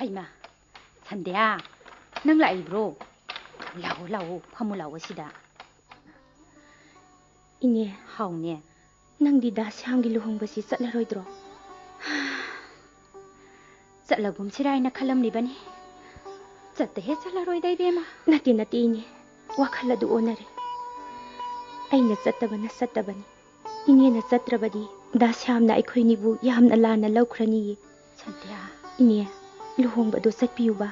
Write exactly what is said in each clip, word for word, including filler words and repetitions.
ꯍꯩꯃꯥ, ꯁꯟꯙ꯭ꯌꯥ, ꯅꯪ ꯂꯥꯛꯏꯕ꯭ꯔꯣ? ꯂꯥꯛꯑꯣ, ꯂꯥꯛꯑꯣ, ꯐꯝꯃꯨ ꯂꯥꯛꯑꯣ ꯁꯤꯗ꯫ ꯏꯅꯦ, ꯍꯥꯎꯅꯦ꯫ ꯅꯪꯗꯤ ꯗꯥ ꯁ꯭ꯌꯥꯝꯒꯤ ꯂꯨꯍꯣꯡꯕꯁꯤ ꯆꯠꯂꯔꯣꯏꯗ꯭ꯔꯣ? ꯆꯠꯂꯒꯨꯝꯁꯤꯔꯥ ꯍꯥꯏꯅ ꯈꯜꯂꯝꯂꯤꯕꯅꯤ꯫ ꯆꯠꯇ ꯍꯦꯛ ꯆꯠꯂꯔꯣꯏꯗ, ꯏꯕꯦꯝꯃ꯫ ꯅꯠꯇꯦ, ꯅꯠꯇꯦ, ꯏꯅꯦ꯫ ꯋꯥꯈꯜ ꯑꯗꯨ ꯑꯣꯟꯅꯔꯦ꯫ ꯑꯩꯅ ꯆꯠꯇꯕꯅ ꯆꯠꯇꯕꯅꯤ꯫ ꯏꯅꯦꯅ ꯆꯠꯇ꯭ꯔꯕꯗꯤ ꯗꯥ ꯁ꯭ꯌꯥꯝꯅ ꯑꯩꯈꯣꯏꯅꯤꯕꯨ ꯌꯥꯝꯅ ꯂꯥꯟꯅ ꯂꯧꯈ꯭ꯔꯅꯤꯌꯦ꯫ ꯁꯟꯙ꯭ꯌꯥ꯫ ꯏꯅꯦ, ꯂꯨꯍꯣꯡꯕꯗꯣ ꯆꯠꯄꯤꯌꯨꯕ꯫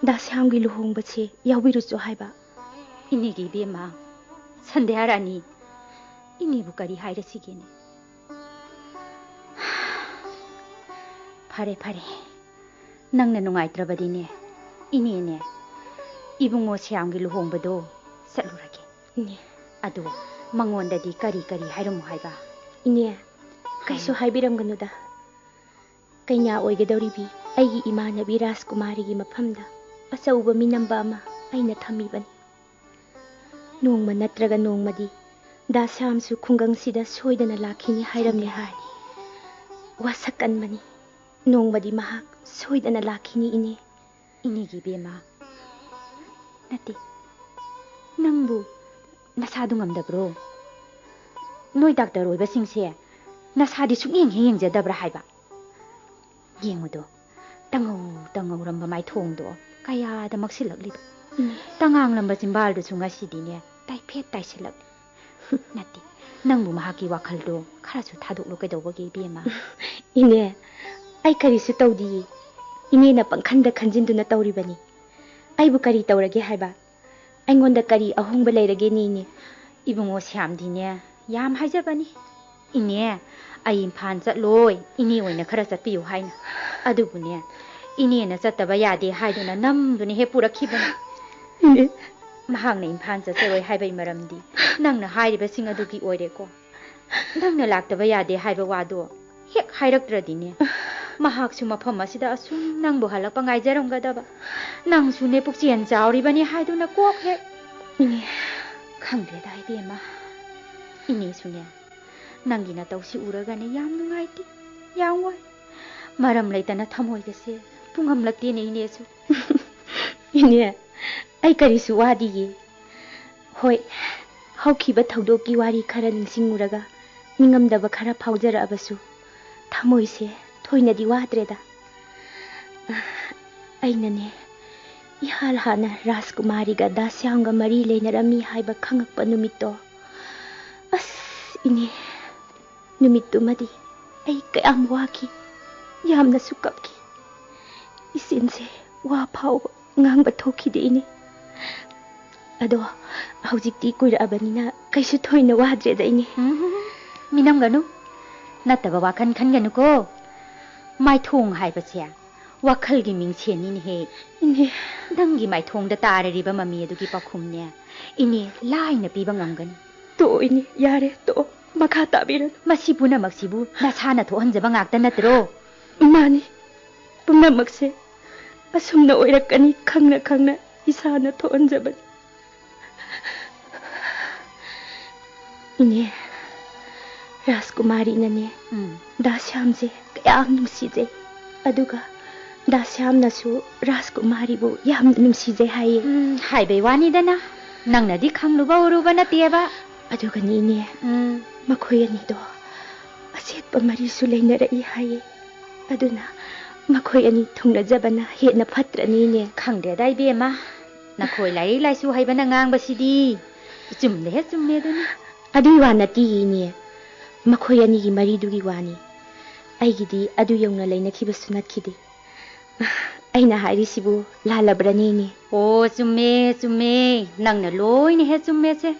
ꯗꯥ ꯁ꯭ꯌꯥꯝꯒꯤ ꯂꯨꯍꯣꯡꯕꯁꯦ ꯌꯥꯎꯕꯤꯔꯨꯆꯣ ꯍꯥꯏꯕ꯫ ꯏꯅꯦꯒꯤ ꯏꯕꯦꯝꯃ, ꯁꯟꯙ꯭ꯌꯥ ꯔꯥꯅꯤ, ꯏꯅꯦꯕꯨ ꯀꯔꯤ ꯍꯥꯏꯔꯁꯤꯒꯦꯅꯦ? ꯐꯔꯦ, ꯐꯔꯦ, ꯅꯪꯅ ꯅꯨꯡꯉꯥꯏꯇ꯭ꯔꯕꯗꯤꯅꯦ, ꯏꯅꯦꯅꯦ, ꯏꯕꯨꯡꯉꯣ ꯁ꯭ꯌꯥꯝꯒꯤ ꯂꯨꯍꯣꯡꯕꯗꯣ ꯆꯠꯂꯨꯔꯒꯦ꯫ ꯏꯅꯦ꯫ ꯑꯗꯣ ꯃꯉꯣꯟꯗꯗꯤ ꯀꯔꯤ ꯀꯔꯤ ꯍꯥꯏꯔꯝꯃꯨ ꯍꯥꯏꯕ? ꯏꯅꯦ, ꯀꯩꯁꯨ ꯍꯥꯏꯕꯤꯔꯝꯒꯅꯨꯗ꯫ ꯀꯩꯅꯥ ꯑꯣꯏꯒꯗꯧꯔꯤꯕꯤ ꯑꯩꯒꯤ ꯏꯃꯥꯟꯅꯕꯤ ꯔꯥꯖꯀꯨꯃꯥꯔꯤꯒꯤ ꯃꯐꯝꯗ ꯑꯆꯧꯕ ꯃꯤꯅꯝꯕ ꯑꯃ ꯑꯩꯅ ꯊꯝꯃꯤꯕꯅꯤ꯫ ꯅꯣꯡꯃ ꯅꯠꯇ꯭ꯔꯒ ꯅꯣꯡꯃꯗꯤ ꯗꯥ ꯁ꯭ꯌꯥꯝꯁꯨ ꯈꯨꯡꯒꯪꯁꯤꯗ ꯁꯣꯏꯗꯅ ꯂꯥꯛꯈꯤꯅꯤ ꯍꯥꯏꯔꯝꯃꯤ ꯍꯥꯏ꯫ ꯋꯥꯁꯛ ꯀꯟꯕꯅꯤ꯫ ꯅꯣꯡꯃꯗꯤ ꯃꯍꯥꯛ ꯁꯣꯏꯗꯅ ꯂꯥꯛꯈꯤꯅꯤ, ꯏꯅꯦ꯫ ꯏꯅꯦꯒꯤ ꯏꯕꯦꯝꯃ, ꯅꯠꯇꯦ, ꯅꯪꯕꯨ ꯅꯁꯥꯗꯨ ꯉꯝꯗꯕ꯭ꯔꯣ? ꯅꯣꯏ ꯗꯥꯛꯇꯔ ꯑꯣꯏꯕꯁꯤꯡꯁꯦ ꯅꯁꯥꯗꯤ ꯁꯨꯛꯌꯦꯡ ꯍꯦꯛ ꯌꯦꯡꯖꯗꯕ꯭ꯔꯥ ꯍꯥꯏꯕ? ꯌꯦꯡꯉꯨꯗꯣ, ꯇꯪꯉꯧ ꯇꯪꯉꯧꯔꯝꯕ ꯃꯥꯏꯊꯣꯡꯗꯣ ꯀꯌꯥꯗ ꯃꯛꯁꯤꯜꯂꯛꯂꯤꯕ? ꯏꯅꯦ꯫ ꯇꯉꯥꯡꯂꯝꯕ ꯆꯤꯝꯕꯥꯜꯗꯨꯁꯨ ꯉꯁꯤꯗꯤꯅꯦ ꯇꯥꯏꯐꯦꯠ ꯇꯥꯏꯁꯤꯜꯂꯛꯂꯤ꯫ ꯅꯠꯇꯦ, ꯅꯪꯕꯨ ꯃꯍꯥꯛꯀꯤ ꯋꯥꯈꯜꯗꯣ ꯈꯔꯁꯨ ꯊꯥꯗꯣꯛꯂꯣ ꯀꯩꯗꯧꯕꯒꯦ, ꯏꯕꯦꯝꯃ? ꯏꯅꯦ, ꯑꯩ ꯀꯔꯤꯁꯨ ꯇꯧꯗꯤꯌꯦ꯫ ꯏꯅꯦꯅ ꯄꯪꯈꯟꯗ ꯈꯟꯖꯤꯟꯗꯨꯅ ꯇꯧꯔꯤꯕꯅꯤ꯫ ꯑꯩꯕꯨ ꯀꯔꯤ ꯇꯧꯔꯒꯦ ꯍꯥꯏꯕ? ꯑꯩꯉꯣꯟꯗ ꯀꯔꯤ ꯑꯍꯣꯡꯕ ꯂꯩꯔꯒꯦꯅꯦ, ꯏꯅꯦ? ꯏꯕꯨꯡꯉꯣ ꯁ꯭ꯌꯥꯝꯗꯤꯅꯦ ꯌꯥꯝ ꯍꯥꯏꯖꯕꯅꯤ꯫ ꯏꯅꯦ, ꯑꯩ ꯏꯝꯐꯥꯜ ꯆꯠꯂꯣꯏ, ꯏꯅꯦ ꯑꯣꯏꯅ ꯈꯔ ꯆꯠꯄꯤꯌꯨ ꯍꯥꯏꯅ꯫ ꯑꯗꯨꯕꯨꯅꯦ, ꯏꯅꯦꯅ ꯆꯠꯇꯕ ꯌꯥꯗꯦ ꯍꯥꯏꯗꯨꯅ ꯅꯝꯗꯨꯅ ꯍꯦꯛ ꯄꯨꯔꯛꯈꯤꯕꯅꯤ꯫ ꯏꯅꯦ꯫ ꯃꯍꯥꯛꯅ ꯏꯝꯐꯥꯜ ꯆꯠꯆꯔꯣꯏ ꯍꯥꯏꯕꯒꯤ ꯃꯔꯝꯗꯤ ꯅꯪꯅ ꯍꯥꯏꯔꯤꯕꯁꯤꯡ ꯑꯗꯨꯒꯤ ꯑꯣꯏꯔꯦꯀꯣ꯫ ꯅꯪꯅ ꯂꯥꯛꯇꯕ ꯌꯥꯗꯦ ꯍꯥꯏꯕ ꯋꯥꯗꯣ ꯍꯦꯛ ꯍꯥꯏꯔꯛꯇ꯭ꯔꯗꯤꯅꯦ, ꯃꯍꯥꯛꯁꯨ ꯃꯐꯝ ꯑꯁꯤꯗ ꯑꯁꯨꯝ ꯅꯪꯕꯨ ꯍꯜꯂꯛꯄ ꯉꯥꯏꯖꯔꯝꯒꯗꯕ꯫ ꯅꯪꯁꯨꯅꯦ ꯄꯨꯛꯆꯦꯜ ꯆꯥꯎꯔꯤꯕꯅꯤ ꯍꯥꯏꯗꯨꯅ ꯀꯣꯛ ꯍꯦꯛ꯫ ꯏꯅꯦ꯫ ꯈꯪꯗꯦꯗ ꯏꯕꯦꯝꯃ, ꯏꯅꯦꯁꯨꯅꯦ ꯅꯪꯒꯤ ꯅꯇꯧꯁꯤ ꯎꯔꯒꯅꯦ ꯌꯥꯝ ꯅꯨꯡꯉꯥꯏꯇꯦ, ꯌꯥꯝ ꯋꯥꯏ꯫ ꯃꯔꯝ ꯂꯩꯇꯅ ꯊꯃꯣꯏꯒꯁꯦ ꯄꯨꯡꯉꯝꯂꯛꯇꯦꯅꯦ ꯏꯅꯦꯁꯨ꯫ ꯏꯅꯦ, ꯑꯩ ꯀꯔꯤꯁꯨ ꯋꯥꯗꯤꯌꯦ꯫ ꯍꯣꯏ, ꯍꯧꯈꯤꯕ ꯊꯧꯗꯣꯛꯀꯤ ꯋꯥꯔꯤ ꯈꯔ ꯅꯤꯡꯁꯤꯡꯉꯨꯔꯒ ꯅꯤꯡꯉꯝꯗꯕ ꯈꯔ ꯐꯥꯎꯖꯔꯛꯑꯕꯁꯨ ꯊꯃꯣꯏꯁꯦ ꯊꯣꯏꯅꯗꯤ ꯋꯥꯗ꯭ꯔꯦꯗ꯫ ꯑꯩꯅꯅꯦ, ꯏꯍꯥꯟ ꯍꯥꯟꯅ ꯔꯥꯖꯀꯨꯃꯥꯔꯤꯒ ꯗꯥꯁ꯭ꯌꯥꯝꯒ ꯃꯔꯤ ꯂꯩꯅꯔꯝꯃꯤ ꯍꯥꯏꯕ ꯈꯪꯉꯛꯄ ꯅꯨꯃꯤꯠꯇꯣ, ꯑꯁ, ꯏꯅꯦ, ꯅꯨꯃꯤꯠꯇꯨꯃꯗꯤ ꯑꯩ ꯀꯌꯥꯝ ꯋꯥꯈꯤ, ꯌꯥꯝꯅꯁꯨ ꯀꯞꯈꯤ꯫ ꯏꯆꯤꯟꯁꯦ ꯋꯥ ꯐꯥꯎꯕ ꯉꯥꯡꯕ ꯊꯣꯛꯈꯤꯗꯦ, ꯏꯅꯦ꯫ ꯑꯗꯣ ꯍꯧꯖꯤꯛꯇꯤ ꯀꯨꯏꯔꯛꯑꯕꯅꯤꯅ ꯀꯩꯁꯨ ꯊꯣꯏꯅ ꯋꯥꯗ꯭ꯔꯦꯗ, ꯏꯅꯦ꯫ ꯎꯝ, ꯃꯤꯅꯝꯒꯅꯨ꯫ ꯅꯠꯇꯕ ꯋꯥꯈꯜ ꯈꯟꯒꯅꯨꯀꯣ꯫ ꯃꯥꯏꯊꯣꯡ ꯍꯥꯏꯕꯁꯦ ꯋꯥꯈꯜꯒꯤ ꯃꯤꯡꯁꯦꯟꯅꯤꯅꯦꯍꯦ꯫ ꯏꯅꯦ꯫ ꯅꯪꯒꯤ ꯃꯥꯏꯊꯣꯡꯗ ꯇꯥꯔꯤꯕ ꯃꯃꯤ ꯑꯗꯨꯒꯤ ꯄꯥꯎꯈꯨꯝꯅꯦ ꯏꯅꯦ ꯂꯥꯏꯅ ꯄꯤꯕ ꯉꯝꯒꯅꯤ꯫ ꯇꯣꯛꯑꯣ, ꯏꯅꯦ, ꯌꯥꯔꯦ, ꯇꯣꯛꯑꯣ, ꯃꯈꯥ ꯇꯥꯕꯤꯔꯅꯨ꯫ ꯃꯁꯤ ꯄꯨꯝꯅꯃꯛꯁꯤꯕꯨ ꯅꯁꯥꯅ ꯊꯣꯛꯍꯟꯖꯕ ꯉꯥꯛꯇ ꯅꯠꯇ꯭ꯔꯣ? ꯃꯥꯅꯤ, ꯄꯨꯝꯅꯃꯛꯁꯦ ꯑꯁꯨꯝꯅ ꯑꯣꯏꯔꯛꯀꯅꯤ ꯈꯪꯅ ꯈꯪꯅ ꯏꯁꯥꯅ ꯊꯣꯛꯍꯟꯖꯕꯅꯤ꯫ ꯏꯅꯦ, ꯔꯥꯖꯀꯨꯃꯥꯔꯤꯅꯅꯦ, ꯎꯝ꯫ ꯗꯥꯁ꯭ꯌꯥꯝꯁꯦ ꯀꯌꯥꯝ ꯅꯨꯡꯁꯤꯖꯩ꯫ ꯑꯗꯨꯒ ꯗꯥꯁ꯭ꯌꯥꯝꯅꯁꯨ ꯔꯥꯖꯀꯨꯃꯥꯔꯤꯕꯨ ꯌꯥꯝꯅ ꯅꯨꯡꯁꯤꯖꯩ ꯍꯥꯏꯌꯦ꯫ ꯎꯝ, ꯍꯥꯏꯕꯩ ꯋꯥꯅꯤꯗꯅ꯫ ꯅꯪꯅꯗꯤ ꯈꯪꯂꯨꯕ ꯎꯔꯨꯕ ꯅꯠꯇꯦꯕ꯫ ꯑꯗꯨꯒꯅꯤ, ꯏꯅꯦ, ꯎꯝ꯫ ꯃꯈꯣꯏ ꯑꯅꯤꯗꯣ ꯑꯁꯦꯠꯄ ꯃꯔꯤꯁꯨ ꯂꯩꯅꯔꯛꯏ ꯍꯥꯏꯌꯦ꯫ ꯑꯗꯨꯅ ꯃꯈꯣꯏ ꯑꯅꯤ ꯊꯨꯡꯅꯖꯕꯅ ꯍꯦꯟꯅ ꯐꯠꯇ꯭ꯔꯅꯤꯅꯦ꯫ ꯈꯪꯗ꯭ꯔꯦꯗ, ꯏꯕꯦꯝꯃ, ꯅꯈꯣꯏ ꯂꯥꯏꯔꯤꯛ ꯂꯥꯏꯁꯨ ꯍꯩꯕꯅ ꯉꯥꯡꯕꯁꯤꯗꯤ ꯏꯆꯨꯝꯗ ꯍꯦꯛ ꯆꯨꯝꯃꯦ ꯑꯗꯨꯅꯤ꯫ ꯑꯗꯨꯒꯤ ꯋꯥ ꯅꯠꯇꯤꯌꯦ, ꯏꯅꯦ꯫ ꯃꯈꯣꯏ ꯑꯅꯤꯒꯤ ꯃꯔꯤꯗꯨꯒꯤ ꯋꯥꯅꯤ꯫ ꯑꯩꯒꯤꯗꯤ ꯑꯗꯨ ꯌꯧꯅ ꯂꯩꯅꯈꯤꯕꯁꯨ ꯅꯠꯈꯤꯗꯦ꯫ ꯑꯩꯅ ꯍꯥꯏꯔꯤꯁꯤꯕꯨ ꯂꯥꯜꯂꯕ꯭ꯔꯅꯦ, ꯏꯅꯦ? ꯑꯣ, ꯆꯨꯝꯃꯦ, ꯆꯨꯝꯃꯦ꯫ ꯅꯪꯅ ꯂꯣꯏꯅ ꯍꯦꯛ ꯆꯨꯝꯃꯦꯁꯦ꯫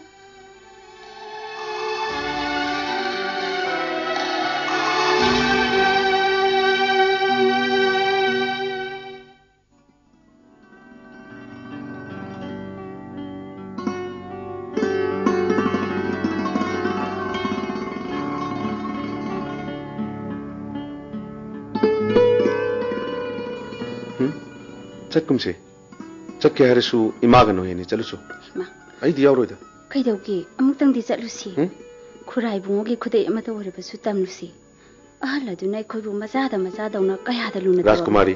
ꯎꯝ? ꯆꯠꯀꯨꯝꯁꯦ꯫ ꯆꯠꯀꯦ ꯍꯥꯏꯔꯁꯨ ꯏꯃꯥꯒ ꯅꯣꯏ ꯑꯅꯤ ꯆꯠꯂꯨꯁꯨ꯫ ꯏꯃꯥ꯫ ꯑꯩꯗꯤ ꯌꯥꯎꯔꯣꯏꯗ꯫ ꯀꯩꯗꯧꯒꯦ? ꯑꯃꯨꯛꯇꯪꯗꯤ ꯆꯠꯂꯨꯁꯤ꯫ ꯎꯝ? ꯈꯨꯔꯥꯏ ꯏꯕꯨꯡꯉꯣꯒꯤ ꯈꯨꯗꯩ ꯑꯃꯇ ꯑꯣꯏꯔꯕꯁꯨ ꯇꯝꯂꯨꯁꯤ꯫ ꯑꯍꯜ ꯑꯗꯨꯅ ꯑꯩꯈꯣꯏꯕꯨ ꯃꯆꯥꯗ ꯃꯆꯥꯗꯧꯅ ꯀꯌꯥꯗ ꯂꯨꯅ ꯇꯧꯔꯝꯃꯤ꯫ ꯔꯥꯖꯀꯨꯃꯥꯔꯤ,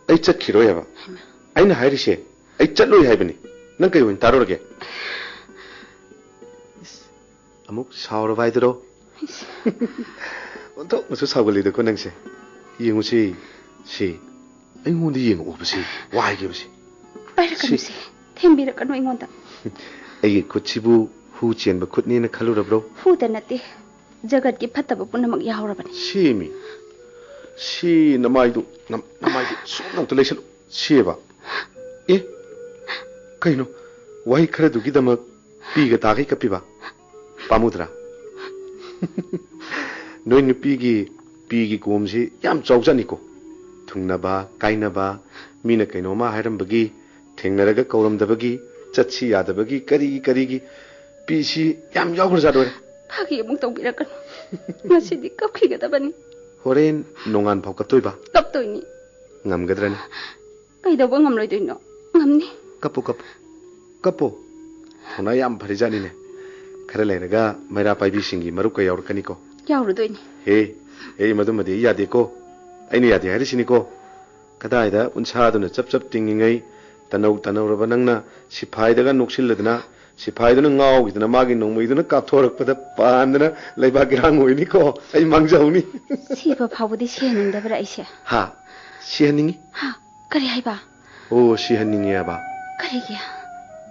ꯑꯩ ꯆꯠꯈꯤꯔꯣꯏ ꯍꯥꯏꯕ꯫ ꯍꯩꯃꯥ꯫ ꯑꯩꯅ ꯍꯥꯏꯔꯤꯁꯦ, ꯑꯩ ꯆꯠꯂꯣꯏ ꯍꯥꯏꯕꯅꯤ꯫ ꯅꯪ ꯀꯩ ꯑꯣꯏꯅ ꯇꯥꯔꯨꯔꯒꯦ? ꯏꯁ, ꯑꯃꯨꯛ ꯁꯥꯎꯔꯕ ꯍꯥꯏꯗꯨꯔꯣ? ꯏꯁ꯫ ꯑꯣꯟꯊꯣꯛꯅꯁꯨ ꯁꯥꯎꯒꯜꯂꯤꯗꯀꯣ ꯅꯪꯁꯦ꯫ ꯌꯦꯡꯉꯨꯁꯤ, ꯁꯤ, ꯑꯩꯉꯣꯟꯗ ꯌꯦꯡꯉꯛꯎꯕꯁꯤ, ꯋꯥ ꯍꯥꯏꯒꯦꯕꯁꯤ꯫ ꯄꯥꯏꯔꯛꯀꯅꯨ ꯁꯤ꯫ ꯁꯤ, ꯊꯦꯝꯕꯤꯔꯛꯀꯅꯨ ꯑꯩꯉꯣꯟꯗ꯫ ꯑꯩꯒꯤ ꯈꯨꯠꯁꯤꯕꯨ ꯍꯨ ꯆꯦꯟꯕ ꯈꯨꯠꯅꯦꯅ ꯈꯜꯂꯨꯔꯕ꯭ꯔꯣ? ꯍꯨꯗ ꯅꯠꯇꯦ, ꯖꯒꯠꯀꯤ ꯐꯠꯇꯕ ꯄꯨꯝꯅꯃꯛ ꯌꯥꯎꯔꯕꯅꯤ꯫ ꯁꯤꯃꯤ, ꯁꯤ ꯅꯃꯥꯏꯗꯨ, ꯅꯝ-, ꯅꯃꯥꯏꯗꯨ ꯁꯣꯝꯗ ꯑꯝꯇ ꯂꯩꯁꯜꯂꯨ꯫ ꯁꯤꯕ꯫ ꯑꯦ, ꯀꯩꯅꯣ? ꯋꯥꯍꯩ ꯈꯔꯗꯨꯒꯤꯗꯃꯛ ꯄꯤꯒ ꯇꯥꯒꯩ ꯀꯞꯄꯤꯕ? ꯄꯥꯝꯃꯨꯗ꯭ꯔꯥ? ꯅꯣꯏ ꯅꯨꯄꯤꯒꯤ ꯄꯤꯒꯤ ꯀꯣꯝꯁꯤ ꯌꯥꯝ ꯆꯥꯎꯖꯥꯠꯅꯤꯀꯣ꯫ ꯊꯨꯡꯅꯕ, ꯀꯥꯏꯅꯕ, ꯃꯤꯅ ꯀꯩꯅꯣꯝꯃ ꯍꯥꯏꯔꯝꯕꯒꯤ, ꯊꯦꯡꯅꯔꯒ ꯀꯧꯔꯝꯗꯕꯒꯤ, ꯆꯠꯁꯤ ꯌꯥꯗꯕꯒꯤ, ꯀꯔꯤꯒꯤ ꯀꯔꯤꯒꯤ ꯄꯤꯁꯤ ꯌꯥꯝ ꯌꯥꯎꯈ꯭ꯔꯖꯥꯠ ꯑꯣꯏꯔꯦ꯫ ꯐꯥꯒꯤ ꯑꯃꯨꯛ ꯇꯧꯕꯤꯔꯛꯀꯅꯨ꯫ ꯉꯁꯤꯗꯤ ꯀꯞꯈꯤꯒꯗꯕꯅꯤ꯫ ꯍꯣꯔꯦꯟ ꯅꯣꯡꯉꯥꯟ ꯐꯥꯎ ꯀꯞꯇꯣꯏꯕ? ꯀꯞꯇꯣꯏꯅꯤ꯫ ꯉꯝꯒꯗ꯭ꯔꯅꯦ? ꯀꯩꯗꯧꯕ ꯉꯝꯂꯣꯏꯗꯣꯏꯅꯣ? ꯉꯝꯅꯤ꯫ ꯀꯞꯄꯨ, ꯀꯞꯄꯨ꯫ ꯀꯞꯄꯨ꯫ ꯊꯧꯅꯥ ꯌꯥꯝ ꯐꯔꯤꯖꯥꯠꯅꯤꯅꯦ꯫ ꯈꯔ ꯂꯩꯔꯒ ꯃꯩꯔꯥ ꯄꯥꯏꯕꯤꯁꯤꯡꯒꯤ ꯃꯔꯨꯞꯀ ꯌꯥꯎꯔꯛꯀꯅꯤꯀꯣ꯫ ꯌꯥꯎꯔꯨꯗꯣꯏꯅꯤ꯫ ꯍꯦ, ꯍꯦ, ꯃꯗꯨꯃꯗꯤ ꯑꯩ ꯌꯥꯗꯦꯀꯣ꯫ ꯑꯩꯅ ꯌꯥꯗꯦ ꯍꯥꯏꯔꯤꯁꯤꯅꯤꯀꯣ꯫ ꯀꯗꯥꯏꯗ ꯎꯟꯁꯥꯗꯨꯅ ꯆꯞ ꯆꯞ ꯇꯤꯡꯉꯤꯉꯩ, ꯇꯅꯧ ꯇꯅꯧꯔꯕ ꯅꯪꯅ ꯁꯤꯐꯥꯏꯗꯒ ꯅꯣꯛꯁꯤꯜꯂꯗꯅ, ꯁꯤꯐꯥꯏꯗꯨꯅ ꯉꯥꯎꯈꯤꯗꯅ ꯃꯥꯒꯤ ꯅꯣꯡꯃꯩꯗꯨꯅ ꯀꯥꯞꯊꯣꯔꯛꯄꯗ ꯄꯥꯟꯗꯅ ꯂꯩꯕꯥꯛ ꯏꯔꯥꯡ ꯑꯣꯏꯅꯤꯀꯣ꯫ ꯑꯩ ꯃꯥꯡꯖꯍꯧꯅꯤ꯫ ꯁꯤꯕ ꯐꯥꯎꯕꯗꯤ ꯁꯤꯍꯟꯅꯤꯡꯗꯕ꯭ꯔꯥ ꯑꯩꯁꯦ? ꯍꯥ? ꯁꯤꯍꯟꯅꯤꯡꯉꯤ? ꯍꯥ? ꯀꯔꯤ ꯍꯥꯏꯕ? ꯑꯣ, ꯁꯤꯍꯟꯅꯤꯡꯉꯦ ꯍꯥꯏꯕ꯫ ꯀꯔꯤꯒꯤ?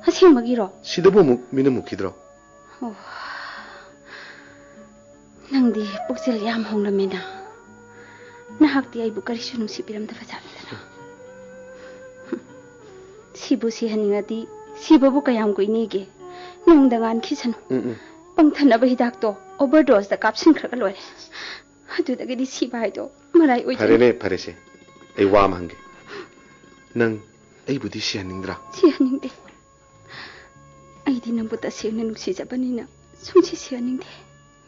ꯑꯁꯦꯡꯕꯒꯤꯔꯣ? ꯁꯤꯗꯕꯨ ꯑꯃꯨꯛ ꯃꯤꯅ ꯃꯨꯛꯈꯤꯗ꯭ꯔꯣ? ꯑꯣ꯫ ꯅꯪꯗꯤ ꯄꯨꯛꯆꯦꯜ ꯌꯥꯝ ꯍꯣꯡꯂꯝꯃꯦꯅ꯫ ꯅꯍꯥꯛꯇꯤ ꯑꯩꯕꯨ ꯀꯔꯤꯁꯨ ꯅꯨꯡꯁꯤꯕꯤꯔꯝꯗꯕ ꯖꯥꯠꯅꯤꯗꯅ꯫ ꯁꯤꯕꯨ ꯁꯤꯍꯟꯅꯤꯡꯉꯗꯤ ꯁꯤꯕꯕꯨ ꯀꯌꯥꯝ ꯀꯨꯏꯅꯤꯒꯦ? ꯅꯣꯡꯗ ꯉꯥꯟꯈꯤꯁꯅꯨ꯫ ꯎꯝ, ꯎꯝ꯫ ꯄꯪꯊꯅꯕ ꯍꯤꯗꯥꯛꯇꯣ ꯑꯣꯚꯔꯗꯣꯁꯇ ꯀꯥꯞꯁꯤꯟꯈ꯭ꯔꯒ ꯂꯣꯏꯔꯦ꯫ ꯑꯗꯨꯗꯒꯤꯗꯤ ꯁꯤꯕ ꯍꯥꯏꯗꯣ ꯃꯔꯥꯏ ꯑꯣꯏꯗꯅ꯫ ꯐꯔꯦꯅꯦ, ꯐꯔꯦꯁꯦ꯫ ꯑꯩ ꯋꯥ ꯑꯃ ꯍꯪꯒꯦ꯫ ꯅꯪ ꯑꯩꯕꯨꯗꯤ ꯁꯤꯍꯟꯅꯤꯡꯗ꯭ꯔꯥ? ꯁꯤꯍꯟꯅꯤꯡꯗꯦ꯫ ꯑꯩꯗꯤ ꯅꯪꯕꯨ ꯇꯁꯦꯡꯅ ꯅꯨꯡꯁꯤꯖꯕꯅꯤꯅ ꯁꯨꯡꯁꯤ ꯁꯤꯍꯟꯅꯤꯡꯗꯦ꯫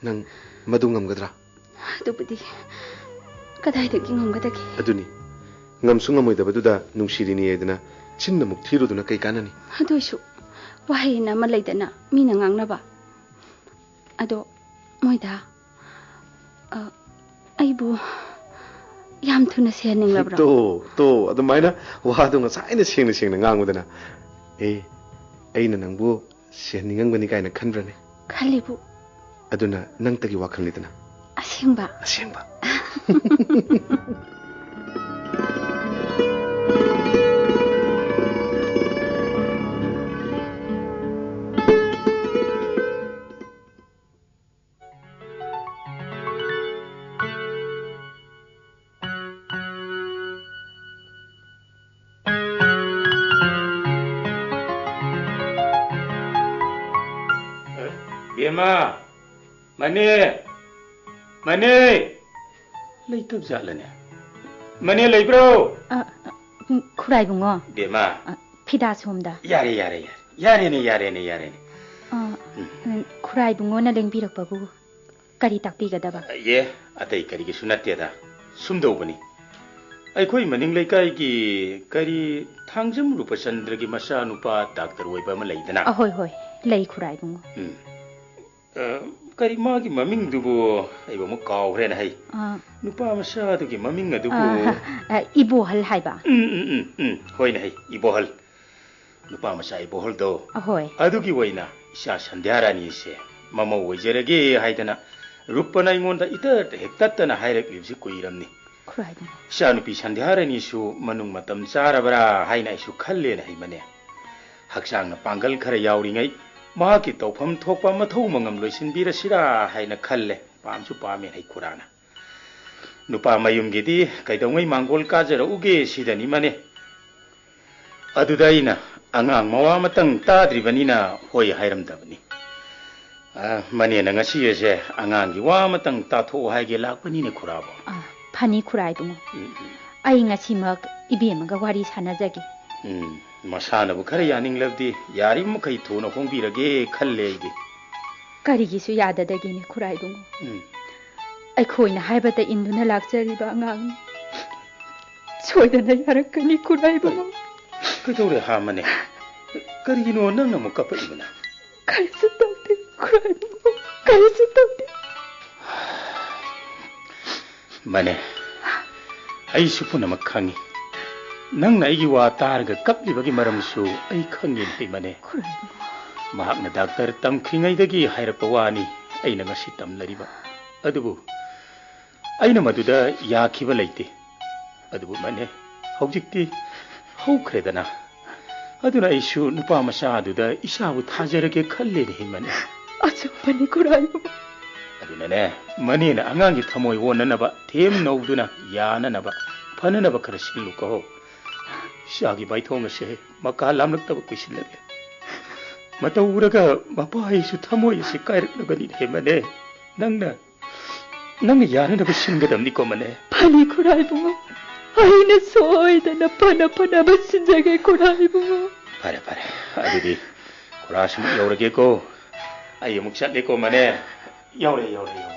ꯅꯪ ꯃꯗꯨ ꯉꯝꯒꯗ꯭ꯔꯥ? ꯑꯗꯨꯕꯨꯗꯤ ꯀꯗꯥꯏꯗꯒꯤ ꯉꯝꯒꯗꯒꯦ? ꯑꯗꯨꯅꯤ, ꯉꯝꯁꯨ ꯉꯝꯃꯣꯏꯗꯕꯗꯨꯗ ꯅꯨꯡꯁꯤꯔꯤꯅꯤ ꯍꯥꯏꯗꯅ ꯆꯤꯟꯅ ꯑꯃꯨꯛ ꯊꯤꯔꯨꯗꯨꯅ ꯀꯩ ꯀꯥꯟꯅꯅꯤ? ꯑꯗꯨꯏꯁꯨ ꯋꯥꯍꯩ ꯑꯃ ꯂꯩꯗꯅ ꯃꯤꯅ ꯉꯥꯡꯅꯕ꯫ ꯑꯗꯣ ꯃꯣꯏꯗ, ꯑ, ꯑꯩꯕꯨ ꯌꯥꯝ ꯊꯨꯅ ꯁꯤꯍꯟꯅꯤꯡꯂꯕ꯭ꯔꯣ? ꯇꯣ, ꯇꯣ, ꯑꯗꯨꯃꯥꯏꯅ ꯋꯥꯗꯣ ꯉꯁꯥꯏꯅ ꯁꯦꯡꯅ ꯁꯦꯡꯅ ꯉꯥꯡꯉꯨꯗꯅ꯫ ꯑꯦ, ꯑꯩꯅ ꯅꯪꯕꯨ ꯁꯤꯍꯟꯅꯤꯡꯉꯝꯒꯅꯤ ꯀꯥꯏꯅ ꯈꯟꯕ꯭ꯔꯅꯦ? ꯈꯜꯂꯤꯕꯨ꯫ ꯑꯗꯨꯅ ꯅꯪꯇꯒꯤ ꯋꯥꯈꯜꯅꯤꯗꯅ꯫ ꯑꯁꯦꯡꯕ? ꯑꯁꯦꯡꯕ꯫ ꯕꯦꯝꯃ! ꯃꯅꯦ! ꯃꯅꯦ! ꯂꯩꯇꯕ ꯖꯥꯠꯂꯅꯦ? ꯃꯅꯦ ꯂꯩꯕ꯭ꯔꯣ? ꯑ, ꯑ, ꯎꯝ, ꯈꯨꯔꯥꯏꯕꯨꯡꯉꯣ꯫ ꯕꯦꯝꯃ! ꯑ, ꯐꯤꯗꯥ ꯁꯣꯝꯗ꯫ ꯌꯥꯔꯦ, ꯌꯥꯔꯦ, ꯌꯥꯔꯦ꯫ ꯌꯥꯔꯦꯅꯦ, ꯌꯥꯔꯦꯅꯦ, ꯌꯥꯔꯦꯅꯦ꯫ ꯑ, ꯎꯝ꯫ ꯎꯝ, ꯈꯨꯔꯥꯏꯕꯨꯡꯉꯣꯅ ꯂꯦꯡꯕꯤꯔꯛꯄꯕꯨ ꯀꯔꯤ ꯇꯥꯛꯄꯤꯒꯗꯕ? ꯑꯦ, ꯑꯇꯩ ꯀꯔꯤꯒꯤꯁꯨ ꯅꯠꯇꯦꯗ꯫ ꯁꯨꯝꯗꯧꯕꯅꯤ꯫ ꯑꯩꯈꯣꯏ ꯃꯅꯤꯡ ꯂꯩꯀꯥꯏꯒꯤ ꯀꯔꯤ ꯊꯥꯡꯖꯝ ꯔꯨꯄꯆꯟꯗ꯭ꯔꯒꯤ ꯃꯆꯥꯅꯨꯄꯥ ꯗꯥꯛꯇꯔ ꯑꯣꯏꯕ ꯑꯃ ꯂꯩꯗꯅ? ꯑꯍꯣꯏ, ꯍꯣꯏ, ꯂꯩ, ꯈꯨꯔꯥꯏꯕꯨꯡꯉꯣ꯫ ꯎꯝ꯫ ꯑ, ꯀꯔꯤ ꯃꯥꯒꯤ ꯃꯃꯤꯡꯗꯨꯕꯨ ꯑꯩꯕꯨ ꯑꯃꯨꯛ ꯀꯥꯎꯈ꯭ꯔꯦꯅꯦ ꯍꯩ꯫ ꯑ꯫ ꯅꯨꯄꯥ ꯃꯆꯥꯗꯨꯒꯤ ꯃꯃꯤꯡ ꯑꯗꯨꯕꯨ? ꯑ, ꯑ, ꯏꯕꯣꯍꯜ ꯍꯥꯏꯕ꯫ ꯎꯝ, ꯎꯝ, ꯎꯝ, ꯎꯝ, ꯍꯣꯏꯅꯦ ꯍꯩ, ꯏꯕꯣꯍꯜ꯫ ꯅꯨꯄꯥ ꯃꯆꯥ ꯏꯕꯣꯍꯜꯗꯣ꯫ ꯑꯍꯣꯏ꯫ ꯑꯗꯨꯒꯤ ꯑꯣꯏꯅ ꯏꯆꯥ ꯁꯟꯙ꯭ꯌꯥꯔꯥꯅꯤꯁꯦ ꯃꯃꯧ ꯑꯣꯏꯖꯔꯒꯦ ꯍꯥꯏꯗꯅ ꯔꯨꯄꯅ ꯑꯩꯉꯣꯟꯗ ꯏꯇꯠ ꯍꯦꯛ ꯇꯠꯇꯅ ꯍꯥꯏꯔꯛꯂꯤꯕꯁꯤ ꯀꯨꯏꯔꯝꯅꯤ꯫ ꯈꯨꯔꯥꯏꯕꯨꯡꯉꯣ꯫ ꯏꯆꯥꯅꯨꯄꯤ ꯁꯟꯙ꯭ꯌꯥꯔꯥꯅꯤꯁꯨ ꯃꯅꯨꯡ ꯃꯇꯝ ꯆꯥꯔꯕ꯭ꯔꯥ ꯍꯥꯏꯅ ꯑꯩꯁꯨ ꯈꯜꯂꯦꯅ ꯍꯩꯃꯅꯦ꯫ ꯍꯛꯆꯥꯡꯅ ꯄꯥꯡꯒꯜ ꯈꯔ ꯌꯥꯎꯔꯤꯉꯩ ꯃꯍꯥꯛꯀꯤ ꯇꯧꯐꯝ ꯊꯣꯛꯄ ꯃꯊꯧ ꯃꯉꯝ ꯂꯣꯏꯁꯤꯟꯕꯤꯔꯁꯤꯔꯥ ꯍꯥꯏꯅ ꯈꯜꯂꯦ꯫ ꯄꯥꯝꯁꯨ ꯄꯥꯝꯃꯦ ꯍꯩ ꯈꯨꯔꯥꯅ꯫ ꯅꯨꯄꯥ ꯃꯌꯨꯝꯒꯤꯗꯤ ꯀꯩꯗꯧꯉꯩ ꯃꯥꯡꯒꯣꯜ ꯀꯥꯖꯔꯛꯎꯒꯦ ꯁꯤꯗꯅꯤ ꯃꯅꯦ꯫ ꯑꯗꯨꯗ ꯑꯩꯅ ꯑꯉꯥꯡ ꯃꯋꯥ ꯑꯃꯇꯪ ꯇꯥꯗ꯭ꯔꯤꯕꯅꯤꯅ ꯍꯣꯏ ꯍꯥꯏꯔꯝꯗꯕꯅꯤ꯫ ꯑ, ꯃꯅꯦꯅ ꯉꯁꯤ ꯑꯁꯦ ꯑꯉꯥꯡꯒꯤ ꯋꯥ ꯑꯃꯇꯪ ꯇꯥꯊꯣꯛꯑꯣ ꯍꯥꯏꯒꯦ ꯂꯥꯛꯄꯅꯤꯅꯦ ꯈꯨꯔꯥꯕꯣ꯫ ꯑ, ꯐꯅꯤ ꯈꯨꯔꯥꯏꯕꯨꯡꯉꯣ꯫ ꯎꯝ, ꯎꯝ꯫ ꯑꯩ ꯉꯁꯤꯃꯛ ꯏꯕꯦꯝꯃꯒ ꯋꯥꯔꯤ ꯁꯥꯟꯅꯖꯒꯦ꯫ ꯎꯝ, ꯃꯁꯥꯅꯕꯨ ꯈꯔ ꯌꯥꯅꯤꯡꯂꯕꯗꯤ ꯌꯥꯔꯤꯕ ꯃꯈꯩ ꯊꯨꯅ ꯍꯣꯡꯕꯤꯔꯒꯦ ꯈꯜꯂꯦ ꯑꯩꯗꯤ꯫ ꯀꯔꯤꯒꯤꯁꯨ ꯌꯥꯗꯗꯒꯦꯅꯦ ꯈꯨꯔꯥꯏꯕꯨꯡꯉꯣ꯫ ꯎꯝ꯫ ꯑꯩꯈꯣꯏꯅ ꯍꯥꯏꯕꯇ ꯏꯟꯗꯨꯅ ꯂꯥꯛꯆꯔꯤꯕ ꯑꯉꯥꯡꯅꯤ꯫ ꯁꯣꯏꯗꯅ ꯌꯥꯔꯛꯀꯅꯤ ꯈꯨꯔꯥꯏꯕꯨꯡꯉꯣ꯫ ꯀꯩꯗꯧꯔꯦ ꯍꯥ ꯃꯅꯦ? ꯀꯔꯤꯒꯤꯅꯣ ꯅꯪꯅ ꯑꯃꯨꯛ ꯀꯞꯄꯛꯏꯕꯅ? ꯀꯔꯤꯁꯨ ꯇꯧꯗꯦ ꯈꯨꯔꯥꯏꯕꯨꯡꯉꯣ, ꯀꯔꯤꯁꯨ ꯇꯧꯗꯦ꯫ ꯃꯅꯦ, ꯑꯩꯁꯨ ꯄꯨꯝꯅꯃꯛ ꯈꯪꯏ꯫ ꯅꯪꯅ ꯑꯩꯒꯤ ꯋꯥ ꯇꯥꯔꯒ ꯀꯞꯂꯤꯕꯒꯤ ꯃꯔꯝꯁꯨ ꯑꯩ ꯈꯪꯉꯦ, ꯍꯩꯃꯅꯦ꯫ ꯈꯨꯔꯥꯏꯕꯨꯡꯉꯣ꯫ ꯃꯍꯥꯛꯅ ꯗꯥꯛꯇꯔ ꯇꯝꯈ꯭ꯔꯤꯉꯩꯗꯒꯤ ꯍꯥꯏꯔꯛꯄ ꯋꯥꯅꯤ, ꯑꯩꯅ ꯉꯁꯤ ꯇꯝꯅꯔꯤꯕ꯫ ꯑꯗꯨꯕꯨ ꯑꯩꯅ ꯃꯗꯨꯗ ꯌꯥꯈꯤꯕ ꯂꯩꯇꯦ꯫ ꯑꯗꯨꯕꯨ ꯃꯅꯦ, ꯍꯧꯖꯤꯛꯇꯤ ꯍꯧꯈ꯭ꯔꯦꯗꯅ꯫ ꯑꯗꯨꯅ ꯑꯩꯁꯨ ꯅꯨꯄꯥ ꯃꯆꯥ ꯑꯗꯨꯗ ꯏꯆꯥꯕꯨ ꯊꯥꯖꯔꯒꯦ ꯈꯜꯂꯦꯅꯦ, ꯍꯩꯃꯅꯦ꯫ ꯑꯆꯨꯝꯕꯅꯤ, ꯈꯨꯔꯥꯏꯕꯨꯡꯉꯣ꯫ ꯑꯗꯨꯅꯅꯦ, ꯃꯅꯦꯅ ꯑꯉꯥꯡꯒꯤ ꯊꯃꯣꯏ ꯑꯣꯟꯅꯅꯕ, ꯊꯦꯝ ꯅꯧꯗꯨꯅ ꯌꯥꯅꯅꯕ, ꯐꯅꯅꯕ ꯈꯔ ꯁꯤꯜꯂꯨꯀꯣ꯫ ꯏꯆꯥꯒꯤ ꯃꯥꯏꯊꯣꯡ ꯑꯁꯦ ꯃꯀꯥ ꯂꯥꯝꯂꯛꯇꯕ ꯀꯨꯏꯁꯤꯜꯂꯛꯂꯦ꯫ ꯃꯇꯧ ꯎꯔꯒ ꯃꯄꯥ ꯑꯩꯁꯨ ꯊꯃꯣꯏ ꯑꯁꯤ ꯀꯥꯏꯔꯛꯂꯕꯅꯤ, ꯍꯦꯃꯅꯦ꯫ ꯅꯪꯅ, ꯅꯪꯅ ꯌꯥꯅꯅꯕ ꯁꯤꯟꯒꯗꯕꯅꯤꯀꯣ, ꯃꯅꯦ꯫ ꯐꯅꯤ, ꯈꯨꯔꯥꯏꯕꯨꯡꯉꯣ꯫ ꯑꯩꯅ ꯁꯣꯏꯗꯅ ꯐꯅ ꯐꯅꯕ ꯁꯤꯟꯖꯒꯦ, ꯈꯨꯔꯥꯏꯕꯨꯡꯉꯣ꯫ ꯐꯔꯦ, ꯐꯔꯦ꯫ ꯑꯗꯨꯗꯤ ꯈꯨꯔꯥꯁꯤꯃꯨꯛ ꯌꯧꯔꯒꯦꯀꯣ꯫ ꯑꯩ ꯑꯃꯨꯛ ꯆꯠꯂꯦꯀꯣ, ꯃꯅꯦ꯫ ꯌꯧꯔꯦ, ꯌꯧꯔꯦ, ꯌꯧꯔꯦ꯫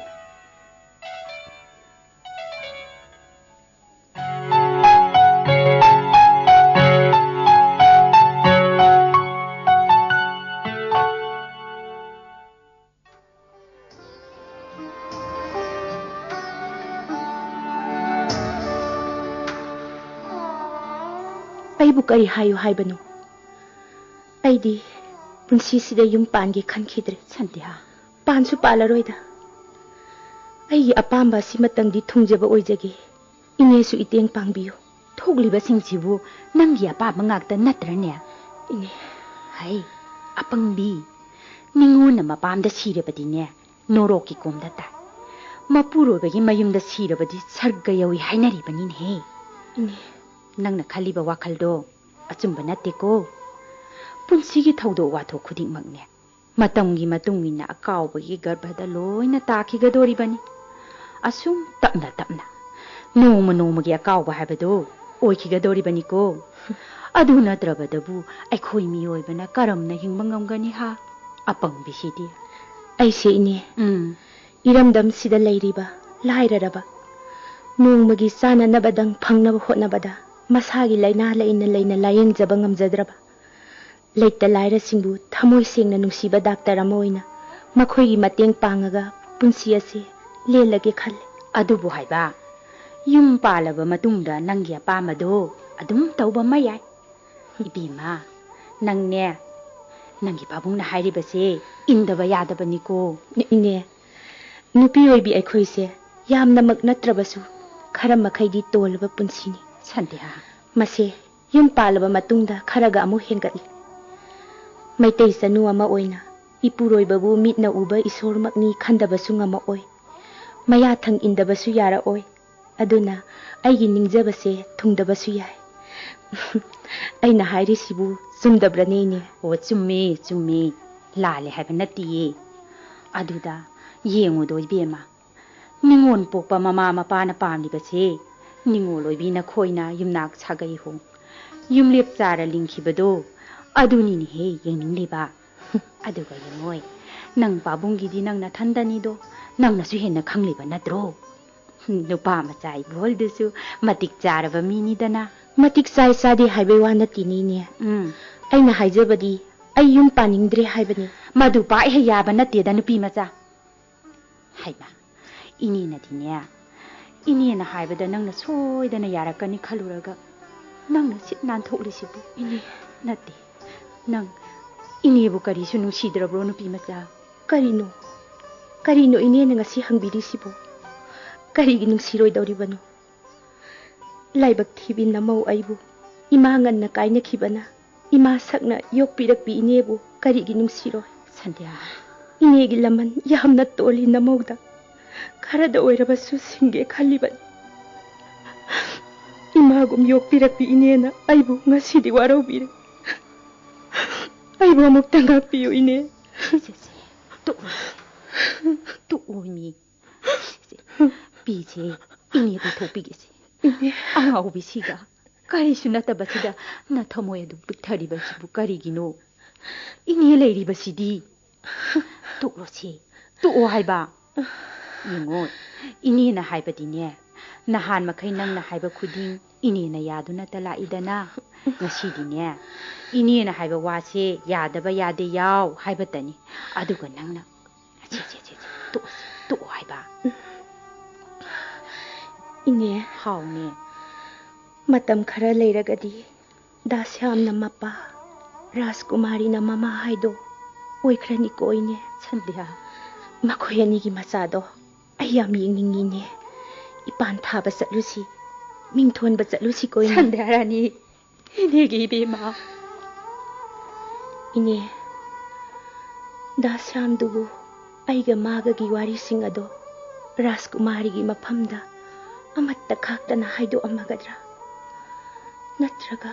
ꯑꯩꯕꯨ ꯀꯔꯤ ꯍꯥꯏꯌꯨ ꯍꯥꯏꯕꯅꯣ? ꯑꯩꯗꯤ ꯄꯨꯟꯁꯤꯁꯤꯗ ꯌꯨꯝ ꯄꯥꯟꯒꯦ ꯈꯟꯈꯤꯗ꯭ꯔꯦ꯫ ꯁꯟꯙ꯭ꯌꯥ꯫ ꯄꯥꯟꯁꯨ ꯄꯥꯜꯂꯔꯣꯏꯗ꯫ ꯑꯩꯒꯤ ꯑꯄꯥꯝꯕ ꯑꯁꯤꯃꯇꯪꯗꯤ ꯊꯨꯡꯖꯕ ꯑꯣꯏꯖꯒꯦ꯫ ꯏꯅꯦꯁꯨ ꯏꯇꯦꯡ ꯄꯥꯡꯕꯤꯌꯨ꯫ ꯊꯣꯛꯂꯤꯕꯁꯤꯡꯁꯤꯕꯨ ꯅꯪꯒꯤ ꯑꯄꯥꯝꯕ ꯉꯥꯛꯇ ꯅꯠꯇ꯭ꯔꯅꯦ? ꯏꯅꯦ꯫ ꯍꯩ, ꯑꯄꯪꯕꯤ꯫ ꯅꯤꯉꯣꯟꯅ ꯃꯄꯥꯝꯗ ꯁꯤꯔꯕꯗꯤꯅꯦ, ꯅꯣꯔꯣꯛꯀꯤ ꯀꯣꯝꯗ ꯇꯥꯏ꯫ ꯃꯄꯨꯔꯣꯏꯕꯒꯤ ꯃꯌꯨꯝꯗ ꯁꯤꯔꯕꯗꯤ ꯁꯔꯒ ꯌꯧꯏ ꯍꯥꯏꯅꯔꯤꯕꯅꯤꯅꯦꯍꯦ꯫ ꯏꯅꯦ꯫ ꯅꯪꯅ ꯈꯜꯂꯤꯕ ꯋꯥꯈꯜꯗꯣ ꯑꯆꯨꯝꯕ ꯅꯠꯇꯦꯀꯣ꯫ ꯄꯨꯟꯁꯤꯒꯤ ꯊꯧꯗꯣꯛ ꯋꯥꯊꯣꯛ ꯈꯨꯗꯤꯡꯃꯛꯅꯦ, ꯃꯇꯝꯒꯤ ꯃꯇꯨꯡ ꯏꯟꯅ ꯑꯀꯥꯎꯕꯒꯤ ꯒꯔꯚꯗ ꯂꯣꯏꯅ ꯇꯥꯈꯤꯒꯗꯣꯔꯤꯕꯅꯤ꯫ ꯑꯁꯨꯝ ꯇꯞꯅ ꯇꯞꯅ, ꯅꯣꯡꯃ ꯅꯣꯡꯃꯒꯤ ꯑꯀꯥꯎꯕ ꯍꯥꯏꯕꯗꯣ ꯑꯣꯏꯈꯤꯒꯗꯣꯔꯤꯕꯅꯤꯀꯣ꯫ ꯑꯗꯨ ꯅꯠꯇ꯭ꯔꯕꯗꯕꯨ ꯑꯩꯈꯣꯏ ꯃꯤꯑꯣꯏꯕꯅ ꯀꯔꯝꯅ ꯍꯤꯡꯕ ꯉꯝꯒꯅꯤ ꯍꯥ? ꯑꯄꯪꯕꯤꯁꯤꯗꯤ꯫ ꯑꯩꯁꯦ ꯏꯅꯦ, ꯎꯝ꯫ ꯏꯔꯝꯗꯝꯁꯤꯗ ꯂꯩꯔꯤꯕ ꯂꯥꯏꯔꯔꯕ, ꯅꯣꯡꯃꯒꯤ ꯆꯥꯅꯅꯕꯗꯪ ꯐꯪꯅꯕ ꯍꯣꯠꯅꯕꯗ ꯃꯁꯥꯒꯤ ꯂꯥꯏꯅꯥ ꯂꯩꯅ ꯂꯩꯅ ꯂꯥꯌꯦꯡꯖꯕ ꯉꯝꯖꯗ꯭ꯔꯕ, ꯂꯩꯇ ꯂꯥꯏꯔꯁꯤꯡꯕꯨ ꯊꯃꯣꯏ ꯁꯦꯡꯅ ꯅꯨꯡꯁꯤꯕ ꯗꯥꯛꯇꯔ ꯑꯃ ꯑꯣꯏꯅ ꯃꯈꯣꯏꯒꯤ ꯃꯇꯦꯡ ꯄꯥꯡꯉꯒ ꯄꯨꯟꯁꯤ ꯑꯁꯤ ꯂꯦꯜꯂꯒꯦ ꯈꯜꯂꯤ꯫ ꯑꯗꯨꯕꯨ ꯍꯥꯏꯕ, ꯌꯨꯝ ꯄꯥꯜꯂꯕ ꯃꯇꯨꯡꯗ ꯅꯪꯒꯤ ꯑꯄꯥꯝꯕꯗꯣ ꯑꯗꯨꯝ ꯇꯧꯕ ꯑꯃ ꯌꯥꯏ꯫ ꯏꯕꯦꯝꯃ, ꯅꯪꯅꯦ, ꯅꯪꯒꯤ ꯄꯥꯕꯨꯡꯅ ꯍꯥꯏꯔꯤꯕꯁꯦ ꯏꯟꯗꯕ ꯌꯥꯗꯕꯅꯤꯀꯣ꯫ ꯏꯅꯦ, ꯅꯨꯄꯤ ꯑꯣꯏꯕꯤ ꯑꯩꯈꯣꯏꯁꯦ ꯌꯥꯝꯅꯃꯛ ꯅꯠꯇ꯭ꯔꯕꯁꯨ ꯈꯔ ꯃꯈꯩꯗꯤ ꯇꯣꯜꯂꯕ ꯄꯨꯟꯁꯤꯅꯤ꯫ ꯁꯟꯙ꯭ꯌꯥ꯫ ꯃꯁꯦ ꯌꯨꯝ ꯄꯥꯜꯂꯕ ꯃꯇꯨꯡꯗ ꯈꯔꯒ ꯑꯃꯨꯛ ꯍꯦꯟꯒꯠꯂꯤ꯫ ꯃꯩꯇꯩ ꯆꯅꯨ ꯑꯃ ꯑꯣꯏꯅ ꯏꯄꯨꯔꯣꯏꯕꯕꯨ ꯃꯤꯠꯅ ꯎꯕ ꯏꯁꯣꯔꯃꯛꯅꯤ ꯈꯟꯗꯕꯁꯨ ꯉꯝꯃꯛꯑꯣꯏ꯫ ꯃꯌꯥꯊꯪ ꯏꯟꯗꯕꯁꯨ ꯌꯥꯔꯛꯑꯣꯏ꯫ ꯑꯗꯨꯅ ꯑꯩꯒꯤ ꯅꯤꯡꯖꯕꯁꯦ ꯊꯨꯡꯗꯕꯁꯨ ꯌꯥꯏ꯫ ꯑꯩꯅ ꯍꯥꯏꯔꯤꯁꯤꯕꯨ ꯆꯨꯝꯗꯕ꯭ꯔꯅꯦ, ꯏꯅꯦ? ꯑꯣ, ꯆꯨꯝꯃꯤ, ꯆꯨꯝꯃꯤ꯫ ꯂꯥꯜꯂꯦ ꯍꯥꯏꯕ ꯅꯠꯇꯤꯌꯦ꯫ ꯑꯗꯨꯗ ꯌꯦꯡꯉꯨꯗꯣ, ꯏꯕꯦꯝꯃ, ꯅꯤꯉꯣꯜ ꯄꯣꯛꯄ ꯃꯃꯥ ꯃꯄꯥꯅ ꯄꯥꯝꯂꯤꯕꯁꯦ ꯅꯤꯉꯣꯜ ꯑꯣꯏꯕꯤ ꯅꯈꯣꯏꯅ ꯌꯨꯝꯅꯥꯛ ꯁꯥꯒꯩ ꯍꯣꯡ, ꯌꯨꯝꯂꯦꯞ ꯆꯥꯔ ꯂꯤꯡꯈꯤꯕꯗꯣ, ꯑꯗꯨꯅꯤꯅꯦꯍꯦ ꯌꯦꯡꯅꯤꯡꯂꯤꯕ꯫ ꯑꯗꯨꯒ ꯌꯦꯡꯉꯣꯏ, ꯅꯪ ꯄꯥꯕꯨꯡꯒꯤꯗꯤ ꯅꯪ ꯅꯊꯟꯗꯅꯤꯗꯣ, ꯅꯪꯅꯁꯨ ꯍꯦꯟꯅ ꯈꯪꯂꯤꯕ ꯅꯠꯇ꯭ꯔꯣ? ꯅꯨꯄꯥ ꯃꯆꯥ ꯏꯕꯣꯜꯗꯨꯁꯨ ꯃꯇꯤꯛ ꯆꯥꯔꯕ ꯃꯤꯅꯤꯗꯅ꯫ ꯃꯇꯤꯛ ꯆꯥꯏ ꯆꯥꯗꯦ ꯍꯥꯏꯕꯩ ꯋꯥ ꯅꯠꯇꯦꯅꯦ, ꯏꯅꯦ꯫ ꯎꯝ꯫ ꯑꯩꯅ ꯍꯥꯏꯖꯕꯗꯤ ꯑꯩ ꯌꯨꯝ ꯄꯥꯅꯤꯡꯗ꯭ꯔꯦ ꯍꯥꯏꯕꯅꯤ꯫ ꯃꯗꯨ ꯄꯥꯛ ꯍꯦꯛ ꯌꯥꯕ ꯅꯠꯇꯦꯗ, ꯅꯨꯄꯤ ꯃꯆꯥ꯫ ꯍꯩꯃꯥ, ꯏꯅꯦꯅꯗꯤꯅꯦ, ꯏꯅꯦꯅ ꯍꯥꯏꯕꯗ ꯅꯪꯅ ꯁꯣꯏꯗꯅ ꯌꯥꯔꯛꯀꯅꯤ ꯈꯜꯂꯨꯔꯒ ꯅꯪꯅ ꯁꯤꯠ ꯅꯥꯟꯊꯣꯛꯂꯤꯁꯤꯕꯨ꯫ ꯏꯅꯦ꯫ ꯅꯠꯇꯦ, ꯅꯪ ꯏꯅꯦꯕꯨ ꯀꯔꯤꯁꯨ ꯅꯨꯡꯁꯤꯗ꯭ꯔꯕ꯭ꯔꯣ, ꯅꯨꯄꯤ ꯃꯆꯥ? ꯀꯔꯤꯅꯣ? ꯀꯔꯤꯅꯣ ꯏꯅꯦꯅ ꯉꯁꯤ ꯍꯪꯕꯤꯔꯤꯁꯤꯕꯨ? ꯀꯔꯤꯒꯤ ꯅꯨꯡꯁꯤꯔꯣꯏꯗꯧꯔꯤꯕꯅꯣ? ꯂꯥꯏꯕꯛ ꯊꯤꯕꯤ ꯅꯃꯧ ꯑꯩꯕꯨ ꯏꯃꯥ ꯉꯟꯅ ꯀꯥꯏꯅꯈꯤꯕꯅ ꯏꯃꯥ ꯁꯛꯅ ꯌꯣꯛꯄꯤꯔꯛꯄꯤ ꯏꯅꯦꯕꯨ ꯀꯔꯤꯒꯤ ꯅꯨꯡꯁꯤꯔꯣꯏ? ꯁꯟꯙ꯭ꯌꯥ꯫ ꯏꯅꯦꯒꯤ ꯂꯃꯟ ꯌꯥꯝꯅ ꯇꯣꯜꯂꯤ ꯅꯃꯧꯗ꯫ ꯈꯔꯗ ꯑꯣꯏꯔꯕꯁꯨ ꯁꯤꯡꯒꯦ ꯈꯜꯂꯤꯕꯅꯤ꯫ ꯏꯃꯥꯒꯨꯝ ꯌꯣꯛꯄꯤꯔꯛꯄꯤ ꯏꯅꯦꯅ ꯑꯩꯕꯨ ꯉꯁꯤꯗꯤ ꯋꯥꯔꯧꯕꯤꯔꯦ꯫ ꯑꯩꯕꯨ ꯑꯃꯨꯛꯇ ꯉꯥꯛꯄꯤꯌꯨ, ꯏꯅꯦ꯫ ꯁꯦ, ꯁꯦ, ꯇꯣꯛꯑꯣ꯫ ꯇꯣꯛꯑꯣ, ꯏꯃꯤ꯫ ꯁꯦ, ꯁꯦ, ꯄꯤꯁꯦ, ꯏꯅꯦ ꯄꯨꯊꯣꯛꯄꯤꯒꯦꯁꯦ꯫ ꯏꯅꯦ꯫ ꯑꯉꯥꯎꯕꯤꯁꯤꯒ, ꯀꯔꯤꯁꯨ ꯅꯠꯇꯕꯁꯤꯗ ꯅꯊꯃꯣꯏ ꯑꯗꯨ ꯄꯤꯛꯊꯔꯤꯕꯁꯤꯕꯨ ꯀꯔꯤꯒꯤꯅꯣ? ꯏꯅꯦ ꯂꯩꯔꯤꯕꯁꯤꯗꯤ꯫ ꯇꯣꯛꯂꯣꯁꯤ, ꯇꯣꯛꯑꯣ ꯍꯥꯏꯕ꯫ ꯌꯦꯡꯉꯣ, ꯏꯅꯦꯅ ꯍꯥꯏꯕꯗꯤꯅꯦ, ꯅꯍꯥꯟ ꯃꯈꯩ ꯅꯪꯅ ꯍꯥꯏꯕ ꯈꯨꯗꯤꯡ ꯏꯅꯦꯅ ꯌꯥꯗꯨꯅꯇ ꯂꯥꯛꯏꯗꯅ꯫ ꯉꯁꯤꯗꯤꯅꯦ, ꯏꯅꯦꯅ ꯍꯥꯏꯕ ꯋꯥꯁꯦ ꯌꯥꯗꯕ ꯌꯥꯗꯦ ꯌꯥꯎ ꯍꯥꯏꯕꯇꯅꯤ꯫ ꯑꯗꯨꯒ ꯅꯪꯅ, ꯁꯦ, ꯁꯦ, ꯁꯦ, ꯁꯦ, ꯇꯣꯛꯑꯣ, ꯇꯣꯛꯑꯣ ꯍꯥꯏꯕ꯫ ꯏꯅꯦ, ꯍꯥꯎꯅꯦ꯫ ꯃꯇꯝ ꯈꯔ ꯂꯩꯔꯒꯗꯤ ꯗꯥꯁ꯭ꯌꯥꯝꯅ ꯃꯄꯥ, ꯔꯥꯖꯀꯨꯃꯥꯔꯤꯅ ꯃꯃꯥ ꯍꯥꯏꯗꯣ ꯑꯣꯏꯈ꯭ꯔꯅꯤꯀꯣ, ꯏꯅꯦ꯫ ꯁꯟꯙ꯭ꯌꯥ꯫ ꯃꯈꯣꯏ ꯑꯅꯤꯒꯤ ꯃꯆꯥꯗꯣ ꯑꯩ ꯌꯥꯝ ꯌꯦꯡꯅꯤꯡꯉꯤꯅꯦ꯫ ꯏꯄꯥꯟ ꯊꯥꯕ ꯆꯠꯂꯨꯁꯤ, ꯃꯤꯡꯊꯣꯟꯕ ꯆꯠꯂꯨꯁꯤꯀꯣ, ꯏꯅꯦ꯫ ꯁꯟꯙ꯭ꯌꯥ ꯔꯥꯅꯤ, ꯏꯅꯦꯒꯤ ꯏꯕꯦꯝꯃ꯫ ꯏꯅꯦ, ꯗꯥꯁ꯭ꯌꯥꯝꯗꯨꯕꯨ ꯑꯩꯒ ꯃꯥꯒꯒꯤ ꯋꯥꯔꯤꯁꯤꯡ ꯑꯗꯣ ꯔꯥꯖꯀꯨꯃꯥꯔꯤꯒꯤ ꯃꯐꯝꯗ ꯑꯃꯠꯇ ꯈꯥꯛꯇꯅ ꯍꯥꯏꯗꯣꯛꯑꯝꯃꯒꯗ꯭ꯔꯥ? ꯅꯠꯇ꯭ꯔꯒ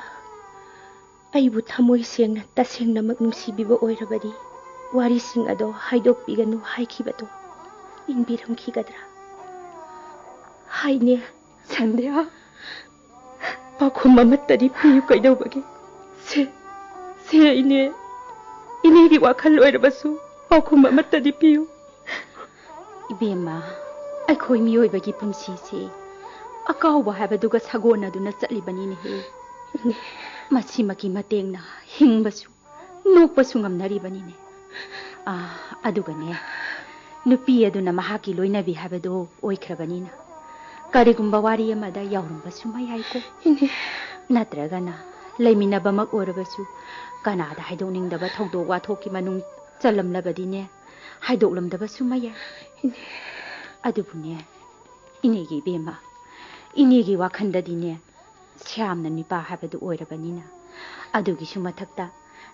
ꯑꯩꯕꯨ ꯊꯃꯣꯏ ꯁꯦꯡꯅ ꯇꯁꯦꯡꯅꯃꯛ ꯅꯨꯡꯁꯤꯕꯤꯕ ꯑꯣꯏꯔꯕꯗꯤ ꯋꯥꯔꯤꯁꯤꯡ ꯑꯗꯣ ꯍꯥꯏꯗꯣꯛꯄꯤꯒꯅꯨ ꯍꯥꯏꯈꯤꯕꯗꯣ ꯏꯟꯕꯤꯔꯝꯈꯤꯒꯗ꯭ꯔꯥ? ꯍꯥꯏꯅꯦ꯫ ꯁꯟꯙ꯭ꯌꯥ, ꯄꯥꯎꯈꯨꯝ ꯑꯃꯠꯇꯗꯤ ꯄꯤꯌꯨ, ꯀꯩꯗꯧꯕꯒꯦ? ꯁꯦ, ꯁꯦ ꯏꯅꯦ, ꯏꯅꯦꯒꯤ ꯋꯥꯈꯜ ꯑꯣꯏꯔꯕꯁꯨ ꯄꯥꯎꯈꯨꯝ ꯑꯃꯠꯇꯗꯤ ꯄꯤꯌꯨ꯫ ꯏꯕꯦꯝꯃ, ꯑꯩꯈꯣꯏ ꯃꯤꯑꯣꯏꯕꯒꯤ ꯄꯨꯟꯁꯤꯁꯤ ꯑꯀꯥꯎꯕ ꯍꯥꯏꯕꯗꯨꯒ ꯁꯥꯒꯣꯟꯅꯗꯨꯅ ꯆꯠꯂꯤꯕꯅꯤꯅꯦꯍꯦ꯫ ꯏꯅꯦ꯫ ꯃꯁꯤꯃꯛꯀꯤ ꯃꯇꯦꯡꯅ ꯍꯤꯡꯕꯁꯨ ꯅꯣꯛꯄꯁꯨ ꯉꯝꯅꯔꯤꯕꯅꯤꯅꯦ꯫ ꯑꯥ, ꯑꯗꯨꯒꯅꯦ, ꯅꯨꯄꯤ ꯑꯗꯨꯅ ꯃꯍꯥꯛꯀꯤ ꯂꯣꯏꯅꯕꯤ ꯍꯥꯏꯕꯗꯨ ꯑꯣꯏꯈ꯭ꯔꯕꯅꯤꯅ, ꯀꯔꯤꯒꯨꯝꯕ ꯋꯥꯔꯤ ꯑꯃꯗ ꯌꯥꯎꯔꯝꯕꯁꯨ ꯃꯌꯥꯏꯀꯣ꯫ ꯏꯅꯦ꯫ ꯅꯠꯇ꯭ꯔꯒꯅ ꯂꯩꯃꯤꯟꯅꯕꯃꯛ ꯑꯣꯏꯔꯕꯁꯨ, ꯀꯅꯥꯗ ꯍꯥꯏꯗꯣꯛꯅꯤꯡꯗꯕ ꯊꯧꯗꯣꯛ ꯋꯥꯊꯣꯛꯀꯤ ꯃꯅꯨꯡ ꯆꯜꯂꯝꯂꯕꯗꯤꯅꯦ, ꯍꯥꯏꯗꯣꯛꯂꯝꯗꯕꯁꯨ ꯃꯌꯥꯏ꯫ ꯏꯅꯦ꯫ ꯑꯗꯨꯕꯨꯅꯦ, ꯏꯅꯦꯒꯤ ꯏꯕꯦꯝꯃ, ꯏꯅꯦꯒꯤ ꯋꯥꯈꯜꯗꯗꯤꯅꯦ, ꯁ꯭ꯌꯥꯝꯅ ꯅꯤꯄꯥ ꯍꯥꯏꯕꯗꯨ ꯑꯣꯏꯔꯕꯅꯤꯅ, ꯑꯗꯨꯒꯤꯁꯨ ꯃꯊꯛꯇ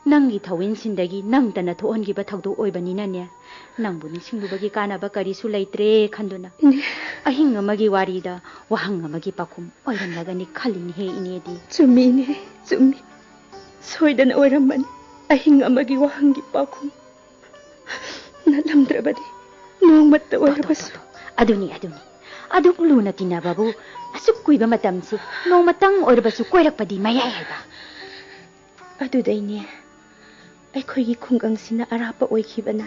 ꯅꯪꯒꯤ ꯊꯧꯋꯤꯟꯁꯤꯟꯗꯒꯤ ꯅꯪꯇꯅ ꯊꯣꯛꯍꯟꯈꯤꯕ ꯊꯧꯗꯣꯛ ꯑꯣꯏꯕꯅꯤꯅꯅꯦ, ꯅꯪꯕꯨ ꯅꯤꯡꯁꯤꯡꯂꯨꯕꯒꯤ ꯀꯥꯟꯅꯕ ꯀꯔꯤꯁꯨ ꯂꯩꯇ꯭ꯔꯦ ꯈꯟꯗꯨꯅ, ꯏꯅꯦ꯫ ꯑꯍꯤꯡ ꯑꯃꯒꯤ ꯋꯥꯔꯤꯗ ꯋꯥꯍꯪ ꯑꯃꯒꯤ ꯄꯥꯎꯈꯨꯝ ꯑꯣꯏꯔꯝꯂꯒꯅꯤ ꯈꯜꯂꯤꯅꯦꯍꯦ, ꯏꯅꯦꯗꯤ꯫ ꯆꯨꯝꯃꯤ, ꯏꯅꯦ, ꯆꯨꯝꯃꯤ꯫ ꯁꯣꯏꯗꯅ ꯑꯣꯏꯔꯝꯃꯅꯤ ꯑꯍꯤꯡ ꯑꯃꯒꯤ ꯋꯥꯍꯪꯒꯤ ꯄꯥꯎꯈꯨꯝ꯫ ꯅꯠꯂꯝꯗ꯭ꯔꯕꯗꯤ ꯅꯣꯡꯃꯇ ꯇꯣ, ꯇꯣ, ꯑꯣꯏꯔꯕꯁꯨ꯫ ꯇꯣ, ꯇꯣ꯫ ꯑꯗꯨꯅꯤ, ꯑꯗꯨꯅꯤ꯫ ꯑꯗꯨꯛ ꯂꯨꯅ ꯇꯤꯟꯅꯕꯕꯨ ꯑꯁꯨꯛ ꯀꯨꯏꯕ ꯃꯇꯝꯁꯤ ꯅꯣꯡꯃꯇꯪ ꯑꯣꯏꯔꯕꯁꯨ ꯀꯣꯏꯔꯛꯄꯗꯤ ꯃꯌꯥꯏ ꯍꯥꯏꯕ꯫ ꯑꯗꯨꯗꯩꯅꯦ, ꯑꯩꯈꯣꯏꯒꯤ ꯈꯨꯡꯒꯪꯁꯤꯅ ꯑꯔꯥꯞꯄ ꯑꯣꯏꯈꯤꯕꯅ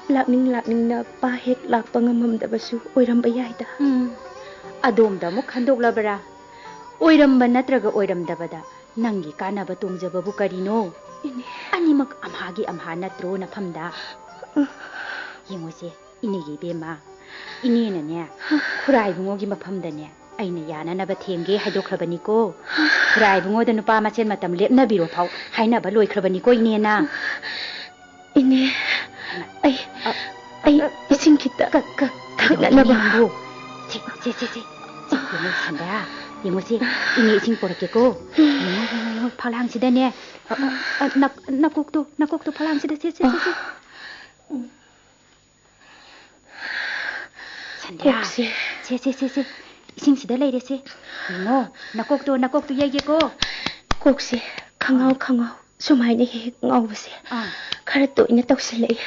ꯂꯥꯛꯅꯤꯡ ꯂꯥꯛꯅꯤꯡꯅ ꯄꯥ ꯍꯦꯛ ꯂꯥꯛꯄ ꯉꯝꯃꯝꯗꯕꯁꯨ ꯑꯣꯏꯔꯝꯕ ꯌꯥꯏꯗ꯫ ꯎꯝ, ꯑꯗꯣꯝꯗ ꯑꯃꯨꯛ ꯈꯟꯗꯣꯛꯂꯕꯔꯥ? ꯑꯣꯏꯔꯝꯕ ꯅꯠꯇ꯭ꯔꯒ ꯑꯣꯏꯔꯝꯗꯕꯗ ꯅꯪꯒꯤ ꯀꯥꯟꯅꯕ ꯇꯣꯡꯖꯕꯕꯨ ꯀꯔꯤꯅꯣ? ꯏꯅꯦ꯫ ꯑꯅꯤꯃꯛ ꯑꯝꯍꯥꯒꯤ ꯑꯝꯍꯥ ꯅꯠꯇ꯭ꯔꯣ ꯅꯐꯝꯗ? ꯌꯦꯡꯉꯨꯁꯦ, ꯏꯅꯦꯒꯤ ꯏꯕꯦꯝꯃ, ꯏꯅꯦꯅꯅꯦ, ꯈꯨꯔꯥꯏꯕꯨꯡꯉꯣꯒꯤ ꯃꯐꯝꯗꯅꯦ, ꯑꯩꯅ ꯌꯥꯅꯅꯕ ꯊꯦꯝꯒꯦ ꯍꯥꯏꯗꯣꯛꯈ꯭ꯔꯕꯅꯤꯀꯣ꯫ ꯈꯨꯔꯥ ꯏꯕꯨꯡꯉꯣꯗ ꯅꯨꯄꯥ ꯃꯁꯦꯟ ꯃꯇꯝ ꯂꯦꯞꯅꯕꯤꯔꯣ ꯐꯥꯎ ꯍꯥꯏꯅꯕ ꯂꯣꯏꯈ꯭ꯔꯕꯅꯤꯀꯣ, ꯏꯅꯦꯅ꯫ ꯏꯅꯦ, ꯑꯩ, ꯑ, ꯑꯩ ꯑ, ꯏꯁꯤꯡ ꯈꯤꯇ ꯀ-, ꯀ-, ꯀ-, ꯊꯛꯅꯅꯕ꯫ ꯏꯅꯦꯕꯨ꯫ ꯁꯦ, ꯁꯦ, ꯁꯦ, ꯁꯦ꯫ ꯁꯦ, ꯌꯦꯡꯉꯣ, ꯁꯟꯗ꯭ꯌꯥ꯫ ꯌꯦꯡꯉꯣ ꯁꯦ, ꯏꯅꯦ ꯏꯁꯤꯡ ꯄꯨꯔꯛꯀꯦꯀꯣ꯫ ꯌꯦꯡꯉꯣ, ꯌꯦꯡꯉꯣ, ꯌꯦꯡꯉꯣ, ꯐꯛꯂꯥꯡꯁꯤꯗꯅꯦ꯫ ꯑ, ꯑ, ꯑ, ꯅ-, ꯅꯀꯣꯛꯇꯣ, ꯅꯀꯣꯛꯇꯣ ꯐꯛꯂꯥꯡꯁꯤꯗ, ꯁꯦ, ꯁꯦ, ꯁꯦ, ꯁꯦ꯫ ꯁꯟꯗ꯭ꯌꯥ꯫ ꯀꯣꯛꯁꯦ꯫ ꯁꯦ, ꯁꯦ, ꯁꯦ, ꯁꯦ꯫ ꯏꯁꯤꯡꯁꯤꯗ ꯂꯩꯔꯦꯁꯦ꯫ ꯌꯦꯡꯉꯣ, ꯅꯀꯣꯛꯇꯣ, ꯅꯀꯣꯛꯇꯣ ꯌꯩꯒꯦꯀꯣ꯫ ꯀꯣꯛꯁꯦ ꯈꯪꯉꯥꯎ, ꯑꯥ꯫ ꯈꯪꯉꯥꯎ ꯁꯨꯃꯥꯏꯅ ꯍꯦꯛ ꯍꯦꯛ ꯉꯥꯎꯕꯁꯦ ꯑꯥ꯫ ꯈꯔ ꯇꯣꯏꯅ ꯇꯧꯁꯤꯜꯂꯛꯏ꯫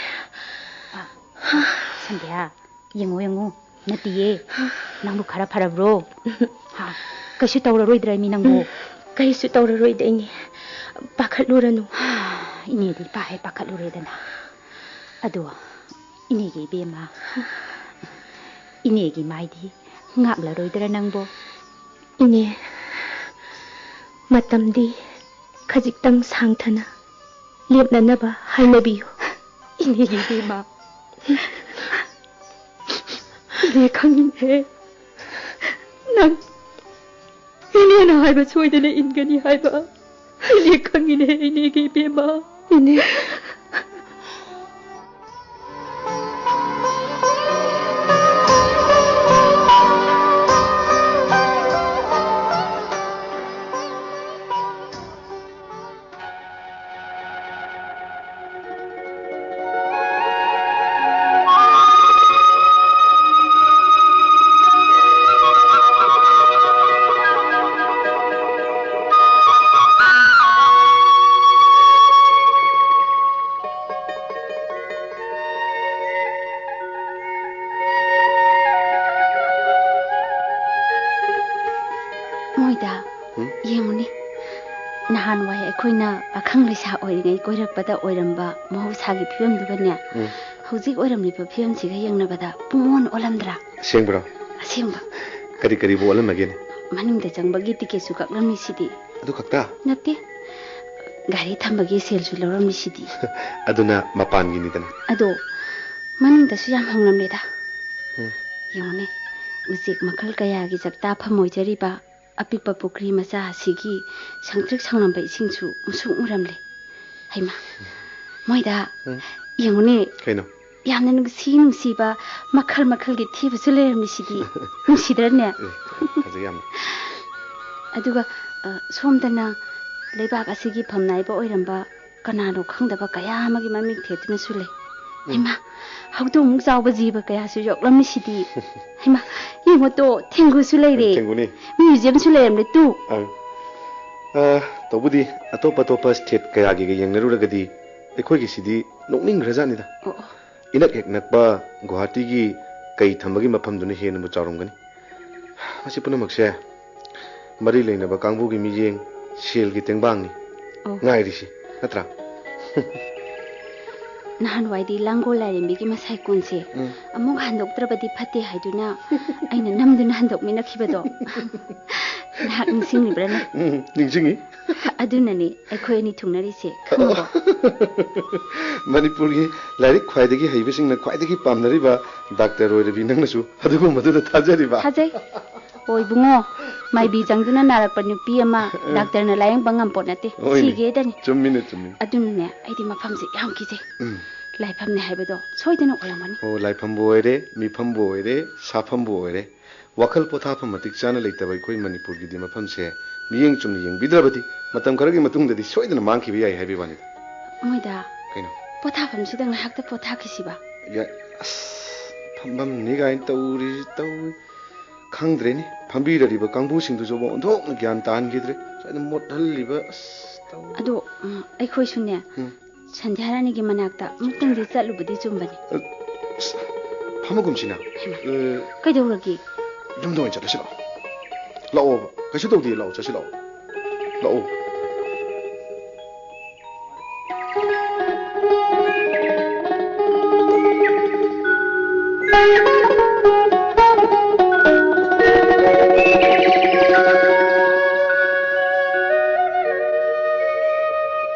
ꯑꯥ꯫ ꯁꯟꯗ꯭ꯌꯥ, ꯌꯦꯡꯉꯣ, ꯌꯦꯡꯉꯣ꯫ ꯅꯠꯇꯤꯌꯦ꯫ ꯅꯪꯕꯨ ꯈꯔ ꯐꯔꯕ꯭ꯔꯣ? ꯍꯥ? ꯀꯩꯁꯨ ꯇꯧꯔꯔꯣꯏꯗ꯭ꯔꯥ ꯃꯤ ꯅꯪꯕꯨ? ꯎꯝ, ꯀꯩꯁꯨ ꯇꯧꯔꯔꯣꯏꯗ ꯏꯅꯦ꯫ ꯄꯥꯈꯠꯂꯨꯔꯅꯨ꯫ ꯏꯅꯦꯗꯤ ꯄꯥ ꯍꯦꯛ ꯄꯥꯈꯠꯂꯨꯔꯦꯗꯅ꯫ ꯑꯗꯣ, ꯏꯅꯦꯒꯤ ꯏꯕꯦꯝꯃ, ꯏꯅꯦꯒꯤ ꯃꯥꯏꯗꯤ ꯉꯥꯛꯂꯔꯣꯏꯗ꯭ꯔꯥ ꯅꯪꯕꯣ? ꯏꯅꯦ, ꯃꯇꯝꯗꯤ ꯈꯖꯤꯛꯇꯪ ꯁꯥꯡꯊꯅ ꯂꯦꯞꯅꯅꯕ ꯍꯥꯏꯅꯕꯤꯌꯨ꯫ ꯏꯅꯦꯒꯤ ꯏꯕꯦꯝꯃ, ꯏꯅꯦ ꯈꯪꯉꯤꯅꯦ꯫ ꯅꯪ ꯏꯅꯦꯅ ꯍꯥꯏꯕ ꯁꯣꯏꯗꯅ ꯏꯟꯒꯅꯤ ꯍꯥꯏꯕ꯫ ꯏꯅꯦ ꯈꯪꯉꯤꯅꯦ, ꯏꯅꯦꯒꯤ ꯏꯕꯦꯝꯃ꯫ ꯏꯅꯦ꯫ ꯃꯣꯏꯗ ꯎꯝ? ꯌꯦꯡꯉꯨꯅꯦ, ꯅꯍꯥꯟꯋꯥꯏ ꯑꯩꯈꯣꯏꯅ ꯄꯥꯈꯪ ꯂꯩꯁꯥ ꯑꯣꯏꯔꯤꯉꯩ ꯀꯣꯏꯔꯛꯄꯗ ꯑꯣꯏꯔꯝꯕ ꯃꯍꯧꯁꯥꯒꯤ ꯐꯤꯕꯝꯗꯨꯒꯅꯦ, ꯎꯝ꯫ ꯍꯧꯖꯤꯛ ꯑꯣꯏꯔꯝꯂꯤꯕ ꯐꯤꯕꯝꯁꯤꯒ ꯌꯦꯡꯅꯕꯗ ꯄꯨꯡꯑꯣꯟ ꯑꯣꯜꯂꯝꯗ꯭ꯔꯥ? ꯑꯁꯦꯡꯕ꯭ꯔꯣ? ꯑꯁꯦꯡꯕ꯫ ꯀꯔꯤ ꯀꯔꯤꯕꯨ ꯑꯣꯜꯂꯝꯃꯒꯦꯅꯦ? ꯃꯅꯨꯡꯗ ꯆꯪꯕꯒꯤ ꯇꯤꯀꯦꯠꯁꯨ ꯀꯛꯂꯝꯃꯤꯁꯤꯗꯤ꯫ ꯑꯗꯨ ꯈꯛꯇ? ꯅꯠꯇꯦ꯫ ꯒꯥꯔꯤ ꯊꯝꯕꯒꯤ ꯁꯦꯜꯁꯨ ꯂꯧꯔꯝꯃꯤꯁꯤꯗꯤ꯫ ꯑꯗꯨꯅ ꯃꯄꯥꯟꯒꯤꯅꯤꯗꯅ꯫ ꯑꯗꯣ ꯃꯅꯨꯡꯗꯁꯨ ꯌꯥꯝ ꯍꯣꯡꯂꯝꯂꯦꯗ꯫ ꯎꯝ꯫ ꯌꯦꯡꯉꯨꯅꯦ, ꯎꯆꯦꯛ ꯃꯈꯜ ꯀꯌꯥꯒꯤ ꯆꯥꯛꯇꯥꯐꯝ ꯑꯣꯏꯖꯔꯤꯕ ꯑꯄꯤꯛꯄ ꯄꯨꯈ꯭ꯔꯤ ꯃꯆꯥ ꯑꯁꯤꯒꯤ ꯁꯪꯇ꯭ꯔꯤꯛ ꯁꯪꯂꯝꯕ ꯏꯁꯤꯡꯁꯨ ꯃꯨꯁꯨꯛ ꯃꯨꯔꯝꯂꯦ꯫ ꯍꯩꯃꯥ, ꯃꯣꯏꯗ ꯎꯝ꯫ ꯌꯦꯡꯉꯨꯅꯦ꯫ ꯀꯩꯅꯣ? ꯌꯥꯝꯅ ꯅꯨꯡꯁꯤ ꯅꯨꯡꯁꯤꯕ ꯃꯈꯜ ꯃꯈꯜꯒꯤ ꯊꯦꯕꯁꯨ ꯂꯩꯔꯝꯃꯤꯁꯤꯗꯤ꯫ ꯅꯨꯡꯁꯤꯗ꯭ꯔꯅꯦ? ꯑꯦ, ꯐꯖꯩ ꯌꯥꯝꯅ꯫ ꯑꯗꯨꯒ, ꯑ, ꯁꯣꯝꯗꯅ ꯂꯩꯕꯥꯛ ꯑꯁꯤꯒꯤ ꯐꯝꯅꯥꯏꯕ ꯑꯣꯏꯔꯝꯕ ꯀꯅꯥꯅꯣ ꯈꯪꯗꯕ ꯀꯌꯥ ꯑꯃꯒꯤ ꯃꯃꯤꯡ ꯊꯦꯠꯇꯨꯅꯁꯨ ꯂꯩ꯫ ꯎꯝ꯫ ꯍꯩꯃꯥ, ꯍꯧꯗꯣꯡꯃꯨꯛ ꯆꯥꯎꯕ ꯖꯤꯕ ꯀꯌꯥꯁꯨ ꯌꯣꯛꯂꯝꯃꯤꯁꯤꯗꯤ꯫ ꯍꯩꯃꯥ, ꯌꯦꯡꯉꯣ ꯇꯣ, ꯊꯦꯡꯒꯨꯁꯨ ꯂꯩꯔꯦ꯫ ꯊꯦꯡꯒꯨꯅꯤ꯫ ꯃ꯭ꯌꯨꯖꯤꯌꯝꯁꯨ ꯂꯩꯔꯝꯂꯦ ꯇꯨ꯫ ꯑꯪ꯫ ꯑ, ꯇꯧꯕꯗꯤ ꯑꯇꯣꯞ ꯑꯇꯣꯞꯄ ꯁ꯭ꯇꯦꯠ ꯀꯌꯥꯒꯤꯒ ꯌꯦꯡꯅꯔꯨꯔꯒꯗꯤ ꯑꯩꯈꯣꯏꯒꯤꯁꯤꯗꯤ ꯅꯣꯛꯅꯤꯡꯈ꯭ꯔꯖꯥꯠꯅꯤꯗ꯫ ꯑꯣ, ꯑꯣ꯫ ꯏꯅꯛ ꯍꯦꯛ ꯅꯛꯄ ꯒꯨꯋꯥꯍꯥꯇꯤꯒꯤ ꯀꯩ ꯊꯝꯕꯒꯤ ꯃꯐꯝꯗꯨꯅ ꯍꯦꯟꯅꯕꯨ ꯆꯥꯎꯔꯝꯒꯅꯤ꯫ ꯃꯁꯤ ꯄꯨꯝꯅꯃꯛꯁꯦ ꯃꯔꯤ ꯂꯩꯅꯕ ꯀꯥꯡꯕꯨꯒꯤ ꯃꯤꯠꯌꯦꯡ, ꯁꯦꯜꯒꯤ ꯇꯦꯡꯕꯥꯡꯅꯤ ꯑꯣ꯫ ꯉꯥꯏꯔꯤꯁꯤ, ꯅꯠꯇ꯭ꯔꯥ? ꯅꯍꯥꯟꯋꯥꯏꯗꯤ ꯂꯥꯡꯒꯣꯜ ꯂꯥꯏꯔꯦꯝꯕꯤꯒꯤ ꯃꯁꯥꯏꯀꯣꯟꯁꯦ ꯎꯝ꯫ ꯑꯃꯨꯛ ꯍꯟꯗꯣꯛꯇ꯭ꯔꯕꯗꯤ ꯐꯠꯇꯦ ꯍꯥꯏꯗꯨꯅ ꯑꯩꯅ ꯅꯝꯗꯨꯅ ꯍꯟꯗꯣꯛꯃꯤꯟꯅꯈꯤꯕꯗꯣ ꯅꯍꯥꯛ ꯅꯤꯡꯁꯤꯡꯂꯤꯕ꯭ꯔꯥꯅꯦ? ꯎꯝ, ꯅꯤꯡꯁꯤꯡꯉꯤ꯫ ꯑꯗꯨꯅꯅꯦ ꯑꯩꯈꯣꯏ ꯑꯅꯤ ꯊꯨꯡꯅꯔꯤꯁꯦ, ꯈꯪꯉꯕꯣ? ꯃꯅꯤꯄꯨꯔꯒꯤ ꯂꯥꯏꯔꯤꯛ ꯈ꯭ꯋꯥꯏꯗꯒꯤ ꯍꯩꯕꯁꯤꯡꯅ ꯈ꯭ꯋꯥꯏꯗꯒꯤ ꯄꯥꯝꯅꯔꯤꯕ ꯗꯥꯛꯇꯔ ꯑꯣꯏꯔꯕꯤ ꯅꯪꯅꯁꯨ ꯑꯗꯨꯒꯨꯝꯕꯗꯨꯗ ꯊꯥꯖꯔꯤꯕ? ꯊꯥꯖꯩ꯫ ꯑꯣ ꯏꯕꯨꯡꯉꯣ, ꯃꯥꯏꯕꯤ ꯆꯪꯗꯨꯅ ꯅꯥꯔꯛꯄ ꯅꯨꯄꯤ ꯑꯃ ꯎꯝ꯫ ꯗꯥꯛꯇꯔꯅ ꯂꯥꯌꯦꯡꯕ ꯉꯝꯄꯣꯠ ꯅꯠꯇꯦ꯫ ꯍꯣꯏꯅꯦ꯫ ꯁꯤꯒꯦꯗꯅꯤ꯫ ꯆꯨꯝꯃꯤꯅꯦ, ꯆꯨꯝꯃꯤꯅꯦ꯫ ꯑꯗꯨꯅꯅꯦ ꯑꯩꯗꯤ ꯃꯐꯝꯁꯦ ꯌꯥꯝ ꯀꯤꯖꯩ꯫ ꯎꯝ꯫ ꯂꯥꯏꯐꯝꯅꯦ ꯍꯥꯏꯕꯗꯣ ꯁꯣꯏꯗꯅ ꯑꯣꯏꯔꯝꯒꯅꯤ꯫ ꯑꯣ, ꯂꯥꯏꯐꯝꯕꯨ ꯑꯣꯏꯔꯦ, ꯃꯤꯐꯝꯕꯨ ꯑꯣꯏꯔꯦ, ꯁꯥꯐꯝꯕꯨ ꯑꯣꯏꯔꯦ꯫ ꯋꯥꯈꯜ ꯄꯣꯊꯥꯐꯝ ꯃꯇꯤꯛ ꯆꯥꯅ ꯂꯩꯇꯕ ꯑꯩꯈꯣꯏ ꯃꯅꯤꯄꯨꯔꯒꯤꯗꯤ ꯃꯐꯝꯁꯦ ꯃꯤꯠꯌꯦꯡ ꯆꯨꯝꯅ ꯌꯦꯡꯕꯤꯗ꯭ꯔꯕꯗꯤ ꯃꯇꯝ ꯈꯔꯒꯤ ꯃꯇꯨꯡꯗꯗꯤ ꯁꯣꯏꯗꯅ ꯃꯥꯡꯈꯤꯕ ꯌꯥꯏ ꯍꯥꯏꯕꯒꯤ ꯋꯥꯅꯤꯗ꯫ ꯃꯣꯏꯗ ꯀꯩꯅꯣ? ꯄꯣꯊꯥꯐꯝꯁꯤꯗ ꯉꯥꯏꯍꯥꯛꯇ ꯄꯣꯊꯥꯈꯤꯁꯤꯕ? ꯌꯥꯏ꯫ ꯑꯁ, ꯐꯝꯐꯝꯅꯤ ꯀꯥꯏꯅ ꯇꯧꯔꯤ, ꯇꯧꯔꯤ꯫ ꯈꯪꯗ꯭ꯔꯦꯅꯦ, ꯐꯝꯕꯤꯔꯔꯤꯕ ꯀꯥꯡꯕꯨꯁꯤꯡꯗꯨꯁꯨ ꯑꯣꯟꯊꯣꯛꯅ ꯒ꯭ꯌꯥꯟ ꯇꯥꯍꯟꯈꯤꯗ꯭ꯔꯦ꯫ ꯁ꯭ꯋꯥꯏꯗ ꯃꯣꯠꯍꯜꯂꯤꯕ, ꯑꯁ, ꯇꯧ- ꯑꯗꯣ, ꯎꯝ, ꯑꯩꯈꯣꯏꯁꯨꯅꯦ, ꯎꯝ꯫ ꯁꯟꯙ꯭ꯌꯥꯔꯥꯅꯤꯒꯤ ꯃꯅꯥꯛꯇ ꯑꯃꯨꯛꯇꯪꯗꯤ ꯆꯠꯂꯨꯕꯗꯤ ꯆꯨꯝꯕꯅꯤ꯫ ꯑꯁ, ꯐꯝꯃꯒꯨꯝꯁꯤꯅ꯫ ꯍꯩꯃꯥ, ꯑ, ꯀꯩꯗꯧꯔꯒꯦ? ꯌꯨꯝꯗ ꯑꯣꯏꯅ ꯆꯠꯂꯁꯤ ꯂꯥꯛꯑꯣ꯫ ꯂꯥꯛꯑꯣꯕ, ꯀꯩꯁꯨ ꯇꯧꯗꯦ, ꯂꯥꯛꯑꯣ, ꯆꯠꯁꯤ ꯂꯥꯛꯑꯣ꯫ ꯂꯥꯛꯑꯣ꯫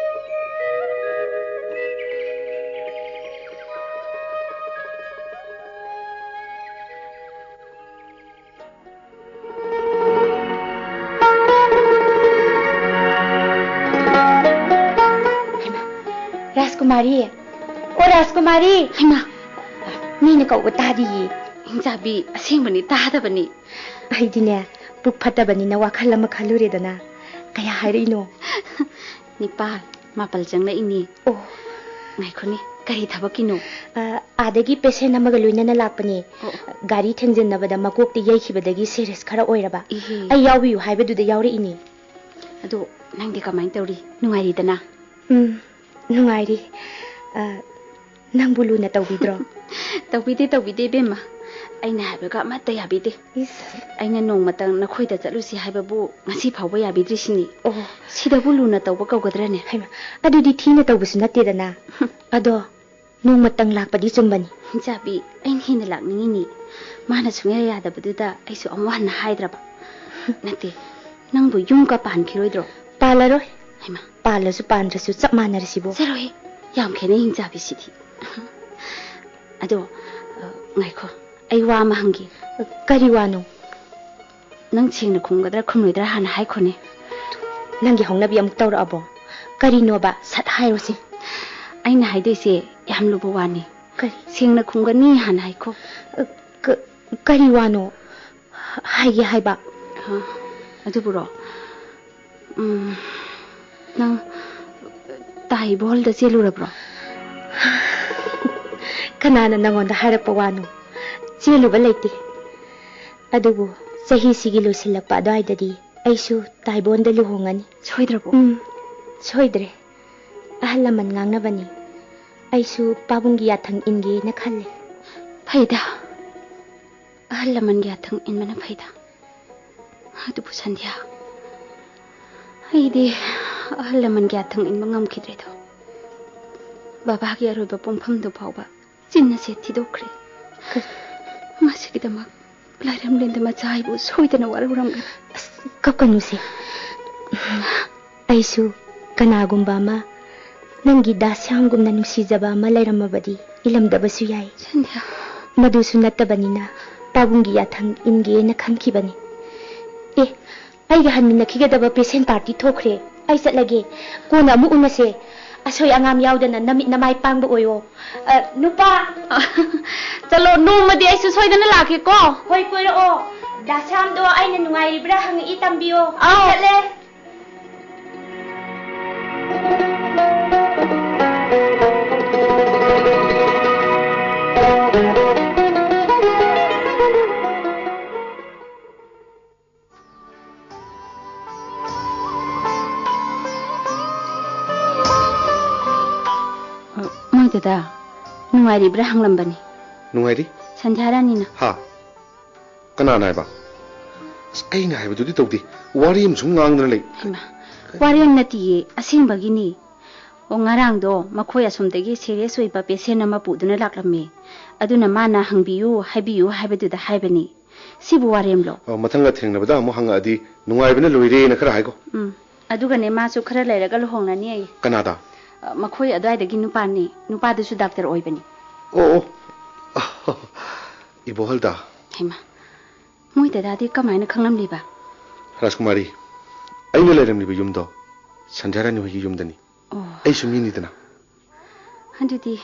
ꯀꯨꯃꯥꯔꯤ, ꯑꯣ ꯔꯥꯖꯀꯨꯃꯥꯔꯤ꯫ ꯍꯩꯃꯥ! ꯃꯤꯅ ꯀꯧꯕ ꯇꯥꯗꯤꯌꯦ꯫ ꯍꯤꯡꯆꯥꯕꯤ, ꯑꯁꯦꯡꯕꯅꯤ, ꯇꯥꯗꯕꯅꯤ꯫ ꯑꯩꯗꯤꯅꯦ, ꯄꯨꯛ ꯐꯠꯇꯕꯅꯤꯅ ꯋꯥꯈꯜ ꯑꯃ ꯈꯜꯂꯨꯔꯦꯗꯅ꯫ ꯀꯌꯥ ꯍꯥꯏꯔꯛꯏꯅꯣ? ꯅꯤꯄꯥꯜ, ꯃꯥꯄꯜ ꯆꯪꯂꯛꯏꯅꯤ꯫ ꯑꯣ꯫ ꯉꯥꯏꯈꯣꯅꯦ, ꯀꯔꯤ ꯊꯕꯛꯀꯤꯅꯣ? ꯑ, ꯑꯥꯗꯒꯤ ꯄꯦꯁꯦꯟ ꯑꯃꯒ ꯂꯣꯏꯅꯅ ꯂꯥꯛꯄꯅꯦ꯫ ꯑꯣ꯫ ꯒꯥꯔꯤ ꯊꯦꯡꯖꯤꯟꯅꯕꯗ ꯃꯀꯣꯛꯇ ꯌꯩꯈꯤꯕꯗꯒꯤ ꯁꯦꯔꯤꯌꯁ ꯈꯔ ꯑꯣꯏꯔꯕ꯫ ꯏꯍꯦ꯫ ꯑꯩ ꯌꯥꯎꯕꯤꯌꯨ ꯍꯥꯏꯕꯗꯨꯗ ꯌꯥꯎꯔꯛꯏꯅꯤ꯫ ꯑꯗꯣ ꯅꯪꯗꯤ ꯀꯃꯥꯏꯅ ꯇꯧꯔꯤ? ꯅꯨꯡꯉꯥꯏꯔꯤꯗꯅ? ꯎꯝ, ꯅꯨꯡꯉꯥꯏꯔꯤ꯫ ꯑ, ꯅꯪꯕꯨ ꯂꯨꯅ ꯇꯧꯕꯤꯗ꯭ꯔꯣ? ꯇꯧꯕꯤꯗꯦ, ꯇꯧꯕꯤꯗꯦ, ꯏꯕꯦꯝꯃ꯫ ꯑꯩꯅ ꯍꯥꯏꯕꯒ ꯑꯃꯠꯇ ꯌꯥꯕꯤꯗꯦ꯫ ꯏꯁ꯫ ꯑꯩꯅ ꯅꯣꯡꯃꯇꯪ ꯅꯈꯣꯏꯗ ꯆꯠꯂꯨꯁꯤ ꯍꯥꯏꯕꯕꯨ ꯉꯁꯤ ꯐꯥꯎꯕ ꯌꯥꯕꯤꯗ꯭ꯔꯤꯁꯤꯅꯤ꯫ ꯑꯣ꯫ ꯁꯤꯗꯕꯨ ꯂꯨꯅ ꯇꯧꯕ ꯀꯧꯒꯗ꯭ꯔꯅꯦ? ꯍꯩꯃꯥ, ꯑꯗꯨꯗꯤ ꯊꯤꯅ ꯇꯧꯕꯁꯨ ꯅꯠꯇꯦꯗꯅ꯫ ꯑꯗꯣ ꯅꯣꯡꯃꯇꯪ ꯂꯥꯛꯄꯗꯤ ꯆꯨꯝꯕꯅꯤ꯫ ꯍꯤꯡꯆꯥꯕꯤ, ꯑꯩꯅ ꯍꯦꯟꯅ ꯂꯥꯛꯅꯤꯡꯉꯤꯅꯤ꯫ ꯃꯥꯅ ꯁꯨꯡꯌꯥ ꯌꯥꯗꯕꯗꯨꯗ ꯑꯩꯁꯨ ꯑꯃꯨꯛ ꯍꯟꯅ ꯍꯥꯏꯗ꯭ꯔꯕ꯫ ꯅꯠꯇꯦ, ꯅꯪꯕꯨ ꯌꯨꯝꯒ ꯄꯥꯟꯈꯤꯔꯣꯏꯗ꯭ꯔꯣ? ꯄꯥꯜꯂꯔꯣꯏ꯫ ꯍꯩꯃꯥ꯫ ꯄꯥꯜꯂꯁꯨ ꯄꯥꯟꯗ꯭ꯔꯁꯨ ꯆꯞ ꯃꯥꯟꯅꯔꯁꯤꯕꯨ꯫ ꯆꯠꯂꯣꯍꯦ, ꯌꯥꯝ ꯈꯦꯠꯅꯩ ꯍꯤꯡꯆꯥꯕꯤꯁꯤꯗꯤ꯫ ꯑꯗꯣ, ꯑ, ꯉꯥꯏꯈꯣ, ꯑꯩ ꯋꯥ ꯑꯃ ꯍꯪꯒꯦ꯫ ꯀꯔꯤ ꯋꯥꯅꯣ? ꯅꯪ ꯁꯦꯡꯅ ꯈꯨꯝꯒꯗ꯭ꯔꯥ ꯈꯨꯝꯂꯣꯏꯗ꯭ꯔꯥ ꯍꯥꯟꯅ ꯍꯥꯏꯈꯣꯅꯦ꯫ ꯅꯪꯒꯤ ꯍꯧꯅꯕꯤ ꯑꯃꯨꯛ ꯇꯧꯔꯛꯑꯕꯣ? ꯀꯔꯤꯅꯣꯕ? ꯁꯠ ꯍꯥꯏꯔꯣꯁꯦ꯫ ꯑꯩꯅ ꯍꯥꯏꯗꯣꯏꯁꯦ ꯌꯥꯝ ꯂꯨꯕ ꯋꯥꯅꯤ꯫ ꯀꯔꯤ? ꯁꯦꯡꯅ ꯈꯨꯝꯒꯅꯤ ꯍꯥꯟꯅ ꯍꯥꯏꯈꯣ꯫ ꯑ, ꯀ-, ꯀꯔꯤ ꯋꯥꯅꯣ? ꯍꯥꯏꯒꯦ ꯍꯥꯏꯕ꯫ ꯑ, ꯑꯗꯨꯕꯨꯔꯣ? ꯎꯝ, ꯅꯪ ꯇꯥꯏꯕ ꯍꯣꯜꯗ ꯆꯦꯜꯂꯨꯔꯕ꯭ꯔꯣ? ꯀꯅꯥꯅ ꯅꯪꯉꯣꯟꯗ ꯍꯥꯏꯔꯛꯄ ꯋꯥꯅꯣ? ꯆꯦꯜꯂꯨꯕ ꯂꯩꯇꯦ꯫ ꯑꯗꯨꯕꯨ ꯆꯍꯤꯁꯤꯒꯤ ꯂꯣꯏꯁꯤꯜꯂꯛꯄ ꯑꯗꯨꯋꯥꯏꯗꯗꯤ ꯑꯩꯁꯨ ꯇꯥꯏꯕꯣꯟꯗ ꯂꯨꯍꯣꯡꯉꯅꯤ꯫ ꯁꯣꯏꯗ꯭ꯔꯕꯣ? ꯎꯝ, ꯁꯣꯏꯗ꯭ꯔꯦ꯫ ꯑꯍꯜ ꯂꯃꯟ ꯉꯥꯡꯅꯕꯅꯤ꯫ ꯑꯩꯁꯨ ꯄꯥꯕꯨꯡꯒꯤ ꯌꯥꯊꯪ ꯏꯟꯒꯦꯅ ꯈꯜꯂꯦ꯫ ꯐꯩꯗ꯫ ꯑꯍꯜ ꯂꯃꯟꯒꯤ ꯌꯥꯊꯪ ꯏꯟꯕꯅ ꯐꯩꯗ꯫ ꯑꯗꯨꯕꯨ ꯁꯟꯙ꯭ꯌꯥ, ꯑꯩꯗꯤ ꯑꯍꯜ ꯂꯃꯟꯒꯤ ꯌꯥꯊꯪ ꯏꯟꯕ ꯉꯝꯈꯤꯗ꯭ꯔꯦꯗꯣ꯫ ꯕꯕꯥꯒꯤ ꯑꯔꯣꯏꯕ ꯄꯨꯡꯐꯝꯗꯨ ꯐꯥꯎꯕ ꯆꯤꯟ ꯑꯁꯦ ꯊꯤꯗꯣꯛꯈ꯭ꯔꯦ꯫ ꯀꯔꯤ? ꯃꯁꯤꯒꯤꯗꯃꯛ ꯂꯥꯏꯔꯦꯝꯂꯦꯟꯗ ꯃꯆꯥ ꯑꯩꯕꯨ ꯁꯣꯏꯗꯅ ꯋꯥꯔꯧꯔꯝꯒꯅꯤ꯫ ꯑꯁ, ꯀꯞꯀꯅꯨꯁꯦ꯫ ꯑꯩꯁꯨ ꯀꯅꯥꯒꯨꯝꯕ ꯑꯃ, ꯅꯪꯒꯤ ꯗꯥꯁ꯭ꯌꯥꯝꯒꯨꯝꯅ ꯅꯨꯡꯁꯤꯖꯕ ꯑꯃ ꯂꯩꯔꯝꯃꯕꯗꯤ ꯏꯜꯂꯝꯗꯕꯁꯨ ꯌꯥꯏ꯫ ꯁꯟꯙ꯭ꯌꯥ꯫ ꯃꯗꯨꯁꯨ ꯅꯠꯇꯕꯅꯤꯅ ꯄꯥꯕꯨꯡꯒꯤ ꯌꯥꯊꯪ ꯏꯟꯒꯦꯅ ꯈꯟꯈꯤꯕꯅꯤ꯫ ꯑꯦ, ꯑꯩꯒ ꯍꯟꯃꯤꯟꯅꯈꯤꯒꯗꯕ ꯄꯦꯁꯦꯟ ꯄꯥꯔꯇꯤ ꯊꯣꯛꯈ꯭ꯔꯦ꯫ ꯑꯩ ꯆꯠꯂꯒꯦ꯫ ꯀꯣꯟꯅ ꯑꯃꯨꯛ ꯎꯅꯁꯦ꯫ ꯑꯁꯣꯏ ꯑꯉꯥꯝ ꯌꯥꯎꯗꯅ ꯅꯃꯤꯠ ꯅꯃꯥꯏ ꯄꯥꯡꯕ ꯑꯣꯏꯌꯣ꯫ ꯑ, ꯅꯨꯄꯥ꯫ ꯆꯠꯂꯣ, ꯅꯣꯡꯃꯗꯤ ꯑꯩꯁꯨ ꯁꯣꯏꯗꯅ ꯂꯥꯛꯀꯦꯀꯣ꯫ ꯍꯣꯏ, ꯀꯣꯏꯔꯛꯑꯣ꯫ ꯗꯥ ꯁ꯭ꯌꯥꯝꯗꯣ ꯑꯩꯅ ꯅꯨꯡꯉꯥꯏꯔꯤꯕ꯭ꯔꯥ ꯍꯪꯉꯛꯏ, ꯇꯝꯕꯤꯌꯣ꯫ ꯑꯥꯎ꯫ ꯆꯠꯂꯦ꯫ ꯃꯣꯏ ꯗꯗꯥ ꯅꯨꯡꯉꯥꯏꯔꯤꯕ꯭ꯔꯥ ꯍꯪꯂꯝꯕꯅꯤ꯫ ꯅꯨꯡꯉꯥꯏꯔꯤ꯫ ꯁꯟꯙ꯭ꯌꯥ ꯔꯥꯅꯤꯅ꯫ ꯍꯥ? ꯀꯅꯥꯅ ꯍꯥꯏꯕ? ꯑꯁ, ꯑꯩꯅ ꯍꯥꯏꯕꯗꯨꯗꯤ ꯇꯧꯗꯦ꯫ ꯋꯥꯔꯤ ꯑꯃ ꯁꯨꯝ ꯉꯥꯡꯗꯅ ꯂꯩ꯫ ꯍꯩꯃꯥ, ꯋꯥꯔꯦꯝ ꯅꯠꯇꯤꯌꯦ, ꯑꯁꯦꯡꯕꯒꯤꯅꯤ꯫ ꯑꯣ, ꯉꯔꯥꯡꯗꯣ ꯃꯈꯣꯏ ꯑꯁꯣꯝꯗꯒꯤ serious ꯑꯣꯏꯕ patient ꯑꯃ ꯄꯨꯗꯨꯅ ꯂꯥꯛꯂꯝꯃꯦ꯫ ꯑꯗꯨꯅ ꯃꯥꯅ ꯍꯪꯕꯤꯌꯨ, ꯍꯥꯏꯕꯤꯌꯨ ꯍꯥꯏꯕꯗꯨꯗ ꯍꯥꯏꯕꯅꯤ꯫ ꯁꯤꯕꯨ ꯋꯥꯔꯦꯝꯂꯣ? ꯑ, ꯃꯊꯪꯒ ꯊꯦꯡꯅꯕꯗ ꯑꯃꯨꯛ ꯍꯪꯉꯛꯑꯗꯤ ꯅꯨꯡꯉꯥꯏꯕꯅ ꯂꯣꯏꯔꯦꯅ ꯈꯔ ꯍꯥꯏꯒꯣ꯫ ꯎꯝ꯫ ꯑꯗꯨꯒꯅꯦ, ꯃꯥꯁꯨ ꯈꯔ ꯂꯩꯔꯒ ꯂꯨꯍꯣꯡꯂꯅꯤ ꯑꯩ꯫ ꯀꯅꯥꯗ? ꯑ, ꯃꯈꯣꯏ ꯑꯗꯨꯋꯥꯏꯗꯒꯤ ꯅꯨꯄꯥꯅꯤ꯫ ꯅꯨꯄꯥꯗꯨꯁꯨ ꯗꯥꯛꯇꯔ ꯑꯣꯏꯕꯅꯤ꯫ ꯑꯣ, ꯑꯣ꯫ ꯏꯕꯣꯍꯜꯗ꯫ ꯍꯩꯃꯥ, ꯃꯣꯏ ꯗꯗꯥꯗꯤ ꯀꯃꯥꯏꯅ ꯈꯪꯂꯝꯂꯤꯕ? ꯔꯥꯖꯀꯨꯃꯥꯔꯤ, ꯑꯩꯅ ꯂꯩꯔꯝꯂꯤꯕ ꯌꯨꯝꯗꯣ ꯁꯟꯙ꯭ꯌꯥꯔꯥꯅꯤ ꯍꯣꯏꯒꯤ ꯌꯨꯝꯗꯅꯤ꯫ ꯑꯣ꯫ ꯑꯩꯁꯨ ꯃꯤꯅꯤꯗꯅ꯫ ꯑꯗꯨꯗꯤ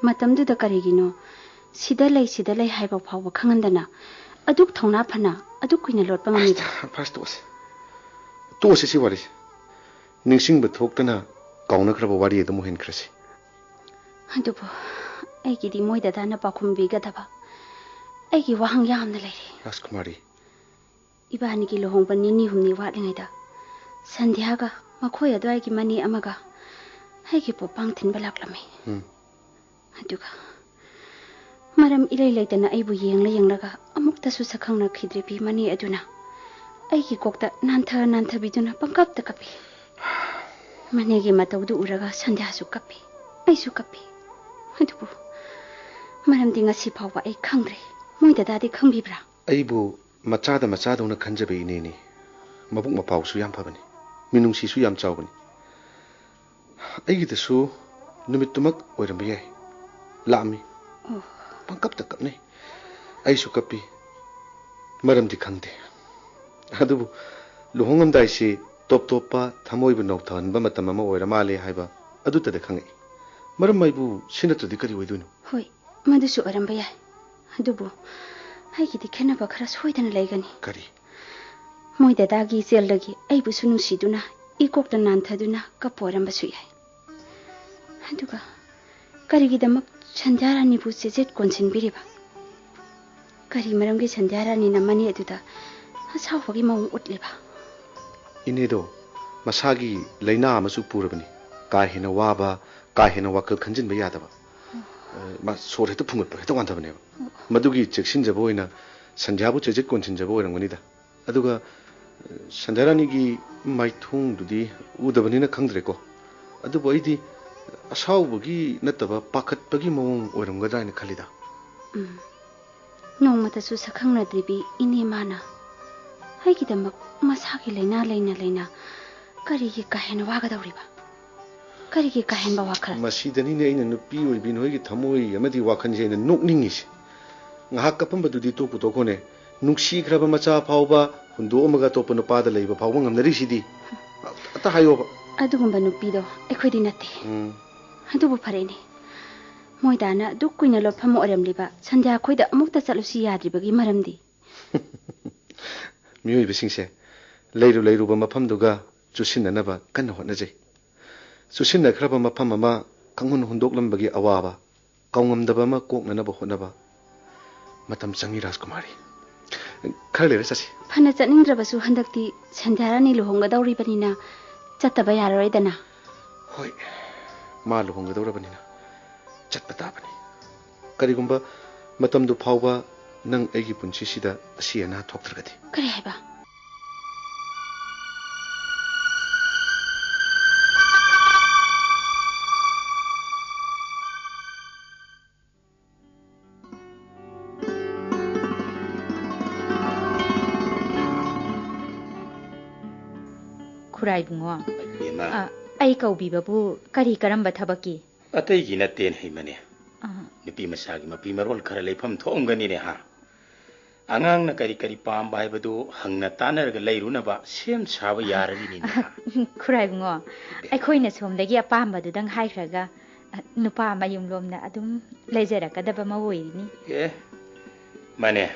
ꯃꯇꯝꯗꯨꯗ ꯀꯔꯤꯒꯤꯅꯣ ꯁꯤꯗ ꯂꯩ, ꯁꯤꯗ ꯂꯩ ꯍꯥꯏꯕ ꯐꯥꯎꯕ ꯈꯪꯍꯟꯗꯅ ꯑꯗꯨꯛ ꯊꯧꯅꯥ ꯐꯅ ꯑꯗꯨꯛ ꯀꯨꯏꯅ ꯂꯣꯠꯄ ꯉꯝꯃꯤꯕ? ꯐꯔꯦ, ꯐꯔꯦ, ꯇꯣꯛꯑꯁꯤ꯫ ꯇꯣꯛꯑꯁꯤ ꯁꯤ ꯋꯥꯔꯤꯁꯦ꯫ ꯅꯤꯡꯁꯤꯡꯕ ꯊꯣꯛꯇꯅ ꯀꯥꯎꯅꯈ꯭ꯔꯕ ꯋꯥꯔꯤ ꯑꯗꯨꯝ ꯑꯣꯏꯍꯟꯈ꯭ꯔꯁꯤ꯫ ꯑꯗꯨꯕꯨ ꯑꯩꯒꯤꯗꯤ ꯃꯣꯏ ꯗꯗꯥꯅ ꯄꯥꯎꯈꯨꯝ ꯄꯤꯒꯗꯕ ꯑꯩꯒꯤ ꯋꯥꯍꯪ ꯌꯥꯝꯅ ꯂꯩꯔꯤ꯫ ꯔꯥꯖꯀꯨꯃꯥꯔꯤ꯫ ꯏꯕꯥꯅꯤꯒꯤ ꯂꯨꯍꯣꯡꯕ ꯅꯤꯅꯤ ꯍꯨꯝꯅꯤ ꯋꯥꯠꯂꯤꯉꯩꯗ ꯁꯟꯙ꯭ꯌꯥꯒ ꯃꯈꯣꯏ ꯑꯗꯨꯋꯥꯏꯒꯤ ꯃꯅꯦ ꯑꯃꯒ ꯑꯩꯒꯤ ꯄꯣꯠꯄꯥꯡ ꯊꯤꯟꯕ ꯂꯥꯛꯂꯝꯃꯤ꯫ ꯎꯝ꯫ ꯑꯗꯨꯒ ꯃꯔꯝ ꯏꯂꯩ ꯂꯩꯇꯅ ꯑꯩꯕꯨ ꯌꯦꯡꯂ ꯌꯦꯡꯂꯒ ꯑꯃꯨꯛꯇꯁꯨ ꯁꯛꯈꯪꯅꯈꯤꯗ꯭ꯔꯤꯕꯤ ꯃꯅꯦ ꯑꯗꯨꯅ ꯑꯩꯒꯤ ꯀꯣꯛꯇ ꯅꯥꯟꯊ ꯅꯥꯟꯊꯕꯤꯗꯨꯅ ꯄꯪꯀꯞꯇ ꯀꯞꯄꯤ꯫ ꯃꯅꯦꯒꯤ ꯃꯇꯧꯗꯨ ꯎꯔꯒ ꯁꯟꯙ꯭ꯌꯥꯁꯨ ꯀꯞꯄꯤ, ꯑꯩꯁꯨ ꯀꯞꯄꯤ꯫ ꯑꯗꯨꯕꯨ ꯃꯔꯝꯗꯤ ꯉꯁꯤ ꯐꯥꯎꯕ ꯑꯩ ꯈꯪꯗ꯭ꯔꯦ꯫ ꯃꯣꯏ ꯗꯗꯥꯗꯤ ꯈꯪꯕꯤꯕ꯭ꯔꯥ? ꯑꯩꯕꯨ ꯃꯆꯥꯗ ꯃꯆꯥꯗꯧꯅ ꯈꯟꯖꯕ ꯏꯅꯦꯅꯤ꯫ ꯃꯕꯨꯛ ꯃꯄꯥꯎꯁꯨ ꯌꯥꯝ ꯐꯕꯅꯤ, ꯃꯤꯅꯨꯡꯁꯤꯁꯨ ꯌꯥꯝ ꯆꯥꯎꯕꯅꯤ꯫ ꯑꯩꯒꯤꯗꯁꯨ ꯅꯨꯃꯤꯠꯇꯨꯃꯛ ꯑꯣꯏꯔꯝꯕ ꯌꯥꯏ, ꯂꯥꯛꯑꯝꯃꯤ꯫ ꯑꯣ꯫ ꯄꯪꯀꯞꯇ ꯀꯞꯅꯩ꯫ ꯑꯩꯁꯨ ꯀꯞꯄꯤ꯫ ꯃꯔꯝꯗꯤ ꯈꯪꯗꯦ꯫ ꯑꯗꯨꯕꯨ ꯂꯨꯍꯣꯡꯉꯝꯗꯥꯏꯁꯤ ꯇꯣꯞ ꯇꯣꯞꯄ ꯊꯃꯣꯏꯕꯨ ꯅꯧꯊꯍꯟꯕ ꯃꯇꯝ ꯑꯃ ꯑꯣꯏꯔ ꯃꯥꯜꯂꯦ ꯍꯥꯏꯕ ꯑꯗꯨꯇꯗ ꯈꯪꯉꯛꯏ꯫ ꯃꯔꯝ ꯑꯩꯕꯨ ꯁꯤ ꯅꯠꯇ꯭ꯔꯗꯤ ꯀꯔꯤ ꯑꯣꯏꯗꯣꯏꯅꯣ? ꯍꯣꯏ, ꯃꯗꯨꯁꯨ ꯑꯣꯏꯔꯝꯕ ꯌꯥꯏ꯫ ꯑꯗꯨꯕꯨ ꯑꯩꯒꯤꯗꯤ ꯈꯦꯠꯅꯕ ꯈꯔ ꯁꯣꯏꯗꯅ ꯂꯩꯒꯅꯤ꯫ ꯀꯔꯤ? ꯃꯣꯏ ꯗꯗꯥꯒꯤ ꯏꯆꯦꯜꯗꯒꯤ ꯑꯩꯕꯨꯁꯨ ꯅꯨꯡꯁꯤꯗꯨꯅ ꯏꯀꯣꯛꯇ ꯅꯥꯟꯊꯗꯨꯅ ꯀꯞꯄ ꯑꯣꯏꯔꯝꯕꯁꯨ ꯌꯥꯏ꯫ ꯑꯗꯨꯒ ꯀꯔꯤꯒꯤꯗꯃꯛ ꯁꯟꯙ꯭ꯌꯥ ꯔꯥꯅꯤꯕꯨ ꯆꯦꯆꯦꯠ ꯀꯣꯟꯁꯤꯟꯕꯤꯔꯤꯕ? ꯀꯔꯤ ꯃꯔꯝꯒꯤ ꯁꯟꯙ꯭ꯌꯥ ꯔꯥꯅꯤꯅ ꯃꯅꯦ ꯑꯗꯨꯗ ꯑꯁꯥꯎꯕꯒꯤ ꯃꯑꯣꯡ ꯎꯠꯂꯤꯕ? ꯏꯅꯦꯗꯣ ꯃꯁꯥꯒꯤ ꯂꯥꯏꯅꯥ ꯑꯃꯁꯨ ꯄꯨꯔꯕꯅꯤ꯫ ꯀꯥ ꯍꯦꯟꯅ ꯋꯥꯕ, ꯀꯥ ꯍꯦꯟꯅ ꯋꯥꯈꯜ ꯈꯟꯖꯤꯟꯕ ꯌꯥꯗꯕ꯫ ꯑ, ꯃꯥ ꯁꯣꯔ ꯍꯦꯛꯇ ꯐꯨꯡꯒꯠꯄ ꯍꯦꯛꯇ ꯋꯥꯟꯊꯕꯅꯦꯕ꯫ ꯃꯗꯨꯒꯤ ꯆꯦꯛꯁꯤꯟꯖꯕ ꯑꯣꯏꯅ ꯁꯟꯙ꯭ꯌꯥꯕꯨ ꯆꯦꯆꯦꯠ ꯀꯣꯟꯁꯤꯟꯖꯕ ꯑꯣꯏꯔꯝꯒꯅꯤꯗ꯫ ꯑꯗꯨꯒ, ꯑ, ꯁꯟꯙ꯭ꯌꯥ ꯔꯥꯅꯤꯒꯤ ꯃꯥꯏꯊꯣꯡꯗꯨꯗꯤ ꯎꯗꯕꯅꯤꯅ ꯈꯪꯗ꯭ꯔꯦꯀꯣ꯫ ꯑꯗꯨꯕꯨ ꯑꯩꯗꯤ ꯑꯁꯥꯎꯕꯒꯤ ꯅꯠꯇꯕ ꯄꯥꯈꯠꯄꯒꯤ ꯃꯑꯣꯡ ꯑꯣꯏꯔꯝꯒꯗ꯭ꯔꯥ ꯍꯥꯏꯅ ꯈꯜꯂꯤꯗ꯫ ꯎꯝ꯫ ꯅꯣꯡꯃꯇꯁꯨ ꯁꯛꯈꯪꯅꯗ꯭ꯔꯤꯕꯤ ꯏꯅꯦ ꯃꯥꯅ ꯑꯩꯒꯤꯗꯃꯛ ꯃꯁꯥꯒꯤ ꯂꯥꯏꯅꯥ ꯂꯩꯅ ꯂꯩꯅ ꯀꯔꯤꯒꯤ ꯀꯥ ꯍꯦꯟꯅ ꯋꯥꯒꯗꯧꯔꯤꯕ? ꯀꯔꯤꯒꯤ ꯀꯥ ꯍꯦꯟꯕ ꯋꯥꯈꯜ? ꯃꯁꯤꯗꯅꯤꯅꯦ ꯑꯩꯅ ꯅꯨꯄꯤ ꯑꯣꯏꯕꯤ ꯅꯣꯏꯒꯤ ꯊꯃꯣꯏ ꯑꯃꯗꯤ ꯋꯥꯈꯜꯁꯦ ꯑꯩꯅ ꯅꯣꯛꯅꯤꯡꯉꯤꯁꯦ꯫ ꯉꯥꯏꯍꯥꯛ ꯀꯞꯄꯝꯕꯗꯨꯗꯤ ꯇꯣꯛꯄꯨ ꯇꯣꯛꯈꯣꯅꯦ, ꯅꯨꯡꯁꯤꯈ꯭ꯔꯕ ꯃꯆꯥ ꯐꯥꯎꯕ ꯍꯨꯟꯗꯣꯛꯑꯝꯃꯒ ꯑꯇꯣꯞꯄ ꯅꯨꯄꯥꯗ ꯂꯩꯕ ꯐꯥꯎꯕ ꯉꯝꯅꯔꯤꯁꯤꯗꯤ꯫ ꯑ-, ꯑꯇ ꯍꯥꯏꯌꯣꯕ꯫ ꯑꯗꯨꯒꯨꯝꯕ ꯅꯨꯄꯤꯗꯣ ꯑꯩꯈꯣꯏꯗꯤ ꯅꯠꯇꯦ꯫ ꯎꯝ꯫ ꯑꯗꯨꯕꯨ ꯐꯔꯦꯅꯦ, ꯃꯣꯏꯗꯥꯅ ꯑꯗꯨꯛ ꯀꯨꯏꯅ ꯂꯣꯠꯐꯝ ꯑꯣꯏꯔꯝꯂꯤꯕ ꯁꯟꯙ꯭ꯌꯥ ꯈꯣꯏꯗ ꯑꯃꯨꯛꯇ ꯆꯠꯂꯨꯁꯤ ꯌꯥꯗ꯭ꯔꯤꯕꯒꯤ ꯃꯔꯝꯗꯤ? ꯃꯤꯑꯣꯏꯕꯁꯤꯡꯁꯦ ꯂꯩꯔꯨ ꯂꯩꯔꯨꯕ ꯃꯐꯝꯗꯨꯒ ꯆꯨꯁꯤꯟꯅꯅꯕ ꯀꯟꯅ ꯍꯣꯠꯅꯖꯩ꯫ ꯆꯨꯁꯤꯟꯅꯈ꯭ꯔꯕ ꯃꯐꯝ ꯑꯃ ꯈꯪꯍꯨꯟ ꯍꯨꯟꯗꯣꯛꯂꯝꯕꯒꯤ ꯑꯋꯥꯕ ꯀꯥꯎꯉꯝꯗꯕ ꯑꯃ ꯀꯣꯛꯅꯅꯕ ꯍꯣꯠꯅꯕ ꯃꯇꯝ ꯆꯪꯏ, ꯔꯥꯖꯀꯨꯃꯥꯔꯤ꯫ ꯈꯔ ꯂꯩꯔ ꯆꯠꯁꯤ꯫ ꯐꯅ ꯆꯠꯅꯤꯡꯗ꯭ꯔꯕꯁꯨ ꯍꯟꯗꯛꯇꯤ ꯁꯟꯙ꯭ꯌꯥ ꯔꯥꯅꯤ ꯂꯨꯍꯣꯡꯒꯗꯧꯔꯤꯕꯅꯤꯅ ꯆꯠꯇꯕ ꯌꯥꯔꯔꯣꯏꯗꯅ꯫ ꯍꯣꯏ, ꯃꯥ ꯂꯨꯍꯣꯡꯒꯗꯧꯔꯕꯅꯤꯅ ꯆꯠꯄ ꯇꯥꯕꯅꯤ꯫ ꯀꯔꯤꯒꯨꯝꯕ ꯃꯇꯝꯗꯨ ꯐꯥꯎꯕ ꯅꯪ ꯑꯩꯒꯤ ꯄꯨꯟꯁꯤꯁꯤꯗ ꯑꯁꯤ ꯑꯅꯥ ꯊꯣꯛꯇ꯭ꯔꯒꯗꯤ꯫ ꯀꯔꯤ ꯍꯥꯏꯕ? ꯈꯨꯔꯥꯏꯕꯨꯡꯉꯣ, ꯏꯕꯦꯝꯃ꯫ ꯑ, ꯑꯩ ꯀꯧꯕꯤꯕꯕꯨ ꯀꯔꯤ ꯀꯔꯝꯕ ꯊꯕꯛꯀꯤ? ꯑꯇꯩꯒꯤ ꯅꯠꯇꯦꯅꯦ, ꯍꯩꯃꯅꯦ꯫ ꯑ꯫ ꯅꯨꯄꯤ ꯃꯆꯥꯒꯤ ꯃꯄꯤ ꯃꯔꯣꯜ ꯈꯔ ꯂꯩꯐꯝ ꯊꯣꯛꯑꯝꯒꯅꯤꯅꯦ, ꯍꯥ? ꯑꯉꯥꯡꯅ ꯀꯔꯤ ꯀꯔꯤ ꯄꯥꯝꯕ ꯍꯥꯏꯕꯗꯨ ꯍꯪꯅ ꯇꯥꯟꯅꯔꯒ ꯂꯩꯔꯨꯅꯕ ꯁꯦꯝ ꯁꯥꯕ ꯌꯥꯔꯅꯤꯅꯦ꯫ ꯈꯨꯔꯥꯏꯕꯨꯡꯉꯣ, ꯑꯩꯈꯣꯏꯅ ꯁꯣꯝꯗꯒꯤ ꯑꯄꯥꯝꯕꯗꯨꯗꯪ ꯍꯥꯏꯈ꯭ꯔꯒ, ꯑ, ꯅꯨꯄꯥ ꯃꯌꯨꯝꯂꯣꯝꯅ ꯑꯗꯨꯝ ꯂꯩꯖꯔꯛꯀꯗꯕ ꯑꯃ ꯑꯣꯏꯔꯤꯅꯤ꯫ ꯑꯦ, ꯃꯥꯅꯦ,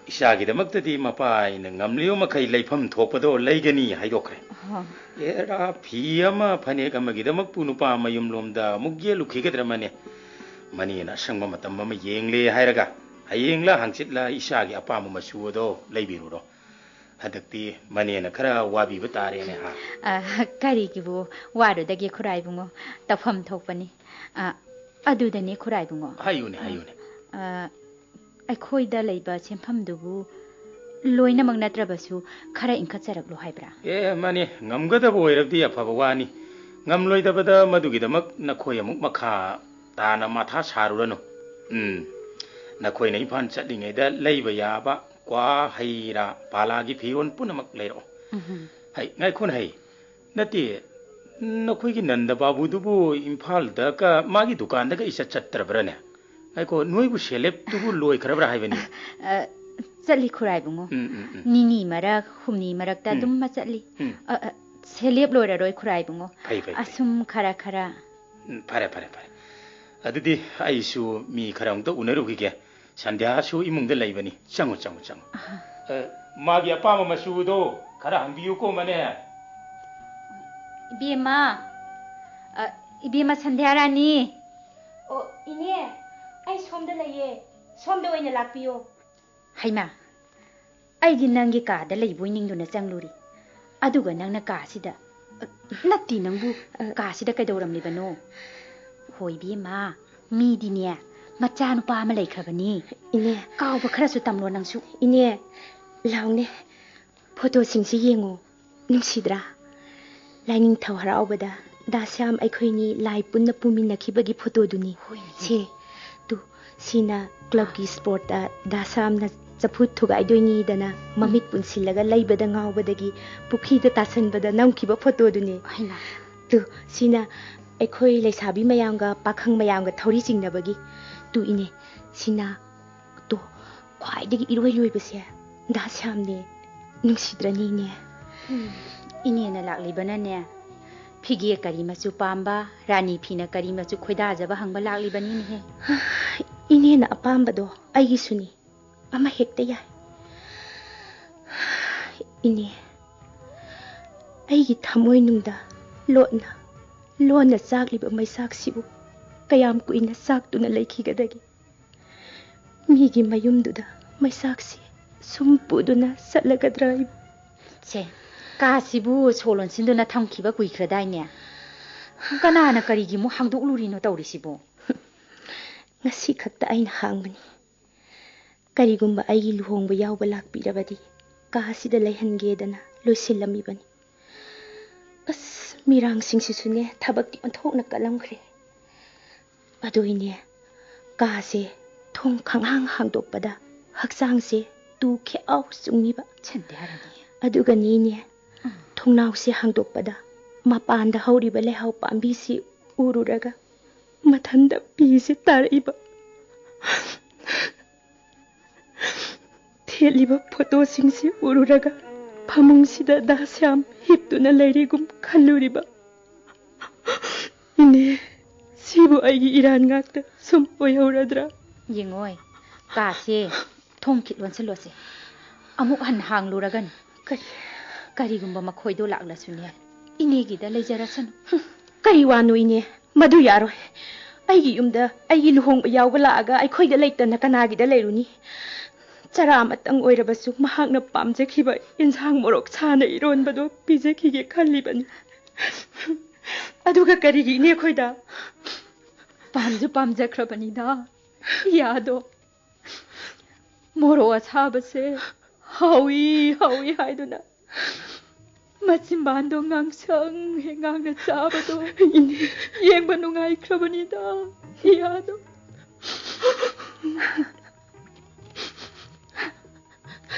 ꯏꯆꯥꯒꯤꯗꯃꯛꯇꯗꯤ ꯃꯄꯥ ꯑꯩꯅ ꯉꯝꯂꯤꯕ ꯃꯈꯩ ꯂꯩꯐꯝ ꯊꯣꯛꯄꯗꯣ ꯂꯩꯒꯅꯤ ꯍꯥꯏꯗꯣꯛꯈ꯭ꯔꯦ꯫ ꯑꯣ꯫ ꯑꯦꯔꯥ, ꯐꯤ ꯑꯃ ꯐꯅꯦꯛ ꯑꯃꯒꯤꯗꯃꯛꯄꯨ ꯅꯨꯄꯥ ꯃꯌꯨꯝꯂꯣꯝꯗ ꯑꯃꯨꯛ ꯌꯦꯠꯂꯨꯈꯤꯒꯗ꯭ꯔꯥ ꯃꯅꯦ? ꯃꯅꯦꯅ ꯑꯁꯪꯕ ꯃꯇꯝ ꯑꯃ ꯌꯦꯡꯂꯦ ꯍꯥꯏꯔꯒ ꯍꯌꯦꯡꯂ ꯍꯪꯆꯤꯠꯂ ꯏꯆꯥꯒꯤ ꯑꯄꯥꯝꯕ ꯃꯆꯨ ꯑꯗꯣ ꯂꯩꯕꯤꯔꯨꯔꯣ꯫ ꯍꯟꯗꯛꯇꯤ ꯃꯅꯦꯅ ꯈꯔ ꯋꯥꯕꯤꯕ ꯇꯥꯔꯦꯅꯦ ꯍꯥ꯫ ꯑ, ꯀꯔꯤꯒꯤꯕꯨ ꯋꯥꯔꯨꯗꯒꯦ ꯈꯨꯔꯥꯏꯕꯨꯡꯉꯣ? ꯇꯧꯐꯝ ꯊꯣꯛꯄꯅꯤ꯫ ꯑ, ꯑꯗꯨꯗꯅꯦ ꯈꯨꯔꯥꯏꯕꯨꯡꯉꯣ꯫ ꯍꯥꯏꯌꯨꯅꯦ, ꯍꯥꯏꯌꯨꯅꯦ꯫ ꯑ, ꯑꯩꯈꯣꯏꯗ ꯂꯩꯕ ꯁꯦꯟꯐꯝꯗꯨꯕꯨ ꯂꯣꯏꯅꯃꯛ ꯅꯠꯇ꯭ꯔꯕꯁꯨ ꯈꯔ ꯏꯟꯈꯠꯆꯔꯛꯂꯣ ꯍꯥꯏꯕ꯭ꯔꯥ? ꯑꯦ, ꯃꯥꯅꯦ, ꯉꯝꯒꯗꯕ ꯑꯣꯏꯔꯕꯗꯤ ꯑꯐꯕ ꯋꯥꯅꯤ꯫ ꯉꯝꯂꯣꯏꯗꯕꯗ ꯃꯗꯨꯒꯤꯗꯃꯛ ꯅꯈꯣꯏ ꯑꯃꯨꯛ ꯃꯈꯥ ꯇꯥꯅ ꯃꯊꯥ ꯁꯥꯔꯨꯔꯅꯨ꯫ ꯎꯝ, ꯅꯈꯣꯏꯅ ꯏꯝꯐꯥꯜ ꯆꯠꯂꯤꯉꯩꯗ ꯂꯩꯕ ꯌꯥꯕ ꯀ꯭ꯋꯥ, ꯍꯩ ꯔꯥ, ꯄꯥꯂꯥꯒꯤ ꯐꯤꯔꯣꯜ ꯄꯨꯝꯅꯃꯛ ꯂꯩꯔꯛꯑꯣ꯫ ꯎꯝꯍꯨꯝ꯫ ꯍꯩ, ꯉꯥꯏꯈꯣꯅꯦ, ꯍꯩ꯫ ꯅꯠꯇꯦ, ꯅꯈꯣꯏꯒꯤ ꯅꯟꯗ ꯕꯥꯕꯨꯗꯨꯕꯨ ꯏꯝꯐꯥꯜꯗꯒ ꯃꯥꯒꯤ ꯗꯨꯀꯥꯟꯗꯒ ꯏꯆꯠ ꯆꯠꯇ꯭ꯔꯕ꯭ꯔꯥꯅꯦ? ꯉꯥꯏꯈꯣ, ꯅꯣꯏꯕꯨ ꯁꯦꯂꯦꯞꯇꯨꯕꯨ ꯂꯣꯏꯈ꯭ꯔꯕ꯭ꯔꯥ ꯍꯥꯏꯕꯅꯤ꯫ ꯑ, ꯆꯠꯂꯤ ꯈꯨꯔꯥꯏꯕꯨꯡꯉꯣ꯫ ꯎꯝ, ꯎꯝ, ꯎꯝ꯫ ꯅꯤꯅꯤ ꯃꯔꯛ, ꯍꯨꯝꯅꯤ ꯃꯔꯛꯇ ꯎꯝ꯫ ꯑꯗꯨꯝ ꯆꯠꯂꯤ꯫ ꯎꯝ꯫ ꯑ, ꯑ, ꯁꯦꯂꯦꯞ ꯂꯣꯏꯔꯔꯣꯏ ꯈꯨꯔꯥꯏꯕꯨꯡꯉꯣ꯫ ꯐꯩ, ꯐꯩ, ꯐꯩ꯫ ꯑꯁꯨꯝ ꯈꯔ ꯈꯔ꯫ ꯎꯝ, ꯐꯔꯦ, ꯐꯔꯦ, ꯐꯔꯦ꯫ ꯑꯗꯨꯗꯤ ꯑꯩꯁꯨ ꯃꯤ ꯈꯔ ꯑꯃꯨꯛꯇ ꯎꯅꯔꯨꯈꯤꯒꯦ꯫ ꯁꯟꯙ꯭ꯌꯥꯁꯨ ꯏꯃꯨꯡꯗ ꯂꯩꯕꯅꯤ꯫ ꯆꯪꯉꯨ, ꯆꯪꯉꯨ, ꯆꯪꯉꯨ꯫ ꯑꯍ꯫ ꯑ, ꯃꯥꯒꯤ ꯑꯄꯥꯝꯕ ꯃꯆꯨꯗꯣ ꯈꯔ ꯍꯪꯕꯤꯌꯨꯀꯣ, ꯃꯅꯦ꯫ ꯏꯕꯦꯝꯃ, ꯑ, ꯏꯕꯦꯝꯃ ꯁꯟꯙ꯭ꯌꯥꯔꯥꯅꯤ꯫ ꯑꯣ, ꯏꯅꯦ, ꯑꯩ ꯁꯣꯝꯗ ꯂꯩꯌꯦ꯫ ꯁꯣꯝꯗ ꯑꯣꯏꯅ ꯂꯥꯛꯄꯤꯌꯣ꯫ ꯍꯩꯃꯥ, ꯑꯩꯗꯤ ꯅꯪꯒꯤ ꯀꯥꯗ ꯂꯩꯕꯣꯏ ꯅꯤꯡꯗꯨꯅ ꯆꯪꯂꯨꯔꯤ꯫ ꯑꯗꯨꯒ ꯅꯪꯅ ꯀꯥꯁꯤꯗ, ꯑ, ꯅꯠꯇꯦ ꯅꯪꯕꯨ, ꯑ, ꯀꯥꯁꯤꯗ ꯀꯩꯗꯧꯔꯝꯂꯤꯕꯅꯣ? ꯍꯣꯏ ꯏꯕꯦꯝꯃ, ꯃꯤꯗꯤꯅꯦ, ꯃꯆꯥꯅꯨꯄꯥ ꯑꯃ ꯂꯩꯈ꯭ꯔꯕꯅꯤ꯫ ꯏꯅꯦ꯫ ꯀꯥꯎꯕ ꯈꯔꯁꯨ ꯇꯝꯂꯣ ꯅꯪꯁꯨ꯫ ꯏꯅꯦ, ꯂꯥꯎꯅꯦ, ꯐꯣꯇꯣꯁꯤꯡꯁꯤ ꯌꯦꯡꯉꯨ, ꯅꯨꯡꯁꯤꯗ꯭ꯔꯥ? ꯂꯥꯏꯅꯤꯡꯊꯧ ꯍꯔꯥꯎꯕꯗ ꯗꯥ ꯁ꯭ꯌꯥꯝ ꯑꯩꯈꯣꯏꯅꯤ ꯂꯥꯏ ꯄꯨꯟꯅ ꯄꯨꯃꯤꯟꯅꯈꯤꯕꯒꯤ ꯐꯣꯇꯣꯗꯨꯅꯤ꯫ ꯍꯣꯏꯅꯦ꯫ ꯁꯦ, ꯇꯨ, ꯁꯤꯅ ꯀ꯭ꯂꯕꯀꯤ ꯁ꯭ꯄꯣꯔꯠꯇ ꯗꯥ ꯁ꯭ꯌꯥꯝꯅ ꯆꯐꯨ ꯊꯨꯒꯥꯏꯗꯣꯏꯅꯤꯗꯅ ꯃꯃꯤꯠ ꯄꯨꯟꯁꯤꯜꯂꯒ ꯂꯩꯕꯗ ꯉꯥꯎꯕꯗꯒꯤ ꯄꯨꯈ꯭ꯔꯤꯗ ꯇꯥꯁꯟꯕꯗ ꯅꯝꯈꯤꯕ ꯐꯣꯇꯣꯗꯨꯅꯤ꯫ ꯍꯩꯃꯥ꯫ ꯇꯨ, ꯁꯤꯅ ꯑꯩꯈꯣꯏ ꯂꯩꯁꯥꯕꯤ ꯃꯌꯥꯝꯒ ꯄꯥꯈꯪ ꯃꯌꯥꯝꯒ ꯊꯧꯔꯤ ꯆꯤꯡꯅꯕꯒꯤ꯫ ꯇꯨ, ꯏꯅꯦ, ꯁꯤꯅ, ꯇꯨ, ꯈ꯭ꯋꯥꯏꯗꯒꯤ ꯏꯔꯣꯏ ꯂꯣꯏꯕꯁꯦ ꯗꯥ ꯁ꯭ꯌꯥꯝꯅꯦ꯫ ꯅꯨꯡꯁꯤꯗ꯭ꯔꯅꯦ, ꯏꯅꯦ? ꯎꯝ, ꯏꯅꯦꯅ ꯂꯥꯛꯂꯤꯕꯅꯅꯦ, ꯐꯤꯒꯦ ꯀꯔꯤ ꯃꯆꯨ ꯄꯥꯝꯕ, ꯔꯥꯅꯤ ꯐꯤꯅ ꯀꯔꯤ ꯃꯆꯨ ꯈꯣꯏꯗꯥꯖꯕ ꯍꯪꯕ ꯂꯥꯛꯂꯤꯕꯅꯤꯅꯦꯍꯦ꯫ ꯏꯅꯦꯅ ꯑꯄꯥꯝꯕꯗꯣ ꯑꯩꯒꯤꯁꯨꯅꯤ꯫ ꯑꯃ ꯍꯦꯛꯇ ꯌꯥꯏ꯫ ꯏꯅꯦ, ꯑꯩꯒꯤ ꯊꯃꯣꯏꯅꯨꯡꯗ ꯂꯣꯠꯅ, ꯂꯣꯟꯅ ꯆꯥꯛꯂꯤꯕ ꯃꯩꯆꯥꯛꯁꯤꯕꯨ ꯀꯌꯥꯝ ꯀꯨꯏꯅ ꯆꯥꯛꯇꯨꯅ ꯂꯩꯈꯤꯒꯗꯒꯦ? ꯃꯤꯒꯤ ꯃꯌꯨꯝꯗꯨꯗ ꯃꯩꯆꯥꯛꯁꯤ ꯁꯨꯝ ꯄꯨꯗꯨꯅ ꯆꯠꯂꯒꯗ꯭ꯔꯥ ꯑꯩꯕꯨ? ꯁꯦ, ꯀꯥꯁꯤꯕꯨ ꯁꯣ ꯂꯣꯟꯁꯤꯟꯗꯨꯅ ꯊꯝꯈꯤꯕ ꯀꯨꯏꯈ꯭ꯔꯗꯥꯏꯅꯦ? ꯀꯅꯥꯅ ꯀꯔꯤꯒꯤ ꯑꯃꯨꯛ ꯍꯥꯡꯗꯣꯛꯂꯨꯔꯤꯅꯣ ꯇꯧꯔꯤꯁꯤꯕꯨ? ꯉꯁꯤ ꯈꯛꯇ ꯑꯩꯅ ꯍꯥꯡꯕꯅꯤ꯫ ꯀꯔꯤꯒꯨꯝꯕ ꯑꯩꯒꯤ ꯂꯨꯍꯣꯡꯕ ꯌꯥꯎꯕ ꯂꯥꯛꯄꯤꯔꯕꯗꯤ ꯀꯥꯁꯤꯗ ꯂꯩꯍꯟꯒꯦꯗꯅ ꯂꯣꯏꯁꯤꯜꯂꯝꯃꯤꯕꯅꯤ꯫ ꯑꯁ, ꯃꯤꯔꯥꯡꯁꯤꯡꯁꯤꯁꯨꯅꯦ ꯊꯕꯛꯇꯤ ꯑꯣꯟꯊꯣꯛꯅ ꯀꯜꯂꯝꯈ꯭ꯔꯦ꯫ ꯑꯗꯨ ꯏꯅꯦ, ꯀꯥꯁꯦ ꯊꯣꯡ ꯈꯪꯍꯥꯡ ꯍꯥꯡꯗꯣꯛꯄꯗ ꯍꯛꯆꯥꯡꯁꯦ ꯇꯨ ꯈ꯭ꯌꯥꯎ ꯆꯨꯡꯉꯤꯕ꯫ ꯁꯟꯗ꯭ꯌꯥꯔꯥꯅꯤ꯫ ꯑꯗꯨꯒꯅꯤ ꯏꯅꯦ, ꯎꯝ꯫ ꯊꯣꯡꯅꯥꯎꯁꯦ ꯍꯥꯡꯗꯣꯛꯄꯗ ꯃꯄꯥꯟꯗ ꯍꯧꯔꯤꯕ ꯂꯩꯍꯥꯎ ꯄꯥꯝꯕꯤꯁꯤ ꯎꯔꯨꯔꯒ ꯃꯊꯟꯗ ꯄꯤꯁꯦ ꯇꯥꯔꯛꯏꯕ꯫ ꯊꯦꯠꯂꯤꯕ ꯐꯣꯇꯣꯁꯤꯡꯁꯤ ꯎꯔꯨꯔꯒ ꯐꯃꯨꯡꯁꯤꯗ ꯗꯥ ꯁ꯭ꯌꯥꯝ ꯍꯤꯞꯇꯨꯅ ꯂꯩꯔꯤꯒꯨꯝ ꯈꯜꯂꯨꯔꯤꯕ꯫ ꯏꯅꯦ, ꯁꯤꯕꯨ ꯑꯩꯒꯤ ꯏꯔꯥꯟ ꯉꯥꯛꯇ ꯁꯨꯝ ꯑꯣꯏꯍꯧꯔꯗ꯭ꯔꯥ? ꯌꯦꯡꯉꯣꯏ, ꯀꯥꯁꯦ ꯊꯣꯡ ꯈꯤꯠ ꯂꯣꯟꯁꯤꯜꯂꯣꯁꯦ꯫ ꯑꯃꯨꯛ ꯍꯟꯅ ꯍꯥꯡꯂꯨꯔꯒꯅꯤ꯫ ꯀꯔꯤ? ꯀꯔꯤꯒꯨꯝꯕ ꯃꯈꯣꯏꯗꯣ ꯂꯥꯛꯂꯁꯨꯅꯦ, ꯏꯅꯦꯒꯤꯗ ꯂꯩꯖꯔꯁꯅꯨ꯫ ꯍꯨꯝ, ꯀꯔꯤ ꯋꯥꯅꯣ ꯏꯅꯦ? ꯃꯗꯨ ꯌꯥꯔꯣꯏ꯫ ꯑꯩꯒꯤ ꯌꯨꯝꯗ ꯑꯩꯒꯤ ꯂꯨꯍꯣꯡꯕ ꯌꯥꯎꯕ ꯂꯥꯛꯑꯒ ꯑꯩꯈꯣꯏꯗ ꯂꯩꯇꯅ ꯀꯅꯥꯒꯤꯗ ꯂꯩꯔꯨꯅꯤ? ꯆꯔꯥ ꯑꯃꯇꯪ ꯑꯣꯏꯔꯕꯁꯨ ꯃꯍꯥꯛꯅ ꯄꯥꯝꯖꯈꯤꯕ ꯏꯟꯁꯥꯡ ꯃꯣꯔꯣꯛ ꯁꯥꯅ ꯏꯔꯣꯟꯕꯗꯣ ꯄꯤꯖꯈꯤꯒꯦ ꯈꯜꯂꯤꯕꯅꯤ꯫ ꯑꯗꯨꯒ ꯀꯔꯤꯒꯤ ꯏꯅꯦ ꯑꯩꯈꯣꯏꯗ? ꯄꯥꯝꯁꯨ ꯄꯥꯝꯖꯈ꯭ꯔꯕꯅꯤꯗ ꯏꯌꯥꯗꯣ꯫ ꯃꯣꯔꯣꯛ ꯑꯁꯥꯕꯁꯦ ꯍꯥꯎꯏ, ꯍꯥꯎꯏ ꯍꯥꯏꯗꯨꯅ ꯃꯆꯤꯟꯕꯥꯟꯗꯣ ꯉꯥꯡꯁꯪ ꯍꯦꯛ ꯉꯥꯡꯅ ꯆꯥꯕꯗꯣ ꯏꯅꯦ꯫ ꯌꯦꯡꯕ ꯅꯨꯡꯉꯥꯏꯈ꯭ꯔꯕꯅꯤꯗ ꯏꯌꯥꯗꯣ꯫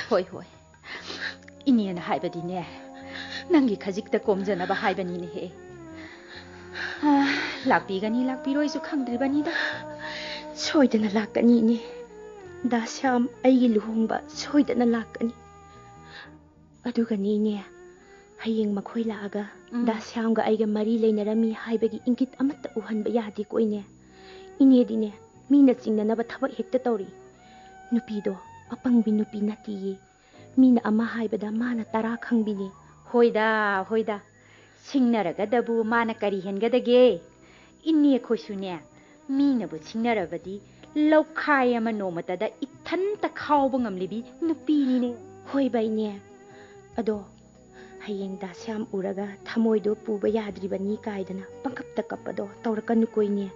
ꯍꯣꯏ, ꯍꯣꯏ꯫ ꯏꯅꯦꯅ ꯍꯥꯏꯕꯗꯤꯅꯦ, ꯅꯪꯒꯤ ꯈꯖꯤꯛꯇ ꯀꯣꯝꯖꯅꯕ ꯍꯥꯏꯕꯅꯤꯅꯦꯍꯦ꯫ ꯑꯥ, ꯂꯥꯛꯄꯤꯒꯅꯤ ꯂꯥꯛꯄꯤꯔꯣꯏꯁꯨ ꯈꯪꯗ꯭ꯔꯤꯕꯅꯤꯗ꯫ ꯁꯣꯏꯗꯅ ꯂꯥꯛꯀꯅꯤ, ꯏꯅꯦ꯫ ꯗꯥ ꯁ꯭ꯌꯥꯝ ꯑꯩꯒꯤ ꯂꯨꯍꯣꯡꯕ ꯁꯣꯏꯗꯅ ꯂꯥꯛꯀꯅꯤ꯫ ꯑꯗꯨꯒꯅꯦ ꯏꯅꯦ, ꯍꯌꯦꯡ ꯃꯈꯣꯏ ꯂꯥꯛꯑꯒ ꯎꯝ꯫ ꯗꯥ ꯁ꯭ꯌꯥꯝꯒ ꯑꯩꯒ ꯃꯔꯤ ꯂꯩꯅꯔꯝꯃꯤ ꯍꯥꯏꯕꯒꯤ ꯏꯪꯒꯤꯠ ꯑꯃꯠꯇ ꯎꯍꯟꯕ ꯌꯥꯗꯦꯀꯣ ꯏꯅꯦ꯫ ꯏꯅꯦꯗꯤꯅꯦ, ꯃꯤꯅ ꯆꯤꯡꯅꯅꯕ ꯊꯕꯛ ꯍꯦꯛꯇ ꯇꯧꯔꯤ꯫ ꯅꯨꯄꯤꯗꯣ ꯑꯄꯪꯕꯤ ꯅꯨꯄꯤ ꯅꯠꯇꯦꯌꯦ꯫ ꯃꯤꯅ ꯑꯃ ꯍꯥꯏꯕꯗ ꯃꯥꯅ ꯇꯔꯥ ꯈꯪꯕꯤꯅꯤ꯫ ꯍꯣꯏꯗ, ꯍꯣꯏꯗ꯫ ꯁꯤꯡꯅꯔꯒꯗꯕꯨ ꯃꯥꯅ ꯀꯔꯤ ꯍꯦꯟꯒꯗꯒꯦ? ꯏꯅꯦ ꯈꯣꯏꯁꯨꯅꯦ, ꯃꯤꯅꯕꯨ ꯁꯤꯡꯅꯔꯕꯗꯤ ꯂꯧꯈꯥꯏ ꯑꯃ ꯅꯣꯡꯃꯇꯗ ꯏꯊꯟꯇ ꯈꯥꯎꯕ ꯉꯝꯂꯤꯕꯤ ꯅꯨꯄꯤꯅꯤꯅꯦ꯫ ꯍꯣꯏꯕ ꯏꯅꯦ꯫ ꯑꯗꯣ ꯍꯌꯦꯡ ꯗꯥ ꯁ꯭ꯌꯥꯝ ꯎꯔꯒ ꯊꯃꯣꯏꯗꯣ ꯄꯨꯕ ꯌꯥꯗ꯭ꯔꯤꯕꯅꯤ ꯀꯥꯏꯗꯅ ꯄꯪꯀꯞꯇ ꯀꯞꯄꯗꯣ ꯇꯧꯔꯛꯀꯅꯨꯀꯣ ꯏꯅꯦ꯫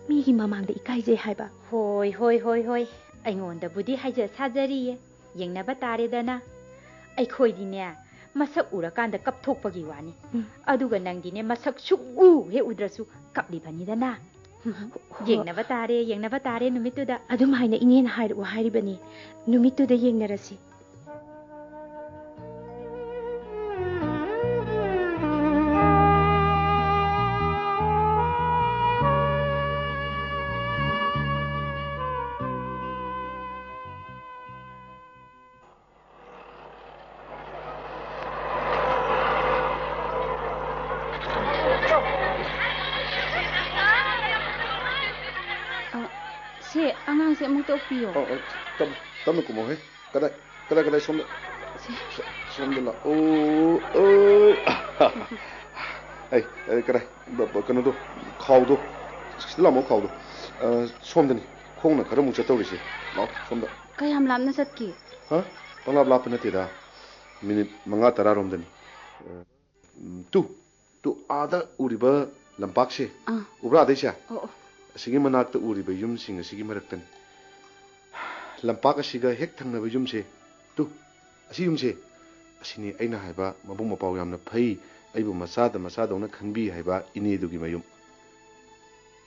ꯃꯤꯒꯤ ꯃꯃꯥꯡꯗ ꯏꯀꯥꯏꯖꯩ ꯍꯥꯏꯕ꯫ ꯍꯣꯏ, ꯍꯣꯏ, ꯍꯣꯏ, ꯍꯣꯏ꯫ ꯑꯩꯉꯣꯟꯗꯕꯨꯗꯤ ꯍꯥꯏꯖ ꯁꯥꯖꯔꯤꯌꯦ꯫ ꯌꯦꯡꯅꯕ ꯇꯥꯔꯦꯗꯅ꯫ ꯑꯩꯈꯣꯏꯗꯤꯅꯦ, ꯃꯁꯛ ꯎꯔꯀꯥꯟꯗ ꯀꯞꯊꯣꯛꯄꯒꯤ ꯋꯥꯅꯤ꯫ ꯎꯝ꯫ ꯑꯗꯨꯒ ꯅꯪꯗꯤꯅꯦ, ꯃꯁꯛ ꯁꯨꯛꯎ ꯍꯦꯛ ꯎꯗ꯭ꯔꯁꯨ ꯀꯞꯂꯤꯕꯅꯤꯗꯅ꯫ ꯍꯣ-, ꯌꯦꯡꯅꯕ ꯇꯥꯔꯦ, ꯌꯦꯡꯅꯕ ꯇꯥꯔꯦ ꯅꯨꯃꯤꯠꯇꯨꯗ꯫ ꯑꯗꯨꯝ ꯍꯥꯏꯅ ꯏꯅꯦꯅ ꯍꯥꯏꯔꯛꯑꯣ ꯍꯥꯏꯔꯤꯕꯅꯤ꯫ ꯅꯨꯃꯤꯠꯇꯨꯗ ꯌꯦꯡꯅꯔꯁꯤ꯫ ꯑ, ꯁꯦ, ꯑꯉꯥꯡꯁꯦ ꯑꯃꯨꯛꯇ ꯑꯣꯛꯄꯤꯌꯣ꯫ ꯑꯣ, ꯑꯣ, ꯇꯞ-, ꯇꯞꯅ ꯀꯨꯝꯃꯣꯍꯦ꯫ ꯀꯗꯥꯏ, ꯀꯗꯥꯏ, ꯀꯗꯥꯏ, ꯁꯣꯝꯗ? ꯁꯦ꯫ ꯁꯣ-, ꯁꯣꯝꯗ ꯂꯥꯛꯑꯣ꯫ ꯑꯣ, ꯑꯩ, ꯑꯩ, ꯀꯗꯥꯏ? ꯕ-, ꯕ-, ꯀꯩꯅꯣꯗꯣ, ꯈꯥꯎꯗꯣ꯫ ꯁꯤꯗ ꯂꯥꯛꯑꯣ, ꯈꯥꯎꯗꯣ꯫ ꯑ, ꯁꯣꯝꯗꯅꯤ꯫ ꯈꯣꯡꯅ ꯈꯔ ꯑꯃꯨꯛ ꯆꯠꯇꯧꯔꯤꯁꯦ꯫ ꯂꯥꯛꯑꯣ, ꯁꯣꯝꯗ꯫ ꯀꯌꯥꯝ ꯂꯥꯞꯅ ꯆꯠꯀꯦ? ꯍꯥ? ꯄꯪꯂꯥꯞ ꯂꯥꯞꯄ ꯅꯠꯇꯦꯗ꯫ ꯃꯤꯅꯤꯠ ꯃꯉꯥ ꯇꯔꯥ ꯔꯣꯝꯗꯅꯤ꯫ ꯑ, ꯎꯝ, ꯇꯨ, ꯇꯨ, ꯑꯥꯗ ꯎꯔꯤꯕ ꯂꯝꯄꯥꯛꯁꯦ, ꯑꯥ꯫ ꯎꯕ꯭ꯔꯥ ꯑꯗꯩꯁꯦ? ꯑꯣ, ꯑꯣ꯫ ꯑꯁꯤꯒꯤ ꯃꯅꯥꯛꯇ ꯎꯔꯤꯕ ꯌꯨꯝꯁꯤꯡ ꯑꯁꯤꯒꯤ ꯃꯔꯛꯇꯅꯤ꯫ ꯂꯝꯄꯥꯛ ꯑꯁꯤꯒ ꯍꯦꯛ ꯊꯪꯅꯕ ꯌꯨꯝꯁꯦ, ꯇꯨ, ꯑꯁꯤ ꯌꯨꯝꯁꯦ, ꯑꯁꯤꯅꯤ ꯑꯩꯅ ꯍꯥꯏꯕ ꯃꯕꯨꯡ ꯃꯄꯥꯎ ꯌꯥꯝꯅ ꯐꯩ, ꯑꯩꯕꯨ ꯃꯆꯥꯗ ꯃꯆꯥꯗꯧꯅ ꯈꯟꯕꯤ ꯍꯥꯏꯕ ꯏꯅꯦꯗꯨꯒꯤ ꯃꯌꯨꯝ꯫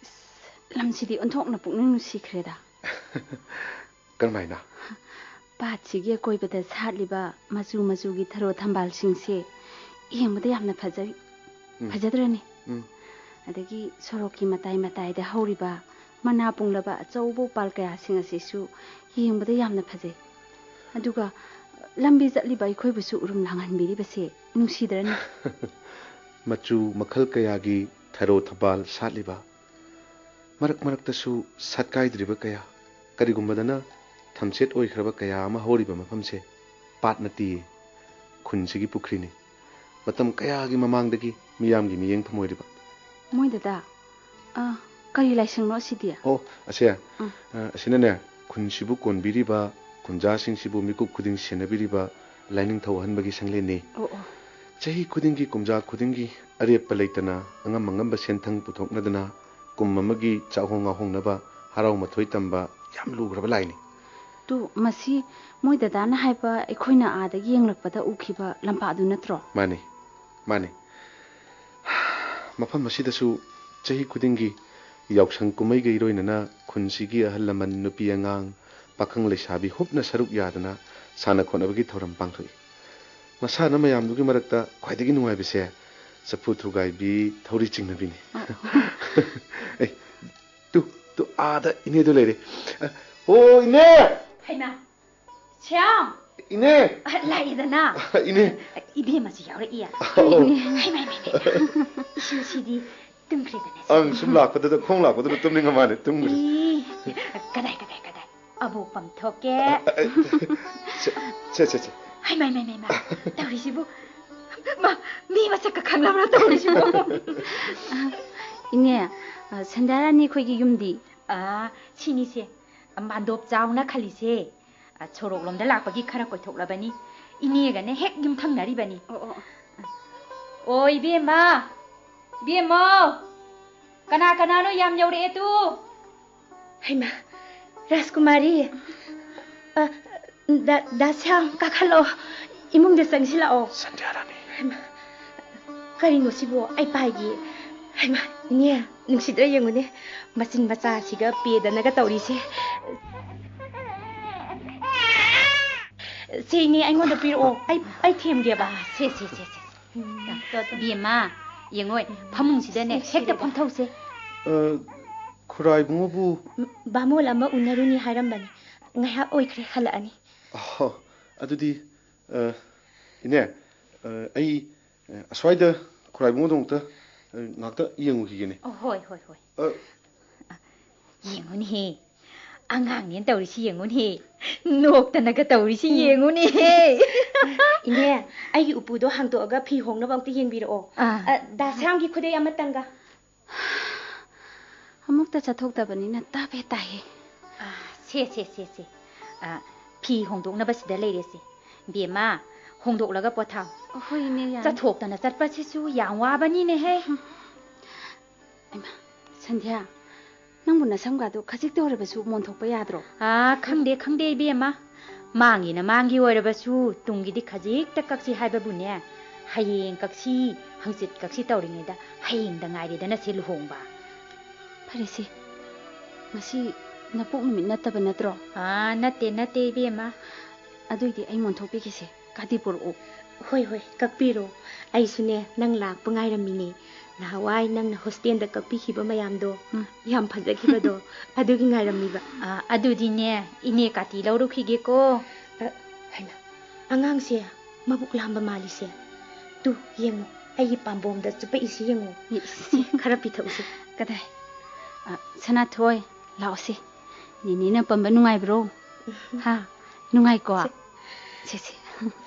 ꯑꯁ, ꯂꯝꯁꯤꯗꯤ ꯑꯣꯟꯊꯣꯛꯅ ꯄꯨꯛꯅꯤꯡ ꯅꯨꯡꯁꯤꯈ꯭ꯔꯦꯗ꯫ ꯀꯔꯝꯍꯥꯏꯅ? ꯄꯥꯠꯁꯤꯒꯤ ꯑꯀꯣꯏꯕꯗ ꯁꯥꯠꯂꯤꯕ ꯃꯆꯨ ꯃꯆꯨꯒꯤ ꯊꯔꯣ ꯊꯝꯕꯥꯜꯁꯤꯡꯁꯦ ꯌꯦꯡꯕꯗ ꯌꯥꯝꯅ ꯐꯖꯩ꯫ ꯎꯝ꯫ ꯐꯖꯗ꯭ꯔꯅꯦ? ꯎꯝ꯫ ꯑꯗꯒꯤ ꯁꯣꯔꯣꯛꯀꯤ ꯃꯇꯥꯏ ꯃꯇꯥꯏꯗ ꯍꯧꯔꯤꯕ ꯃꯅꯥ ꯄꯨꯡꯂꯕ ꯑꯆꯧꯕ ꯎꯄꯥꯜ ꯀꯌꯥꯁꯤꯡ ꯑꯁꯤꯁꯨ ꯌꯦꯡꯕꯗ ꯌꯥꯝꯅ ꯐꯖꯩ꯫ ꯑꯗꯨꯒ ꯂꯝꯕꯤ ꯆꯠꯂꯤꯕ ꯑꯩꯈꯣꯏꯕꯨꯁꯨ ꯎꯔꯨꯝ ꯂꯥꯡꯍꯟꯕꯤꯔꯤꯕꯁꯦ ꯅꯨꯡꯁꯤꯗ꯭ꯔꯅꯤ? ꯃꯆꯨ ꯃꯈꯜ ꯀꯌꯥꯒꯤ ꯊꯔꯣ ꯊꯝꯕꯥꯜ ꯁꯥꯠꯂꯤꯕ, ꯃꯔꯛ ꯃꯔꯛꯇꯁꯨ ꯁꯥꯠꯀꯥꯏꯗ꯭ꯔꯤꯕ ꯀꯌꯥ, ꯀꯔꯤꯒꯨꯝꯕꯗꯅ ꯊꯝꯆꯦꯠ ꯑꯣꯏꯈ꯭ꯔꯕ ꯀꯌꯥ ꯑꯃ ꯍꯧꯔꯤꯕ ꯃꯐꯝꯁꯦ ꯄꯥꯠ ꯅꯠꯇꯤꯌꯦ, ꯈꯨꯟꯁꯤꯒꯤ ꯄꯨꯈ꯭ꯔꯤꯅꯤ꯫ ꯃꯇꯝ ꯀꯌꯥꯒꯤ ꯃꯃꯥꯡꯗꯒꯤ ꯃꯤꯌꯥꯝꯒꯤ ꯃꯤꯠꯌꯦꯡꯐꯝ ꯑꯣꯏꯔꯤꯕ꯫ ꯃꯣꯏ ꯗꯗꯥ, ꯑ, ꯀꯔꯤ ꯂꯥꯏꯁꯪꯅꯣ ꯑꯁꯤꯗꯤ? ꯑꯣ, ꯑꯁꯦ, ꯎꯝ꯫ ꯑ, ꯑꯁꯤꯅꯅꯦ, ꯈꯨꯟꯁꯤꯕꯨ ꯀꯣꯟꯕꯤꯔꯤꯕ, ꯈꯨꯟꯖꯥꯁꯤꯡꯁꯤꯕꯨ ꯃꯤꯀꯨꯞ ꯈꯨꯗꯤꯡ ꯁꯦꯟꯅꯕꯤꯔꯤꯕ ꯂꯥꯏꯅꯤꯡꯊꯧ ꯑꯍꯟꯕꯒꯤ ꯁꯪꯂꯦꯟꯅꯤ꯫ ꯑꯣ, ꯑꯣ꯫ ꯆꯍꯤ ꯈꯨꯗꯤꯡꯒꯤ, ꯀꯨꯝꯖꯥ ꯈꯨꯗꯤꯡꯒꯤ ꯑꯔꯦꯞꯄ ꯂꯩꯇꯅ ꯑꯉꯝ ꯑꯉꯝꯕ ꯁꯦꯟꯊꯪ ꯄꯨꯊꯣꯛꯅꯗꯅ ꯀꯨꯝ ꯑꯃꯒꯤ ꯆꯥꯛꯍꯣꯡ ꯉꯥꯍꯣꯡꯅꯕ ꯍꯔꯥꯎ ꯃꯊꯣꯏ ꯇꯝꯕ ꯌꯥꯝ ꯂꯨꯈ꯭ꯔꯕ ꯂꯥꯏꯅꯤ꯫ ꯇꯨ, ꯃꯁꯤ ꯃꯣꯏ ꯗꯗꯥꯅ ꯍꯥꯏꯕ ꯑꯩꯈꯣꯏꯅ ꯑꯥꯗꯒꯤ ꯌꯦꯡꯂꯛꯄꯗ ꯎꯈꯤꯕ ꯂꯝꯄꯥꯛꯗꯨ ꯅꯠꯇ꯭ꯔꯣ? ꯃꯥꯅꯤ, ꯃꯥꯅꯤ꯫ ꯃꯐꯝ ꯑꯁꯤꯗꯁꯨ ꯆꯍꯤ ꯈꯨꯗꯤꯡꯒꯤ ꯌꯥꯎꯁꯪ ꯀꯨꯝꯍꯩꯒ ꯏꯔꯣꯏꯅꯅ ꯈꯨꯟꯁꯤꯒꯤ ꯑꯍꯜ ꯂꯃꯟ, ꯅꯨꯄꯤ ꯑꯉꯥꯡ, ꯄꯥꯈꯪ ꯂꯩꯁꯥꯕꯤ ꯍꯨꯞꯅ ꯁꯔꯨꯛ ꯌꯥꯗꯨꯅ ꯁꯥꯟꯅ ꯈꯣꯠꯅꯕꯒꯤ ꯊꯧꯔꯝ ꯄꯥꯡꯊꯣꯛꯏ꯫ ꯃꯁꯥꯟꯅ ꯃꯌꯥꯝꯗꯨꯒꯤ ꯃꯔꯛꯇ ꯈ꯭ꯋꯥꯏꯗꯒꯤ ꯅꯨꯡꯉꯥꯏꯕꯁꯦ ꯆꯐꯨ ꯊꯨꯒꯥꯏꯕꯤ, ꯊꯧꯔꯤ ꯆꯤꯡꯅꯕꯤꯅꯤ꯫ ꯑꯦ, ꯇꯨ, ꯇꯨ, ꯑꯥꯗ ꯏꯅꯦꯗꯣ ꯂꯩꯔꯦ꯫ ꯑ, ꯑꯣ, ꯏꯅꯦ! ꯍꯩꯃꯥ! ꯁ꯭ꯌꯥꯝ! ꯏꯅꯦ! ꯑ, ꯂꯥꯛꯑꯦꯗꯅ꯫ ꯏꯅꯦ! ꯏꯕꯦꯝꯃꯁꯨ ꯌꯥꯎꯔꯛꯏꯌꯦ꯫ ꯑꯧ꯫ ꯍꯩꯃꯥ, ꯍꯩꯃꯥ, ꯍꯩꯃꯥ꯫ ꯏꯁꯨꯁꯤꯗꯤ ꯇꯨꯝꯈ꯭ꯔꯦꯗꯅ ꯁꯤ꯫ ꯑꯪ, ꯁꯨꯝ ꯂꯥꯛꯄꯗꯨꯗ, ꯈꯣꯡ ꯂꯥꯛꯄꯗꯨꯗ ꯇꯨꯝꯅꯤꯡꯉ ꯃꯥꯜꯂꯦ, ꯇꯨꯝꯈ꯭ꯔꯦ꯫ ꯏ, ꯀꯗꯥꯏ, ꯀꯗꯥꯏ, ꯀꯗꯥꯏ? ꯑꯕꯣꯛꯄꯝ ꯊꯣꯛꯀꯦ꯫ ꯑ, ꯑ, ꯁꯦ, ꯁꯦ, ꯁꯦ, ꯁꯦ꯫ ꯍꯩꯃꯥ, ꯍꯩꯃꯥ, ꯍꯩꯃꯥ, ꯍꯩꯃꯥ꯫ ꯇꯧꯔꯤꯁꯤꯕꯨ꯫ ꯃꯥ, ꯃꯤ ꯃꯁꯛꯀ ꯈꯪꯂꯕ꯭ꯔꯥ ꯇꯧꯔꯤꯁꯤꯕꯨ? ꯏꯅꯦ, ꯑ, ꯁꯟꯙ꯭ꯌꯥꯔꯥꯅꯤ ꯑꯩꯈꯣꯏꯒꯤ ꯌꯨꯝꯗꯤ? ꯑ, ꯁꯤꯅꯤꯁꯦ꯫ ꯃꯥꯟꯗꯣꯞ ꯆꯥꯎꯅ ꯈꯜꯂꯤꯁꯦ꯫ ꯑ, ꯁꯣꯔꯣꯛꯂꯣꯝꯗ ꯂꯥꯛꯄꯒꯤ ꯈꯔ ꯀꯣꯏꯊꯣꯛꯂꯕꯅꯤ꯫ ꯏꯅꯦꯒꯅꯦ ꯍꯦꯛ ꯌꯨꯝꯊꯪꯅꯔꯤꯕꯅꯤ꯫ ꯑꯣ, ꯑꯣ, ꯑꯣ꯫ ꯑꯣ, ꯏꯕꯦꯝꯃ! ꯏꯕꯦꯝꯃꯧ! ꯀꯅꯥ ꯀꯅꯥꯅꯣ ꯌꯥꯝ ꯌꯧꯔꯛꯑꯦ ꯇꯨ? ꯍꯩꯃꯥ, ꯔꯥꯖꯀꯨꯃꯥꯔꯤ! ꯑ, ꯗꯥ, ꯗꯥ ꯁ꯭ꯌꯥꯝ, ꯀꯥꯈꯠꯂꯛꯑꯣ꯫ ꯏꯃꯨꯡꯗ ꯆꯪꯁꯤꯜꯂꯛꯑꯣ꯫ ꯁꯟꯙ꯭ꯌꯥꯔꯥꯅꯤ꯫ ꯍꯩꯃꯥ, ꯀꯔꯤꯅꯣ ꯁꯤꯕꯣ? ꯑꯩ ꯄꯥꯏꯒꯦ꯫ ꯍꯩꯃꯥ, ꯏꯅꯦ, ꯅꯨꯡꯁꯤꯗ꯭ꯔꯥ ꯌꯦꯡꯉꯨꯅꯦ꯫ ꯃꯆꯤꯟ ꯃꯆꯥꯁꯤꯒ ꯄꯦꯗꯅꯒ ꯇꯧꯔꯤꯁꯦ꯫ ꯁꯦ, ꯏꯅꯦ, ꯑꯩꯉꯣꯟꯗ ꯄꯤꯔꯛꯑꯣ꯫ ꯑꯩ, ꯑꯩ ꯊꯦꯝꯒꯦꯕ꯫ ꯑꯥ, ꯁꯦ, ꯁꯦ, ꯁꯦ, ꯁꯦ꯫ ꯎꯝ, ꯇꯣ, ꯇꯣ, ꯇꯣ꯫ ꯕꯦꯝꯃ, ꯌꯦꯡꯉꯣꯏ, ꯐꯃꯨꯡꯁꯤꯗꯅꯦ ꯍꯦꯛꯇ ꯅꯨꯡꯁꯤꯔꯦꯗ꯫ ꯐꯝꯊꯧꯁꯦ꯫ ꯑ, ꯈꯨꯔꯥꯏ ꯏꯕꯨꯡꯉꯣꯕꯨ? ꯎꯝ, ꯕꯥꯃꯣꯟ ꯑꯃ ꯎꯅꯔꯨꯅꯤ ꯍꯥꯏꯔꯝꯕꯅꯤ꯫ ꯉꯥꯏꯍꯥꯛ ꯑꯣꯏꯈ꯭ꯔꯦ ꯍꯜꯂꯛꯑꯅꯤ꯫ ꯑꯍꯣ, ꯑꯗꯨꯗꯤ, ꯑ, ꯏꯅꯦ, ꯑ, ꯑꯩ, ꯑ, ꯑꯁ꯭ꯋꯥꯏꯗ ꯈꯨꯔꯥꯏ ꯏꯕꯨꯡꯉꯣꯗꯣ ꯑꯃꯨꯛꯇ, ꯑ, ꯉꯥꯛꯇ ꯌꯦꯡꯉꯨꯈꯤꯒꯦꯅꯦ꯫ ꯑꯣ, ꯍꯣꯏ, ꯍꯣꯏ, ꯍꯣꯏ꯫ ꯑ, ꯌꯦꯡꯉꯨꯅꯦꯍꯦ, ꯑꯉꯥꯡꯅꯦꯅ ꯇꯧꯔꯤꯁꯤ ꯌꯦꯡꯉꯨꯅꯦꯍꯦ, ꯅꯣꯛꯇꯅꯒ ꯇꯧꯔꯤꯁꯤ ꯎꯝ꯫ ꯌꯦꯡꯉꯨꯅꯦꯍꯦ꯫ ꯏꯅꯦ, ꯑꯩꯒꯤ ꯎꯄꯨꯗꯣ ꯍꯥꯡꯗꯣꯛꯑꯒ ꯐꯤ ꯍꯣꯡꯅꯕ ꯑꯝꯇ ꯌꯦꯡꯕꯤꯔꯛꯑꯣ꯫ ꯑꯥ꯫ ꯑ, ꯗꯥ ꯁ꯭ꯌꯥꯝꯒꯤ ꯈꯨꯗꯩ ꯑꯃꯇꯪꯒ꯫ ꯑꯃꯨꯛꯇ ꯆꯠꯊꯣꯛꯇꯕꯅꯤꯅ ꯇꯞ ꯍꯦꯛ ꯇꯥꯏꯍꯦ꯫ ꯑꯥ, ꯁꯦ, ꯁꯦ, ꯁꯦ, ꯁꯦ꯫ ꯑꯥ, ꯐꯤ ꯍꯣꯡꯗꯣꯛꯅꯕ ꯁꯤꯗ ꯂꯩꯔꯦꯁꯦ꯫ ꯕꯦꯝꯃ, ꯍꯣꯡꯗꯣꯛꯂꯒ ꯄꯣꯊꯥꯎ꯫ ꯍꯣꯏ, ꯏꯅꯦ, ꯌꯥꯅꯤ꯫ ꯆꯠꯊꯣꯛꯇꯅ ꯆꯠꯄꯁꯤꯁꯨ ꯌꯥꯝ ꯋꯥꯕꯅꯤꯅꯦꯍꯦ꯫ ꯍꯩꯃꯥ, ꯁꯟꯙ꯭ꯌꯥ, ꯅꯪꯕꯨ ꯅꯁꯝꯒꯥꯗꯣ ꯈꯖꯤꯛꯇ ꯑꯣꯏꯔꯕꯁꯨ ꯃꯣꯟꯊꯣꯛꯄ ꯌꯥꯗ꯭ꯔꯣ? ꯑꯥ, ꯈꯪꯗꯦ, ꯈꯪꯗꯦ, ꯏꯕꯦꯝꯃ꯫ ꯃꯥꯡꯒꯤꯅ ꯃꯥꯡꯒꯤ ꯑꯣꯏꯔꯕꯁꯨ ꯇꯨꯡꯒꯤꯗꯤ ꯈꯖꯤꯛꯇ ꯀꯛꯁꯤ ꯍꯥꯏꯕꯕꯨꯅꯦ, ꯍꯌꯦꯡ ꯀꯛꯁꯤ, ꯍꯪꯆꯤꯠ ꯀꯛꯁꯤ ꯇꯧꯔꯤꯉꯩꯗ ꯍꯌꯦꯡꯗ ꯉꯥꯏꯔꯦꯗꯅ ꯁꯦ ꯂꯨꯍꯣꯡꯕ꯫ ꯐꯔꯦꯁꯦ, ꯉꯁꯤ ꯅꯄꯣꯛ ꯅꯨꯃꯤꯠ ꯅꯠꯇꯕ ꯅꯠꯇ꯭ꯔꯣ? ꯑꯥ, ꯅꯠꯇꯦ, ꯅꯠꯇꯦ, ꯏꯕꯦꯝꯃ꯫ ꯑꯗꯨꯏꯗꯤ ꯑꯩ ꯃꯣꯟꯊꯣꯛꯄꯤꯒꯦꯁꯦ꯫ ꯀꯥꯇꯤ ꯄꯨꯔꯛꯎ꯫ ꯍꯣꯏ, ꯍꯣꯏ, ꯀꯛꯄꯤꯔꯣ꯫ ꯑꯩꯁꯨꯅꯦ, ꯅꯪ ꯂꯥꯛꯄ ꯉꯥꯏꯔꯝꯃꯤꯅꯦ꯫ ꯅꯍꯥꯟꯋꯥꯏ ꯅꯪꯅ ꯍꯣꯁꯇꯦꯜꯗ ꯀꯛꯄꯤꯈꯤꯕ ꯃꯌꯥꯝꯗꯣ, ꯎꯝ꯫ ꯌꯥꯝ ꯐꯖꯈꯤꯕꯗꯣ, ꯑꯗꯨꯒꯤ ꯉꯥꯏꯔꯝꯃꯤꯕ꯫ ꯑꯥ, ꯑꯗꯨꯗꯤꯅꯦ, ꯏꯅꯦ ꯀꯥꯇꯤ ꯂꯧꯔꯨꯈꯤꯒꯦꯀꯣ꯫ ꯑ, ꯍꯩꯃꯥ, ꯑꯉꯥꯡꯁꯦ ꯃꯕꯨꯛ ꯂꯥꯝꯕ ꯃꯥꯜꯂꯤꯁꯦ꯫ ꯇꯨ, ꯌꯦꯡꯉꯣ, ꯑꯩꯒꯤ ꯄꯥꯝꯕꯣꯝꯗ ꯆꯨꯞꯄꯛꯏꯁꯤ ꯌꯦꯡꯉꯣ꯫ ꯏꯁ꯫ ꯁꯤ, ꯈꯔ ꯄꯤꯊꯛꯎꯁꯦ꯫ ꯀꯗꯥꯏ? ꯑ, ꯁꯅꯥꯊꯣꯏ, ꯂꯥꯛꯑꯣꯁꯦ꯫ ꯅꯦꯅꯦꯅ ꯄꯝꯕ ꯅꯨꯡꯉꯥꯏꯕ꯭ꯔꯣ? ꯍꯥ? ꯅꯨꯡꯉꯥꯏꯀꯣ? ꯁꯦ꯫ ꯁꯦ, ꯁꯦ꯫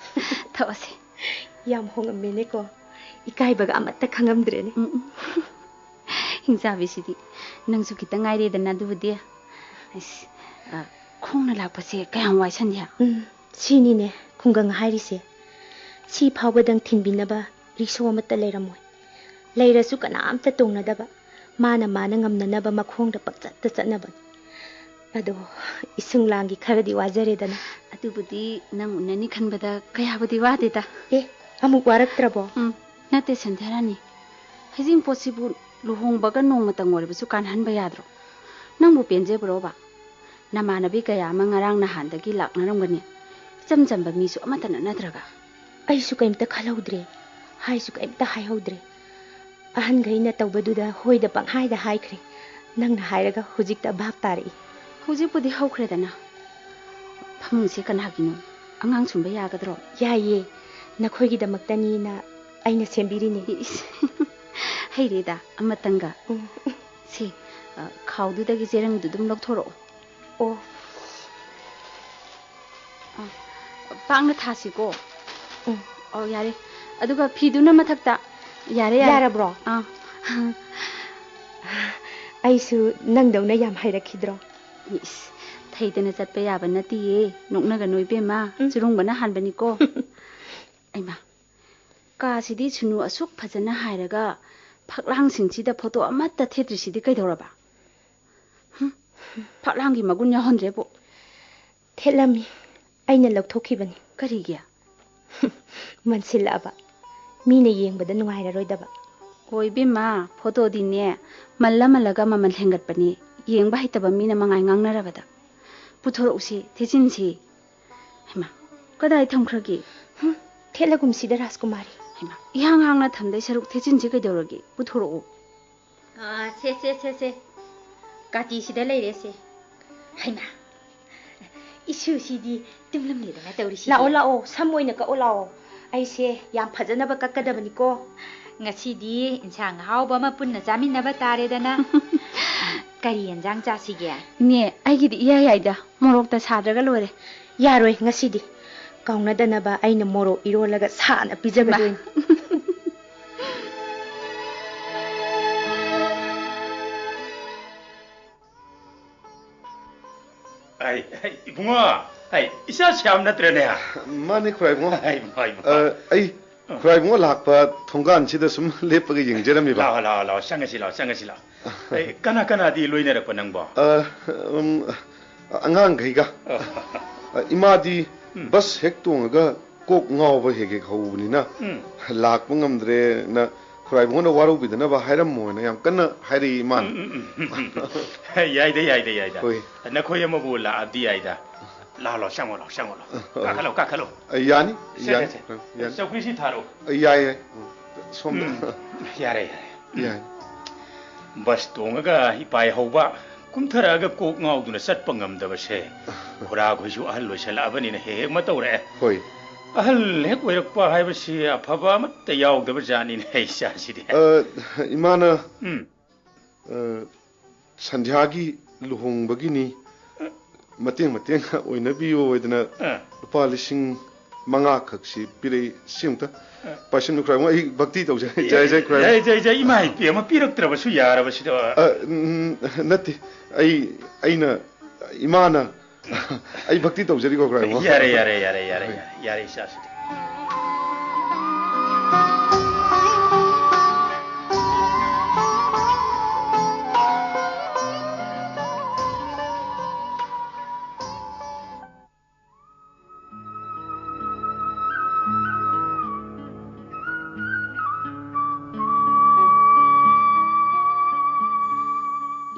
ꯊꯛꯑꯣꯁꯦ꯫ ꯌꯥꯝ ꯍꯣꯡꯉꯝꯃꯦꯅꯦꯀꯣ꯫ ꯏꯀꯥꯏꯕꯒ ꯑꯃꯠꯇ ꯈꯪꯉꯝꯗ꯭ꯔꯦꯅꯦ꯫ ꯎꯝ, ꯎꯝ꯫ ꯍꯤꯡꯆꯥꯕꯤꯁꯤꯗꯤ꯫ ꯅꯪꯁꯨ ꯈꯤꯇꯪ ꯉꯥꯏꯔꯦꯗꯅ ꯑꯗꯨꯕꯨꯗꯤ꯫ ꯑꯁ, ꯑ, ꯈꯣꯡꯅ ꯂꯥꯛꯄꯁꯦ ꯀꯌꯥꯝ ꯋꯥꯏ, ꯁꯟꯙ꯭ꯌꯥ? ꯎꯝ, ꯁꯤꯅꯤꯅꯦ ꯈꯨꯡꯒꯪ ꯍꯥꯏꯔꯤꯁꯦ꯫ ꯁꯤ ꯐꯥꯎꯕꯗꯪ ꯊꯤꯟꯕꯤꯅꯕ ꯔꯤꯛꯁꯣ ꯑꯃꯠꯇ ꯂꯩꯔꯝꯃꯣꯏ꯫ ꯂꯩꯔꯁꯨ ꯀꯅꯥꯝꯇ ꯇꯣꯡꯅꯗꯕ, ꯃꯥꯅ ꯃꯥꯅ ꯉꯝꯅꯅꯕ ꯃꯈꯣꯡꯗ ꯄꯪꯆꯠꯇ ꯆꯠꯅꯕꯅꯤ꯫ ꯑꯗꯣ, ꯏꯁꯨꯡ ꯂꯥꯡꯒꯤ ꯈꯔꯗꯤ ꯋꯥꯖꯔꯦꯗꯅ꯫ ꯑꯗꯨꯕꯨꯗꯤ ꯅꯪ ꯎꯅꯅꯤ ꯈꯟꯕꯗ ꯀꯌꯥꯕꯨꯗꯤ ꯋꯥꯗꯦꯗ꯫ ꯑꯦ, ꯑꯃꯨꯛ ꯋꯥꯔꯛꯇ꯭ꯔꯕꯣ? ꯎꯝ, ꯅꯠꯇꯦ ꯁꯟꯙ꯭ꯌꯥꯔꯥꯅꯤ꯫ ꯍꯩꯖꯤꯡꯄꯣꯠꯁꯤꯕꯨ ꯂꯨꯍꯣꯡꯕꯒ ꯅꯣꯡꯃꯇꯪ ꯑꯣꯏꯔꯕꯁꯨ ꯀꯥꯟꯅꯍꯟꯕ ꯌꯥꯗ꯭ꯔꯣ? ꯅꯪꯕꯨ ꯄꯦꯟꯖꯕ꯭ꯔꯣꯕ? ꯅꯃꯥꯟꯅꯕꯤ ꯀꯌꯥ ꯑꯃ ꯉꯔꯥꯡ ꯅꯍꯥꯟꯗꯒꯤ ꯂꯥꯛꯅꯔꯝꯒꯅꯤ꯫ ꯏꯆꯝ ꯆꯝꯕ ꯃꯤꯁꯨ ꯑꯃꯠꯇ ꯅꯠꯅꯗ꯭ꯔꯒ꯫ ꯑꯩꯁꯨ ꯀꯩꯝꯇ ꯈꯜꯍꯧꯗ꯭ꯔꯦ, ꯍꯥꯏꯁꯨ ꯀꯩꯝꯇ ꯍꯥꯏꯍꯧꯗ꯭ꯔꯦ꯫ ꯑꯍꯟꯈꯩꯅ ꯇꯧꯕꯗꯨꯗ ꯍꯣꯏꯗ ꯄꯪꯍꯥꯏꯗ ꯍꯥꯏꯈ꯭ꯔꯦ꯫ ꯅꯪꯅ ꯍꯥꯏꯔꯒ ꯍꯧꯖꯤꯛꯇ ꯚꯥꯞ ꯇꯥꯔꯛꯏ꯫ ꯍꯧꯖꯤꯛꯄꯨꯗꯤ ꯍꯧꯈ꯭ꯔꯦꯗꯅ꯫ ꯐꯃꯨꯡꯁꯦ ꯀꯅꯥꯒꯤꯅꯣ? ꯑꯉꯥꯡ ꯁꯨꯝꯕ ꯌꯥꯒꯗ꯭ꯔꯣ? ꯌꯥꯏꯌꯦ, ꯅꯈꯣꯏꯒꯤꯗꯃꯛꯇꯅꯤꯅ ꯑꯩꯅ ꯁꯦꯝꯕꯤꯔꯤꯅꯦ꯫ ꯏꯁ, ꯍꯩꯔꯦꯗ, ꯑꯃꯇꯪꯒ꯫ ꯎꯝ꯫ ꯁꯦ, ꯑ, ꯈꯥꯎꯗꯨꯗꯒꯤ ꯆꯦꯔꯪꯗꯨ ꯑꯗꯨꯝ ꯂꯧꯊꯣꯔꯛꯑꯣ꯫ ꯑꯣ꯫ ꯑ, ꯄꯥꯛꯅ ꯊꯥꯁꯤꯀꯣ꯫ ꯎꯝ꯫ ꯑꯣ, ꯌꯥꯔꯦ꯫ ꯑꯗꯨꯒ ꯐꯤꯗꯨꯅ ꯃꯊꯛꯇ꯫ ꯌꯥꯔꯦ, ꯌꯥꯔꯦ꯫ ꯌꯥꯔꯕ꯭ꯔꯣ? ꯑꯥ꯫ ꯑꯩꯁꯨ ꯅꯪꯗꯧꯅ ꯌꯥꯝ ꯍꯩꯔꯛꯈꯤꯗ꯭ꯔꯣ? ꯏꯁ, ꯊꯩꯗꯅ ꯆꯠꯄ ꯌꯥꯕ ꯅꯠꯇꯤꯌꯦ꯫ ꯅꯣꯛꯅꯒꯅꯨ ꯏꯕꯦꯝꯃ, ꯎꯝ꯫ ꯆꯨꯔꯨꯡꯕꯅ ꯍꯥꯟꯕꯅꯤꯀꯣ꯫ ꯑꯩꯃ, ꯀꯥꯁꯤꯗꯤ ꯁꯨꯅꯨ ꯑꯁꯨꯛ ꯐꯖꯅ ꯍꯥꯏꯔꯒ ꯐꯛꯂꯥꯡꯁꯤꯡꯁꯤꯗ ꯐꯣꯇꯣ ꯑꯃꯠꯇ ꯊꯦꯠꯇ꯭ꯔꯤꯁꯤꯗꯤ ꯀꯩꯗꯧꯔꯕ? ꯍꯨꯝ, ꯐꯛꯂꯥꯡꯒꯤ ꯃꯒꯨꯟ ꯌꯥꯎꯍꯟꯗ꯭ꯔꯦꯕꯨ꯫ ꯊꯦꯠꯂꯝꯃꯤ, ꯑꯩꯅ ꯂꯧꯊꯣꯛꯈꯤꯕꯅꯤ꯫ ꯀꯔꯤꯒꯤ? ꯃꯟꯁꯤꯜꯂꯛꯑꯕ, ꯃꯤꯅ ꯌꯦꯡꯕꯗ ꯅꯨꯡꯉꯥꯏꯔꯔꯣꯏꯗꯕ꯫ ꯍꯣꯏ ꯏꯕꯦꯝꯃ, ꯐꯣꯇꯣꯗꯤꯅꯦ, ꯃꯜꯂ ꯃꯜꯂꯒ ꯃꯃꯜ ꯍꯦꯟꯒꯠꯄꯅꯤ, ꯌꯦꯡꯕ ꯍꯩꯇꯕ ꯃꯤꯅ ꯃꯉꯥꯏ ꯉꯥꯡꯅꯔꯕꯗ꯫ ꯄꯨꯊꯣꯔꯛꯎꯁꯤ, ꯊꯦꯠꯆꯤꯟꯁꯤ꯫ ꯍꯩꯃꯥ, ꯀꯗꯥꯏ ꯊꯝꯈ꯭ꯔꯒꯦ? ꯍꯨꯝ, ꯊꯦꯠꯂꯒꯨꯝꯁꯤꯗ ꯔꯥꯖꯀꯨꯃꯥꯔꯤ꯫ ꯍꯩꯃꯥ, ꯏꯍꯥꯡ ꯍꯥꯡꯅ ꯊꯝꯗꯣꯏ ꯁꯔꯨꯛ ꯊꯦꯠꯆꯤꯟꯁꯤ ꯀꯩꯗꯧꯔꯒꯦ? ꯄꯨꯊꯣꯔꯛꯎ꯫ ꯑꯥ, ꯁꯦ, ꯁꯦ, ꯁꯦ, ꯁꯦ꯫ ꯀꯥꯇꯤꯁꯤꯗ ꯂꯩꯔꯦ ꯁꯦ꯫ ꯍꯩꯃꯥ, ꯏꯁꯨꯁꯤꯗꯤ ꯇꯨꯝꯂꯝꯂꯦꯗꯅ ꯇꯧꯔꯤꯁꯤꯗꯤ꯫ ꯂꯥꯛꯑꯣ, ꯂꯥꯛꯑꯣ, ꯁꯝ ꯑꯣꯏꯅ ꯀꯛꯑꯣ ꯂꯥꯛꯑꯣ꯫ ꯑꯩꯁꯦ ꯌꯥꯝ ꯐꯖꯅꯕ ꯀꯛꯀꯗꯕꯅꯤꯀꯣ꯫ ꯉꯁꯤꯗꯤ ꯏꯟꯁꯥꯡ ꯑꯍꯥꯎꯕ ꯑꯃ ꯄꯨꯟꯅ ꯆꯥꯃꯤꯟꯅꯕ ꯇꯥꯔꯦꯗꯅ꯫ ꯀꯔꯤ ꯌꯦꯟꯖꯥꯡ ꯆꯥꯁꯤꯒꯦ? ꯏꯅꯦ, ꯑꯩꯒꯤꯗꯤ ꯏꯌꯥ ꯌꯥꯏꯗ, ꯃꯣꯔꯣꯛꯇ ꯁꯥꯗ꯭ꯔꯒ ꯂꯣꯏꯔꯦ꯫ ꯌꯥꯔꯣꯏ ꯉꯁꯤꯗꯤ꯫ ꯀꯥꯎꯅꯗꯅꯕ ꯑꯩꯅ ꯃꯣꯔꯣꯛ ꯏꯔꯣꯜꯂꯒ ꯁꯥꯅ ꯄꯤꯖꯒꯗꯣꯏꯅꯤ꯫ ꯍꯩ, ꯍꯩ, ꯏꯕꯨꯡꯉꯣ, ꯍꯩ, ꯏꯆꯥ ꯁ꯭ꯌꯥꯝ ꯅꯠꯇ꯭ꯔꯅꯦ? ꯃꯥꯅꯤ, ꯈꯨꯔꯥꯏ ꯏꯕꯨꯡꯉꯣ꯫ ꯍꯩ, ꯏꯕꯨꯡꯉꯣ, ꯏꯕꯨꯡꯉꯣ꯫ ꯑ, ꯑꯩ ꯈꯨꯔꯥꯏ ꯏꯕꯨꯡꯉꯣ ꯂꯥꯛꯄ ꯊꯣꯡꯒꯥꯟꯁꯤꯗ ꯁꯨꯝ ꯂꯦꯞꯄꯒ ꯌꯦꯡꯖꯔꯝꯃꯤꯕ꯫ ꯂꯥꯛꯑꯣ, ꯂꯥꯛꯑꯣ, ꯂꯥꯛꯑꯣ, ꯆꯪꯉꯁꯤ ꯂꯥꯛꯑꯣ, ꯆꯪꯉꯁꯤ ꯂꯥꯛꯑꯣ꯫ ꯑꯩ, ꯀꯅꯥ ꯀꯅꯥꯗꯤ ꯂꯣꯏꯅꯔꯛꯄ ꯅꯪꯕꯣ? ꯑ, ꯎꯝ, ꯑꯉꯥꯡꯈꯩꯒ꯫ ꯑ, ꯏꯃꯥꯗꯤ ꯎꯝ꯫ ꯕꯁ ꯍꯦꯛ ꯇꯣꯡꯉꯒ ꯀꯣꯛ ꯉꯥꯎꯕ ꯍꯦꯛ ꯍꯦꯛ ꯍꯧꯕꯅꯤꯅ ꯎꯝ꯫ ꯂꯥꯛꯄ ꯉꯝꯗ꯭ꯔꯦꯅ ꯈꯨꯔꯥꯏꯕꯨꯡꯅ ꯋꯥꯔꯧꯕꯤꯗꯅꯕ ꯍꯥꯏꯔꯝꯃꯣꯅ ꯌꯥꯝ ꯀꯟꯅ ꯍꯥꯏꯔꯛꯏ ꯏꯃꯥꯅ꯫ ꯎꯝ, ꯎꯝ, ꯎꯝ, ꯎꯝ, ꯎꯝ꯫ ꯌꯥꯏꯗ, ꯌꯥꯏꯗ, ꯌꯥꯏꯗ꯫ ꯍꯣꯏ꯫ ꯅꯈꯣꯏ ꯑꯃꯕꯨ ꯂꯥꯛꯑꯕꯗꯤ ꯌꯥꯏꯗ꯫ ꯂꯥꯛꯑꯣ, ꯂꯥꯛꯑꯣ, ꯆꯪꯉꯣ, ꯂꯥꯛꯑꯣ, ꯆꯪꯉꯣ, ꯂꯥꯛꯑꯣ꯫ ꯍꯣꯏ꯫ ꯀꯥꯈꯠꯂꯣ, ꯀꯥꯈꯠꯂꯣ꯫ ꯑ, ꯌꯥꯅꯤ, ꯁꯦ, ꯌꯥꯅꯤ, ꯁꯦ, ꯁꯦ꯫ ꯌꯥꯅꯤ꯫ ꯆꯧꯀ꯭ꯔꯤꯁꯤ ꯊꯥꯔꯛꯑꯣ꯫ ꯑ, ꯌꯥꯏ, ꯌꯥꯏ꯫ ꯎꯝ, ꯁꯣꯝꯗ꯫ ꯎꯝ, ꯌꯥꯔꯦ, ꯌꯥꯔꯦ꯫ ꯌꯥꯏ꯫ ꯕꯁ ꯇꯣꯡꯉꯒ ꯏꯄꯥꯏ ꯍꯧꯕ, ꯀꯨꯝꯊꯔꯛꯑꯒ ꯀꯣꯛ ꯉꯥꯎꯗꯨꯅ ꯆꯠꯄ ꯉꯝꯗꯕꯁꯦ꯫ ꯈꯨꯔꯥꯈꯣꯏꯁꯨ ꯑꯍꯜ ꯑꯣꯏꯁꯜꯂꯛꯑꯕꯅꯤꯅ ꯍꯦꯛ ꯍꯦꯛ ꯃꯇꯧꯔꯛꯑꯦ꯫ ꯍꯣꯏ꯫ ꯑꯍꯜ ꯍꯦꯛ ꯑꯣꯏꯔꯛꯄ ꯍꯥꯏꯕꯁꯤ ꯑꯐꯕ ꯑꯃꯠꯇ ꯌꯥꯎꯗꯕ ꯖꯥꯠꯅꯤꯅꯦ, ꯏꯆꯥꯁꯤꯗꯤ꯫ ꯑ, ꯏꯃꯥꯅ ꯎꯝ꯫ ꯑ, ꯁꯟꯙ꯭ꯌꯥꯒꯤ ꯂꯨꯍꯣꯡꯕꯒꯤꯅꯤ, ꯃꯇꯦꯡ ꯃꯇꯦꯡ ꯑꯣꯏꯅꯕꯤꯌꯣ ꯍꯥꯏꯗꯅ ꯑ꯫ ꯂꯨꯄꯥ ꯂꯤꯁꯤꯡ ꯃꯉꯥ ꯈꯛꯁꯤ ꯄꯤꯔꯛꯏ꯫ ꯁꯤ ꯑꯃꯨꯛꯇ ꯄꯥꯏꯁꯟꯕꯤꯌꯨ, ꯈꯨꯔꯥꯏꯕꯨꯡ꯫ ꯑꯩ ꯚꯛꯇꯤ ꯇꯧꯖꯔꯤ꯫ ꯖꯥꯏ ꯖꯥꯏ, ꯈꯨꯔꯥꯏꯕꯨꯡ꯫ ꯖꯥꯏ ꯖꯥꯏ ꯖꯥꯏ, ꯏꯃꯥ ꯏꯕꯦꯝꯃ, ꯄꯤꯔꯛꯇ꯭ꯔꯕꯁꯨ ꯌꯥꯔꯕꯁꯤꯗ꯫ ꯑ, ꯎꯝ, ꯅꯠꯇꯦ, ꯑꯩ, ꯑꯩꯅ, ꯏꯃꯥꯅ, ꯑꯩ ꯚꯛꯇꯤ ꯇꯧꯖꯔꯤꯀꯣ, ꯈꯨꯔꯥꯏꯕꯨꯡ꯫ ꯌꯥꯔꯦ, ꯌꯥꯔꯦ, ꯌꯥꯔꯦ, ꯌꯥꯔꯦ, ꯌꯥꯔꯦ, ꯌꯥꯔꯦ, ꯏꯆꯥꯁꯤꯗꯤ꯫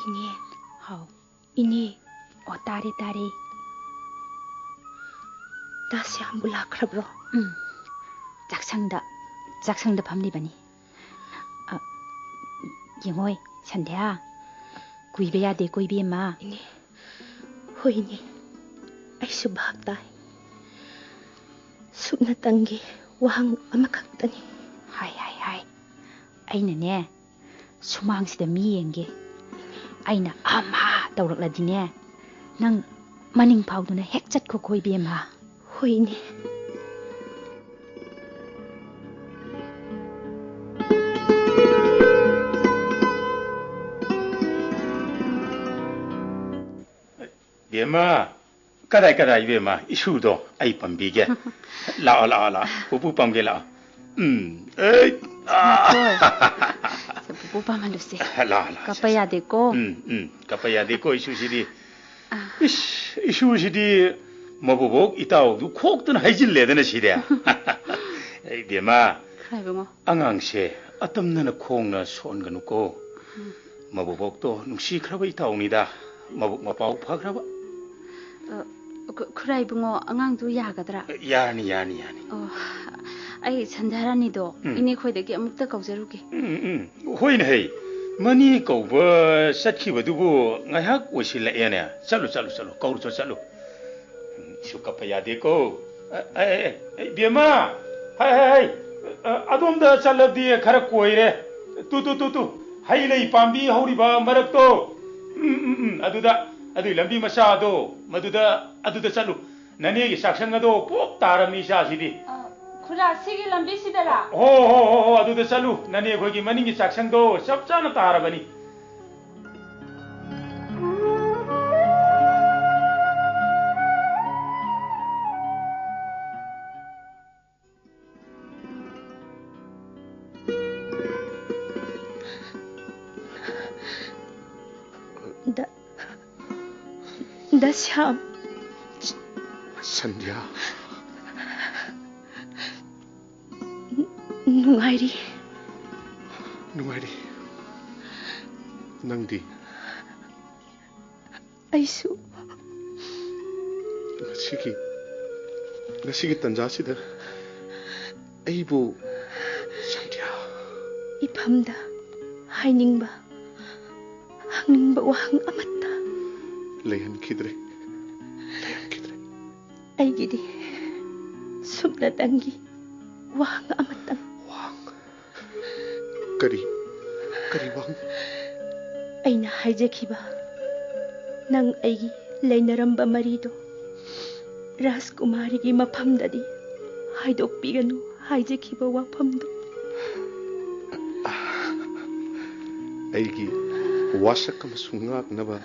ꯏꯅꯦ꯫ ꯍꯥꯎ꯫ ꯏꯅꯦ꯫ ꯑꯣ, ꯇꯥꯔꯦ, ꯇꯥꯔꯦ꯫ ꯗꯥ ꯁ꯭ꯌꯥꯝꯕꯨ ꯂꯥꯛꯈ꯭ꯔꯕ꯭ꯔꯣ? ꯎꯝ꯫ ꯆꯥꯛꯁꯪꯗ, ꯆꯥꯛꯁꯪꯗ ꯐꯝꯂꯤꯕꯅꯤ꯫ ꯑ, ꯌꯦꯡꯉꯣꯏ, ꯁꯟꯙ꯭ꯌꯥ꯫ ꯀꯨꯏꯕ ꯌꯥꯗꯦꯀꯣ, ꯏꯕꯦꯝꯃ꯫ ꯏꯅꯦ꯫ ꯍꯣꯏ, ꯏꯅꯦ꯫ ꯑꯩꯁꯨ ꯚꯥꯞ ꯇꯥꯏ꯫ ꯁꯨꯞꯅꯇꯪꯒꯤ ꯋꯥꯍꯪ ꯑꯃꯈꯛꯇꯅꯤ꯫ ꯍꯥꯏ, ꯍꯥꯏ, ꯍꯥꯏ꯫ ꯑꯩꯅꯅꯦ, ꯁꯨꯃꯥꯡꯁꯤꯗ ꯃꯤ ꯌꯦꯡꯒꯦ꯫ ꯑꯩꯅ ꯑꯝꯍꯥ ꯇꯧꯔꯛꯂꯗꯤꯅꯦ, ꯅꯪ ꯃꯅꯤꯡ ꯐꯥꯎꯗꯨꯅ ꯍꯦꯛ ꯆꯠꯈꯣꯀꯣ, ꯏꯕꯦꯝꯃ꯫ ꯍꯣꯏꯅꯦ꯫ ꯕꯦꯝꯃ, ꯀꯗꯥꯏ, ꯀꯗꯥꯏ, ꯏꯕꯦꯝꯃ, ꯏꯁꯨꯗꯣ ꯑꯩ ꯄꯝꯕꯤꯒꯦ꯫ ꯂꯥꯛꯑꯣ, ꯂꯥꯛꯑꯣ, ꯂꯥꯛꯑꯣ꯫ ꯄꯨꯄꯨ ꯄꯝꯒꯦ, ꯂꯥꯛꯑꯣ꯫ ꯎꯝ, ꯑꯩ, ꯑꯥ꯫ ꯁꯦ, ꯄꯨꯄꯨ ꯄꯥꯝꯍꯜꯂꯨꯁꯦ꯫ ꯂꯥꯛꯑꯣ, ꯂꯥꯛꯑꯣ, ꯀꯞꯄ ꯁꯦ, ꯁꯦ꯫ ꯌꯥꯗꯦꯀꯣ꯫ ꯎꯝ, ꯎꯝ, ꯀꯞꯄ ꯌꯥꯗꯦꯀꯣ, ꯏꯁꯨꯁꯤꯗꯤ꯫ ꯏꯁ, ꯏꯁꯨꯁꯤꯗꯤ ꯃꯕꯨꯕꯣꯛ ꯏꯇꯥꯎꯗꯨ ꯈꯣꯛꯇꯅ ꯍꯩꯖꯤꯜꯂꯦꯗꯅ ꯁꯤꯗꯤ꯫ ꯑꯩ ꯕꯦꯝꯃ, ꯈꯨꯔꯥꯏꯕꯨꯡꯉꯣ꯫ ꯑꯉꯥꯡꯁꯦ ꯑꯇꯝꯅꯅ ꯈꯣꯡꯅ ꯁꯣꯟꯒꯅꯨꯀꯣ꯫ ꯃꯕꯨꯕꯣꯛꯇꯣ ꯅꯨꯡꯁꯤꯈ꯭ꯔꯕ ꯏꯇꯥꯎꯅꯤꯗ, ꯃꯕꯨꯛ ꯃꯄꯥꯎ ꯐꯈ꯭ꯔꯕ꯫ ꯑ, ꯈꯨ-, ꯈꯨꯔꯥꯏꯕꯨꯡꯉꯣ, ꯑꯉꯥꯡꯗꯨ ꯌꯥꯒꯗ꯭ꯔꯥ? ꯌꯥꯔꯅꯤ, ꯌꯥꯔꯅꯤ, ꯌꯥꯔꯅꯤ꯫ ꯑꯣ, ꯑꯩ ꯁꯟꯙ꯭ꯌꯥꯔꯥꯅꯤꯗꯣ ꯎꯝ꯫ ꯏꯅꯦ ꯈꯣꯏꯗꯒꯤ ꯑꯃꯨꯛꯇ ꯀꯧꯖꯔꯨꯒꯦ꯫ ꯎꯝ, ꯎꯝ, ꯍꯣꯏꯅꯦ ꯍꯩ꯫ ꯃꯅꯤ ꯀꯧꯕ ꯆꯠꯈꯤꯕꯗꯨꯕꯨ ꯉꯥꯏꯍꯥꯛ ꯑꯣꯏꯁꯤꯜꯂꯛꯑꯦꯅꯦ꯫ ꯆꯠꯂꯨ, ꯆꯠꯂꯨ, ꯆꯠꯂꯨ, ꯀꯧꯔꯨꯆꯣ, ꯆꯠꯂꯨ꯫ ꯎꯝ, ꯏꯁꯨ ꯀꯞꯄ ꯌꯥꯗꯦꯀꯣ꯫ ꯑ, ꯑ, ꯑ, ꯑ, ꯏꯕꯦꯝꯃ! ꯍꯥꯏ, ꯍꯥꯏ, ꯍꯥꯏ! ꯑ, ꯑꯗꯣꯝꯗ ꯆꯠꯂꯕꯗꯤ ꯈꯔ ꯀꯣꯏꯔꯦ꯫ ꯇꯨ, ꯇꯨ, ꯇꯨ, ꯇꯨ! ꯍꯩ ꯂꯩ ꯄꯥꯝꯕꯤ ꯍꯧꯔꯤꯕ ꯃꯔꯛꯇꯣ꯫ ꯎꯝ, ꯎꯝ, ꯎꯝ, ꯑꯗꯨꯗ, ꯑꯗꯨꯏ ꯂꯝꯕꯤ ꯃꯆꯥꯗꯣ, ꯃꯗꯨꯗ, ꯑꯗꯨꯗ ꯆꯠꯂꯨ꯫ ꯅꯅꯦꯒꯤ ꯆꯥꯛꯁꯪ ꯑꯗꯣ ꯄꯣꯞ ꯇꯥꯔꯝꯅꯤ ꯏꯆꯥꯁꯤꯗꯤ꯫ ꯑ, ꯈꯨꯔꯥ, ꯁꯤꯒꯤ ꯂꯝꯕꯤꯁꯤꯗꯔꯥ? ꯍꯣ, ꯍꯣ, ꯍꯣ, ꯍꯣ, ꯑꯗꯨꯗ ꯆꯠꯂꯨ꯫ ꯅꯅꯦ ꯑꯩꯈꯣꯏꯒꯤ ꯃꯅꯤꯡꯒꯤ ꯆꯥꯛꯁꯪꯗꯣ ꯆꯞ ꯆꯥꯅ ꯇꯥꯔꯕꯅꯤ꯫ ꯗ, ꯗ ꯁ꯭ꯌꯥꯝ꯫ ꯁꯟꯙ꯭ꯌꯥ꯫ ꯅꯨꯡꯉꯥꯏꯔꯤ꯫ ꯅꯨꯡꯉꯥꯏꯔꯤ꯫ ꯅꯪꯗꯤ? ꯑꯩꯁꯨ꯫ ꯉꯁꯤꯒꯤ, ꯉꯁꯤꯒꯤ ꯇꯟꯖꯥꯁꯤꯗ ꯑꯩꯕꯨ, ꯁꯟꯙ꯭ꯌꯥ꯫ ꯏꯐꯝꯗ ꯍꯥꯏꯅꯤꯡꯕ, ꯍꯪꯅꯤꯡꯕ ꯋꯥꯍꯪ ꯑꯃꯠꯇ ꯂꯩꯍꯟꯈꯤꯗ꯭ꯔꯦ, ꯂꯩꯍꯟꯈꯤꯗ꯭ꯔꯦ꯫ ꯑꯩꯒꯤꯗꯤ ꯁꯨꯞꯅꯇꯪꯒꯤ ꯋꯥꯍꯪ ꯑꯃꯇꯪ꯫ ꯋꯥꯍꯪ? ꯀꯔꯤ, ꯀꯔꯤ ꯋꯥꯍꯪ? ꯑꯩꯅ ꯍꯥꯏꯖꯈꯤꯕ, ꯅꯪ ꯑꯩꯒꯤ ꯂꯩꯅꯔꯝꯕ ꯃꯔꯤꯗꯣ ꯔꯥꯖꯀꯨꯃꯥꯔꯤꯒꯤ ꯃꯐꯝꯗꯗꯤ ꯍꯥꯏꯗꯣꯛꯄꯤꯒꯅꯨ ꯍꯥꯏꯖꯈꯤꯕ ꯋꯥꯐꯝꯗꯣ꯫ ꯑꯩꯒꯤ ꯋꯥꯁꯛ ꯑꯃꯁꯨ ꯉꯥꯛꯅꯕ,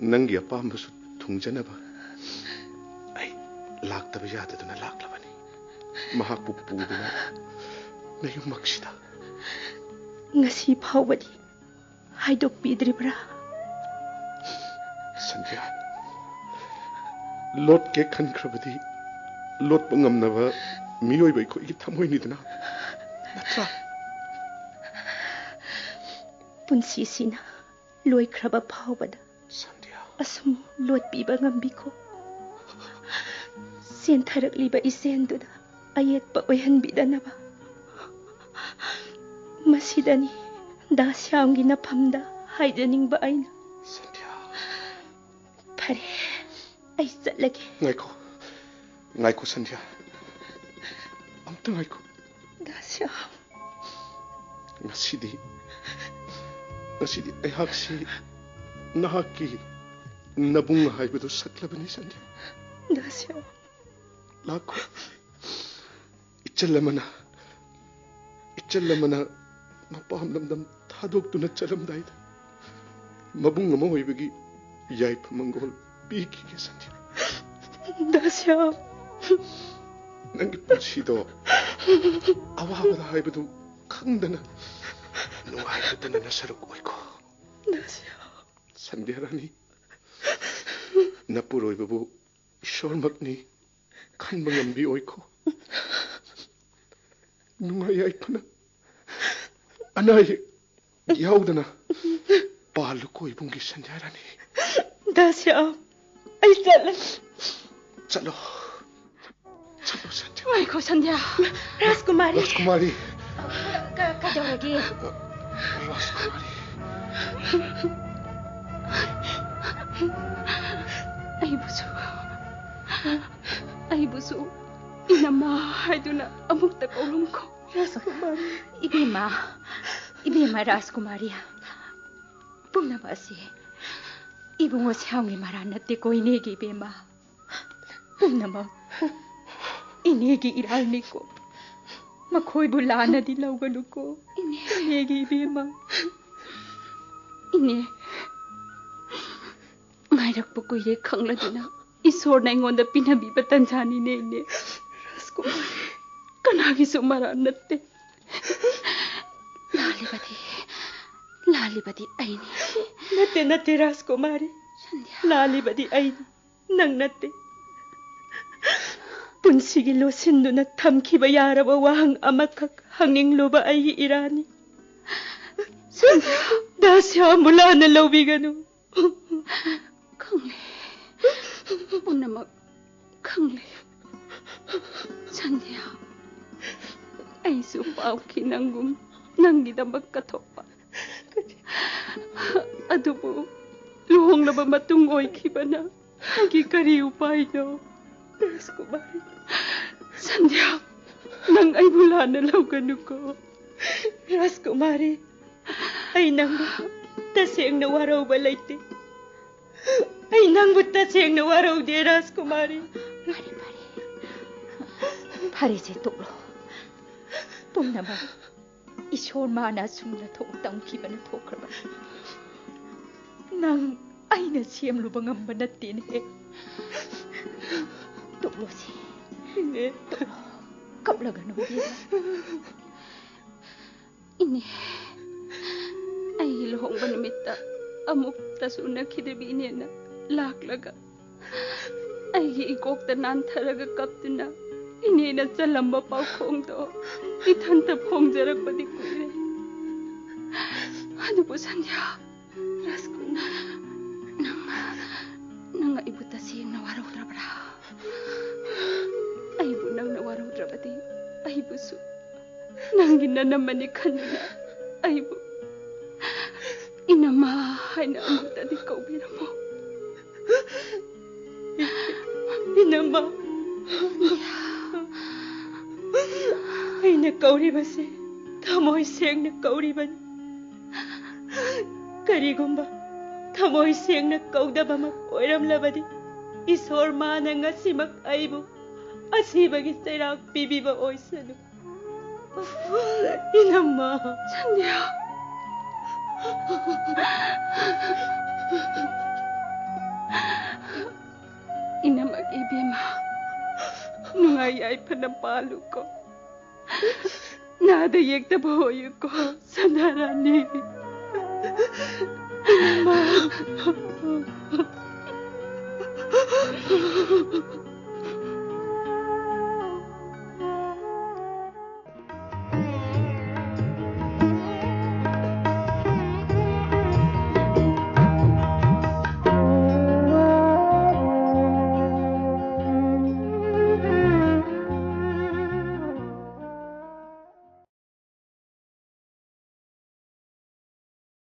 ꯅꯪꯒꯤ ꯑꯄꯥꯝꯕꯁꯨ ꯊꯨꯡꯖꯅꯕ ꯑꯩ ꯂꯥꯛꯇꯕ ꯌꯥꯗꯗꯨꯅ ꯂꯥꯛꯂꯕꯅꯤ꯫ ꯃꯍꯥꯛꯄꯨ ꯄꯨꯗꯨꯅ ꯅꯌꯨꯝꯃꯛꯁꯤꯗ꯫ ꯉꯁꯤ ꯐꯥꯎꯕꯗꯤ ꯍꯥꯏꯗꯣꯛꯄꯤꯗ꯭ꯔꯤꯕ꯭ꯔꯥ? ꯁꯟꯙ꯭ꯌꯥ, ꯂꯣꯠꯀꯦ ꯈꯟꯈ꯭ꯔꯕꯗꯤ ꯂꯣꯠꯄ ꯉꯝꯅꯕ ꯃꯤꯑꯣꯏꯕ ꯑꯩꯈꯣꯏꯒꯤ ꯊꯃꯣꯏꯅꯤꯗꯅ, ꯅꯠꯇ꯭ꯔꯥ? ꯄꯨꯟꯁꯤꯁꯤꯅ ꯂꯣꯏꯈ꯭ꯔꯕ ꯐꯥꯎꯕꯗ ꯁꯟꯙ꯭ꯌꯥ꯫ ꯑꯁꯨꯝ ꯂꯣꯠꯄꯤꯕ ꯉꯝꯕꯤꯈꯣ꯫ ꯆꯦꯟꯊꯔꯛꯂꯤꯕ ꯏꯆꯦꯜꯗꯨꯗ ꯑꯌꯦꯠꯄ ꯑꯣꯏꯍꯟꯕꯤꯗꯅꯕ꯫ ꯃꯁꯤꯗꯅꯤ ꯗꯥ ꯁ꯭ꯌꯥꯝꯒꯤ ꯅꯐꯝꯗ ꯍꯥꯏꯖꯅꯤꯡꯕ ꯑꯩꯅ꯫ ꯁꯟꯙ꯭ꯌꯥ꯫ ꯐꯔꯦ, ꯑꯩ ꯆꯠꯂꯒꯦ꯫ ꯉꯥꯏꯈꯣ, ꯉꯥꯏꯈꯣ ꯁꯟꯙ꯭ꯌꯥ, ꯑꯝꯇ ꯉꯥꯏꯈꯣ꯫ ꯗꯥ ꯁ꯭ꯌꯥꯝ꯫ ꯉꯁꯤꯗꯤ, ꯉꯁꯤꯗꯤ ꯑꯩꯍꯥꯛꯁꯤ ꯅꯍꯥꯛꯀꯤ ꯅꯕꯨꯡ ꯍꯥꯏꯕꯗꯨ ꯁꯛꯂꯕꯅꯤ ꯁꯟꯙ꯭ꯌꯥ꯫ ꯗꯥ ꯁ꯭ꯌꯥꯝ꯫ ꯂꯥꯛꯈꯣ꯫ ꯏꯆꯜ ꯑꯃꯅ, ꯏꯆꯜ ꯑꯃꯅ ꯃꯄꯥꯝ ꯂꯝꯗꯝ ꯊꯥꯗꯣꯛꯇꯨꯅ ꯆꯠꯂꯝꯗꯥꯏꯗ ꯃꯕꯨꯡ ꯑꯃ ꯑꯣꯏꯕꯒꯤ ꯌꯥꯏꯐ ꯃꯪꯒꯣꯜ ꯄꯤꯈꯤꯒꯦ ꯁꯟꯙ꯭ꯌꯥ꯫ ꯗꯥ ꯁ꯭ꯌꯥꯝ꯫ ꯅꯪꯒꯤ ꯄꯨꯟꯁꯤꯗꯣ ꯑꯋꯥꯕꯗ ꯍꯥꯏꯕꯗꯨ ꯈꯪꯗꯅ ꯅꯨꯡꯉꯥꯏꯇꯗꯅ ꯅꯁꯔꯨꯛ ꯑꯣꯏꯈꯣ꯫ ꯗꯥ ꯁ꯭ꯌꯥꯝ꯫ ꯁꯟꯙ꯭ꯌꯥ ꯔꯥꯅꯤ, ꯅꯄꯨꯔꯣꯏꯕꯕꯨ ꯏꯁꯣꯔꯃꯛꯅꯤ, ꯈꯟꯕ ꯉꯝꯕꯤ ꯑꯣꯏꯈꯣ꯫ ꯅꯨꯡꯉꯥꯏ ꯌꯥꯏꯐꯅ ꯑꯅꯥ ꯑꯌꯦꯛ ꯌꯥꯎꯗꯅ ꯄꯥꯜꯂꯨꯀꯣ ꯏꯕꯨꯡꯒꯤ ꯁꯟꯙ꯭ꯌꯥ ꯔꯥꯅꯤ꯫ ꯗꯥ ꯁ꯭ꯌꯥꯝ, ꯑꯩ ꯆꯠꯂꯦ꯫ ꯆꯠꯂꯣ꯫ ꯆꯠꯂꯣ ꯁꯟꯙ꯭ꯌꯥ꯫ ꯉꯥꯏꯈꯣ ꯁꯟꯙ꯭ꯌꯥ꯫ ꯔꯥꯖꯀꯨꯃꯥꯔꯤ꯫ ꯔꯥꯖꯀꯨꯃꯥꯔꯤ꯫ ꯀ-, ꯀꯩꯗꯧꯔꯒꯦ? ꯔꯥꯖꯀꯨꯃꯥꯔꯤ꯫ ꯑꯩꯕꯨꯁꯨ, ꯑꯩꯕꯨꯁꯨ ꯏꯅꯝꯃ ꯍꯥꯏꯗꯨꯅ ꯑꯃꯨꯛꯇ ꯀꯧꯔꯝꯈꯣ꯫ ꯔꯥꯖꯀꯨꯃꯥꯔꯤ꯫ ꯏꯕꯦꯝꯃ, ꯏꯕꯦꯝꯃ ꯔꯥꯖꯀꯨꯃꯥꯔꯤ꯫ ꯄꯨꯝꯅꯃꯛ ꯑꯁꯤ ꯏꯕꯨꯡꯉꯣ ꯁ꯭ꯌꯥꯝꯒꯤ ꯃꯔꯥꯜ ꯅꯠꯇꯦꯀꯣ ꯏꯅꯦꯒꯤ ꯏꯕꯦꯝꯃ꯫ ꯄꯨꯝꯅꯃꯛ ꯏꯅꯦꯒꯤ ꯏꯔꯥꯜꯅꯤꯀꯣ꯫ ꯃꯈꯣꯏꯕꯨ ꯂꯥꯟꯅꯗꯤ ꯂꯧꯒꯅꯨꯀꯣ꯫ ꯏꯅꯦ꯫ ꯏꯅꯦꯒꯤ ꯏꯕꯦꯝꯃ꯫ ꯏꯅꯦ꯫ ꯉꯥꯏꯔꯛꯄ ꯀꯨꯏꯔꯦ ꯈꯪꯂꯗꯨꯅ ꯏꯁꯣꯔꯅ ꯑꯩꯉꯣꯟꯗ ꯄꯤꯅꯕꯤꯕ ꯇꯟꯖꯥꯅꯤꯅꯦ ꯏꯅꯦ꯫ ꯔꯥꯖꯀꯨꯃꯥꯔꯤ꯫ ꯀꯅꯥꯒꯤꯁꯨ ꯃꯔꯥꯜ ꯅꯠꯇꯦ꯫ ꯂꯥꯜꯂꯤꯕꯗꯤ, ꯂꯥꯜꯂꯤꯕꯗꯤ ꯑꯩꯅꯤ꯫ ꯅꯠꯇꯦ, ꯅꯠꯇꯦ ꯔꯥꯖꯀꯨꯃꯥꯔꯤ꯫ ꯁꯟꯙ꯭ꯌꯥ꯫ ꯂꯥꯜꯂꯤꯕꯗꯤ ꯑꯩꯅꯤ, ꯅꯪ ꯅꯠꯇꯦ꯫ ꯄꯨꯟꯁꯤꯒꯤ ꯂꯣꯠꯁꯤꯟꯗꯨꯅ ꯊꯝꯈꯤꯕ ꯌꯥꯔꯕ ꯋꯥꯍꯪ ꯑꯃꯈꯛ ꯍꯪꯅꯤꯡꯂꯨꯕ ꯑꯩꯒꯤ ꯏꯔꯥꯅꯤ꯫ ꯁꯟꯙ꯭ꯌꯥ꯫ ꯗꯥ ꯁ꯭ꯌꯥꯝꯕꯨ ꯂꯥꯟꯅ ꯂꯧꯕꯤꯒꯅꯨ꯫ ꯈꯪꯂꯦ꯫ ꯄꯨꯝꯅꯃꯛ ꯈꯪꯂꯦ꯫ ꯁꯟꯙ꯭ꯌꯥ, ꯑꯩꯁꯨ ꯄꯥꯎꯈꯤ ꯅꯪꯒꯨꯝ ꯅꯪꯒꯤꯗꯃꯛ ꯀꯠꯊꯣꯛꯄ꯫ ꯑꯗꯨꯕꯨ ꯂꯨꯍꯣꯡꯂꯕ ꯃꯇꯨꯡ ꯑꯣꯏꯈꯤꯕꯅ ꯑꯩꯒꯤ ꯀꯔꯤ ꯎꯄꯥꯏꯅꯣ? ꯔꯥꯖꯀꯨꯃꯥꯔꯤ꯫ ꯁꯟꯙ꯭ꯌꯥ, ꯅꯪ ꯑꯩꯕꯨ ꯂꯥꯟꯅ ꯂꯧꯒꯅꯨꯀꯣ꯫ ꯔꯥꯖꯀꯨꯃꯥꯔꯤ, ꯑꯩ ꯅꯪꯕꯨ ꯇꯁꯦꯡꯅ ꯋꯥꯔꯧꯕ ꯂꯩꯇꯦ꯫ ꯑꯩ ꯅꯪꯕꯨ ꯇꯁꯦꯡꯅ ꯋꯥꯔꯧꯗꯦ, ꯔꯥꯖꯀꯨꯃꯥꯔꯤ꯫ ꯐꯔꯦ, ꯐꯔꯦ꯫ ꯐꯔꯦꯁꯦ, ꯇꯣꯛꯂꯣ꯫ ꯄꯨꯝꯅꯃꯛ ꯏꯁꯣꯔ ꯃꯥꯅ ꯑꯁꯨꯝꯅ ꯊꯣꯛ ꯇꯝꯈꯤꯕꯅ ꯊꯣꯛꯈ꯭ꯔꯕꯅꯤ꯫ ꯅꯪ ꯑꯩꯅ ꯁꯦꯝꯂꯨꯕ ꯉꯝꯕ ꯅꯠꯇꯦꯅꯦ꯫ ꯇꯣꯛꯂꯣꯁꯦ꯫ ꯏꯅꯦ꯫ ꯇꯣꯛꯂꯣ꯫ ꯀꯞꯂꯒꯅꯨ, ꯏꯕꯦꯝꯃ꯫ ꯏꯅꯦ, ꯑꯩꯒꯤ ꯂꯨꯍꯣꯡꯕ ꯅꯨꯃꯤꯠꯇ ꯑꯃꯨꯛꯇꯁꯨ ꯎꯅꯈꯤꯗ꯭ꯔꯤꯕ ꯏꯅꯦꯅ ꯂꯥꯛꯂꯒ ꯑꯩꯒꯤ ꯏꯀꯣꯛꯇ ꯅꯥꯟꯊꯔꯒ ꯀꯞꯇꯨꯅ ꯏꯅꯦꯅ ꯆꯜꯂꯝꯕ ꯄꯥꯎꯈꯣꯡꯗꯣ ꯏꯊꯟꯇ ꯐꯣꯡꯖꯔꯛꯄꯗꯤ ꯀꯨꯏꯔꯦ꯫ ꯑꯗꯨꯕꯨ ꯁꯟꯙ꯭ꯌꯥ, ꯔꯥꯖꯀꯨꯃꯥꯔ, ꯅꯪ, ꯅꯪ ꯑꯩꯕꯨ ꯇꯁꯦꯡꯅ ꯋꯥꯔꯧꯗ꯭ꯔꯕ꯭ꯔꯥ? ꯑꯩꯕꯨ ꯅꯪꯅ ꯋꯥꯔꯧꯗ꯭ꯔꯕꯗꯤ ꯑꯩꯕꯨꯁꯨ ꯅꯪꯒꯤ ꯅꯅꯝꯃꯅꯤ ꯈꯟꯗꯨꯅ ꯑꯩꯕꯨ ꯏꯅꯝꯃ ꯍꯥꯏꯅ ꯑꯃꯨꯛꯇꯗꯤ ꯀꯧꯕꯤꯔꯝꯃꯣ꯫ ꯏꯅꯝꯃ, ꯑꯩꯅ ꯀꯧꯔꯤꯕꯁꯦ ꯊꯃꯣꯏ ꯁꯦꯡꯅ ꯀꯧꯔꯤꯕꯅꯤ꯫ ꯀꯔꯤꯒꯨꯝꯕ ꯊꯃꯣꯏ ꯁꯦꯡꯅ ꯀꯧꯗꯕꯃꯛ ꯑꯣꯏꯔꯝꯂꯕꯗꯤ, ꯏꯁꯣꯔ ꯃꯥꯅ ꯉꯁꯤꯃꯛ ꯑꯩꯕꯨ ꯑꯁꯤꯕꯒꯤ ꯆꯩꯔꯥꯛ ꯄꯤꯕꯤꯕ ꯑꯣꯏꯁꯅꯨ꯫ ꯏꯅꯝꯃ꯫ ꯁꯟꯙ꯭ꯌꯥ꯫ ꯏꯅꯝꯃꯒꯤ ꯏꯕꯦꯝꯃ, ꯅꯨꯡꯉꯥꯏ ꯌꯥꯏꯐꯅ ꯄꯥꯜꯂꯨꯀꯣ꯫ ꯅꯥꯗ ꯌꯦꯛꯇꯕ ꯑꯣꯏꯌꯨꯀꯣ, ꯁꯅꯥꯔꯥꯅꯤ꯫ ꯏꯅꯝꯃ꯫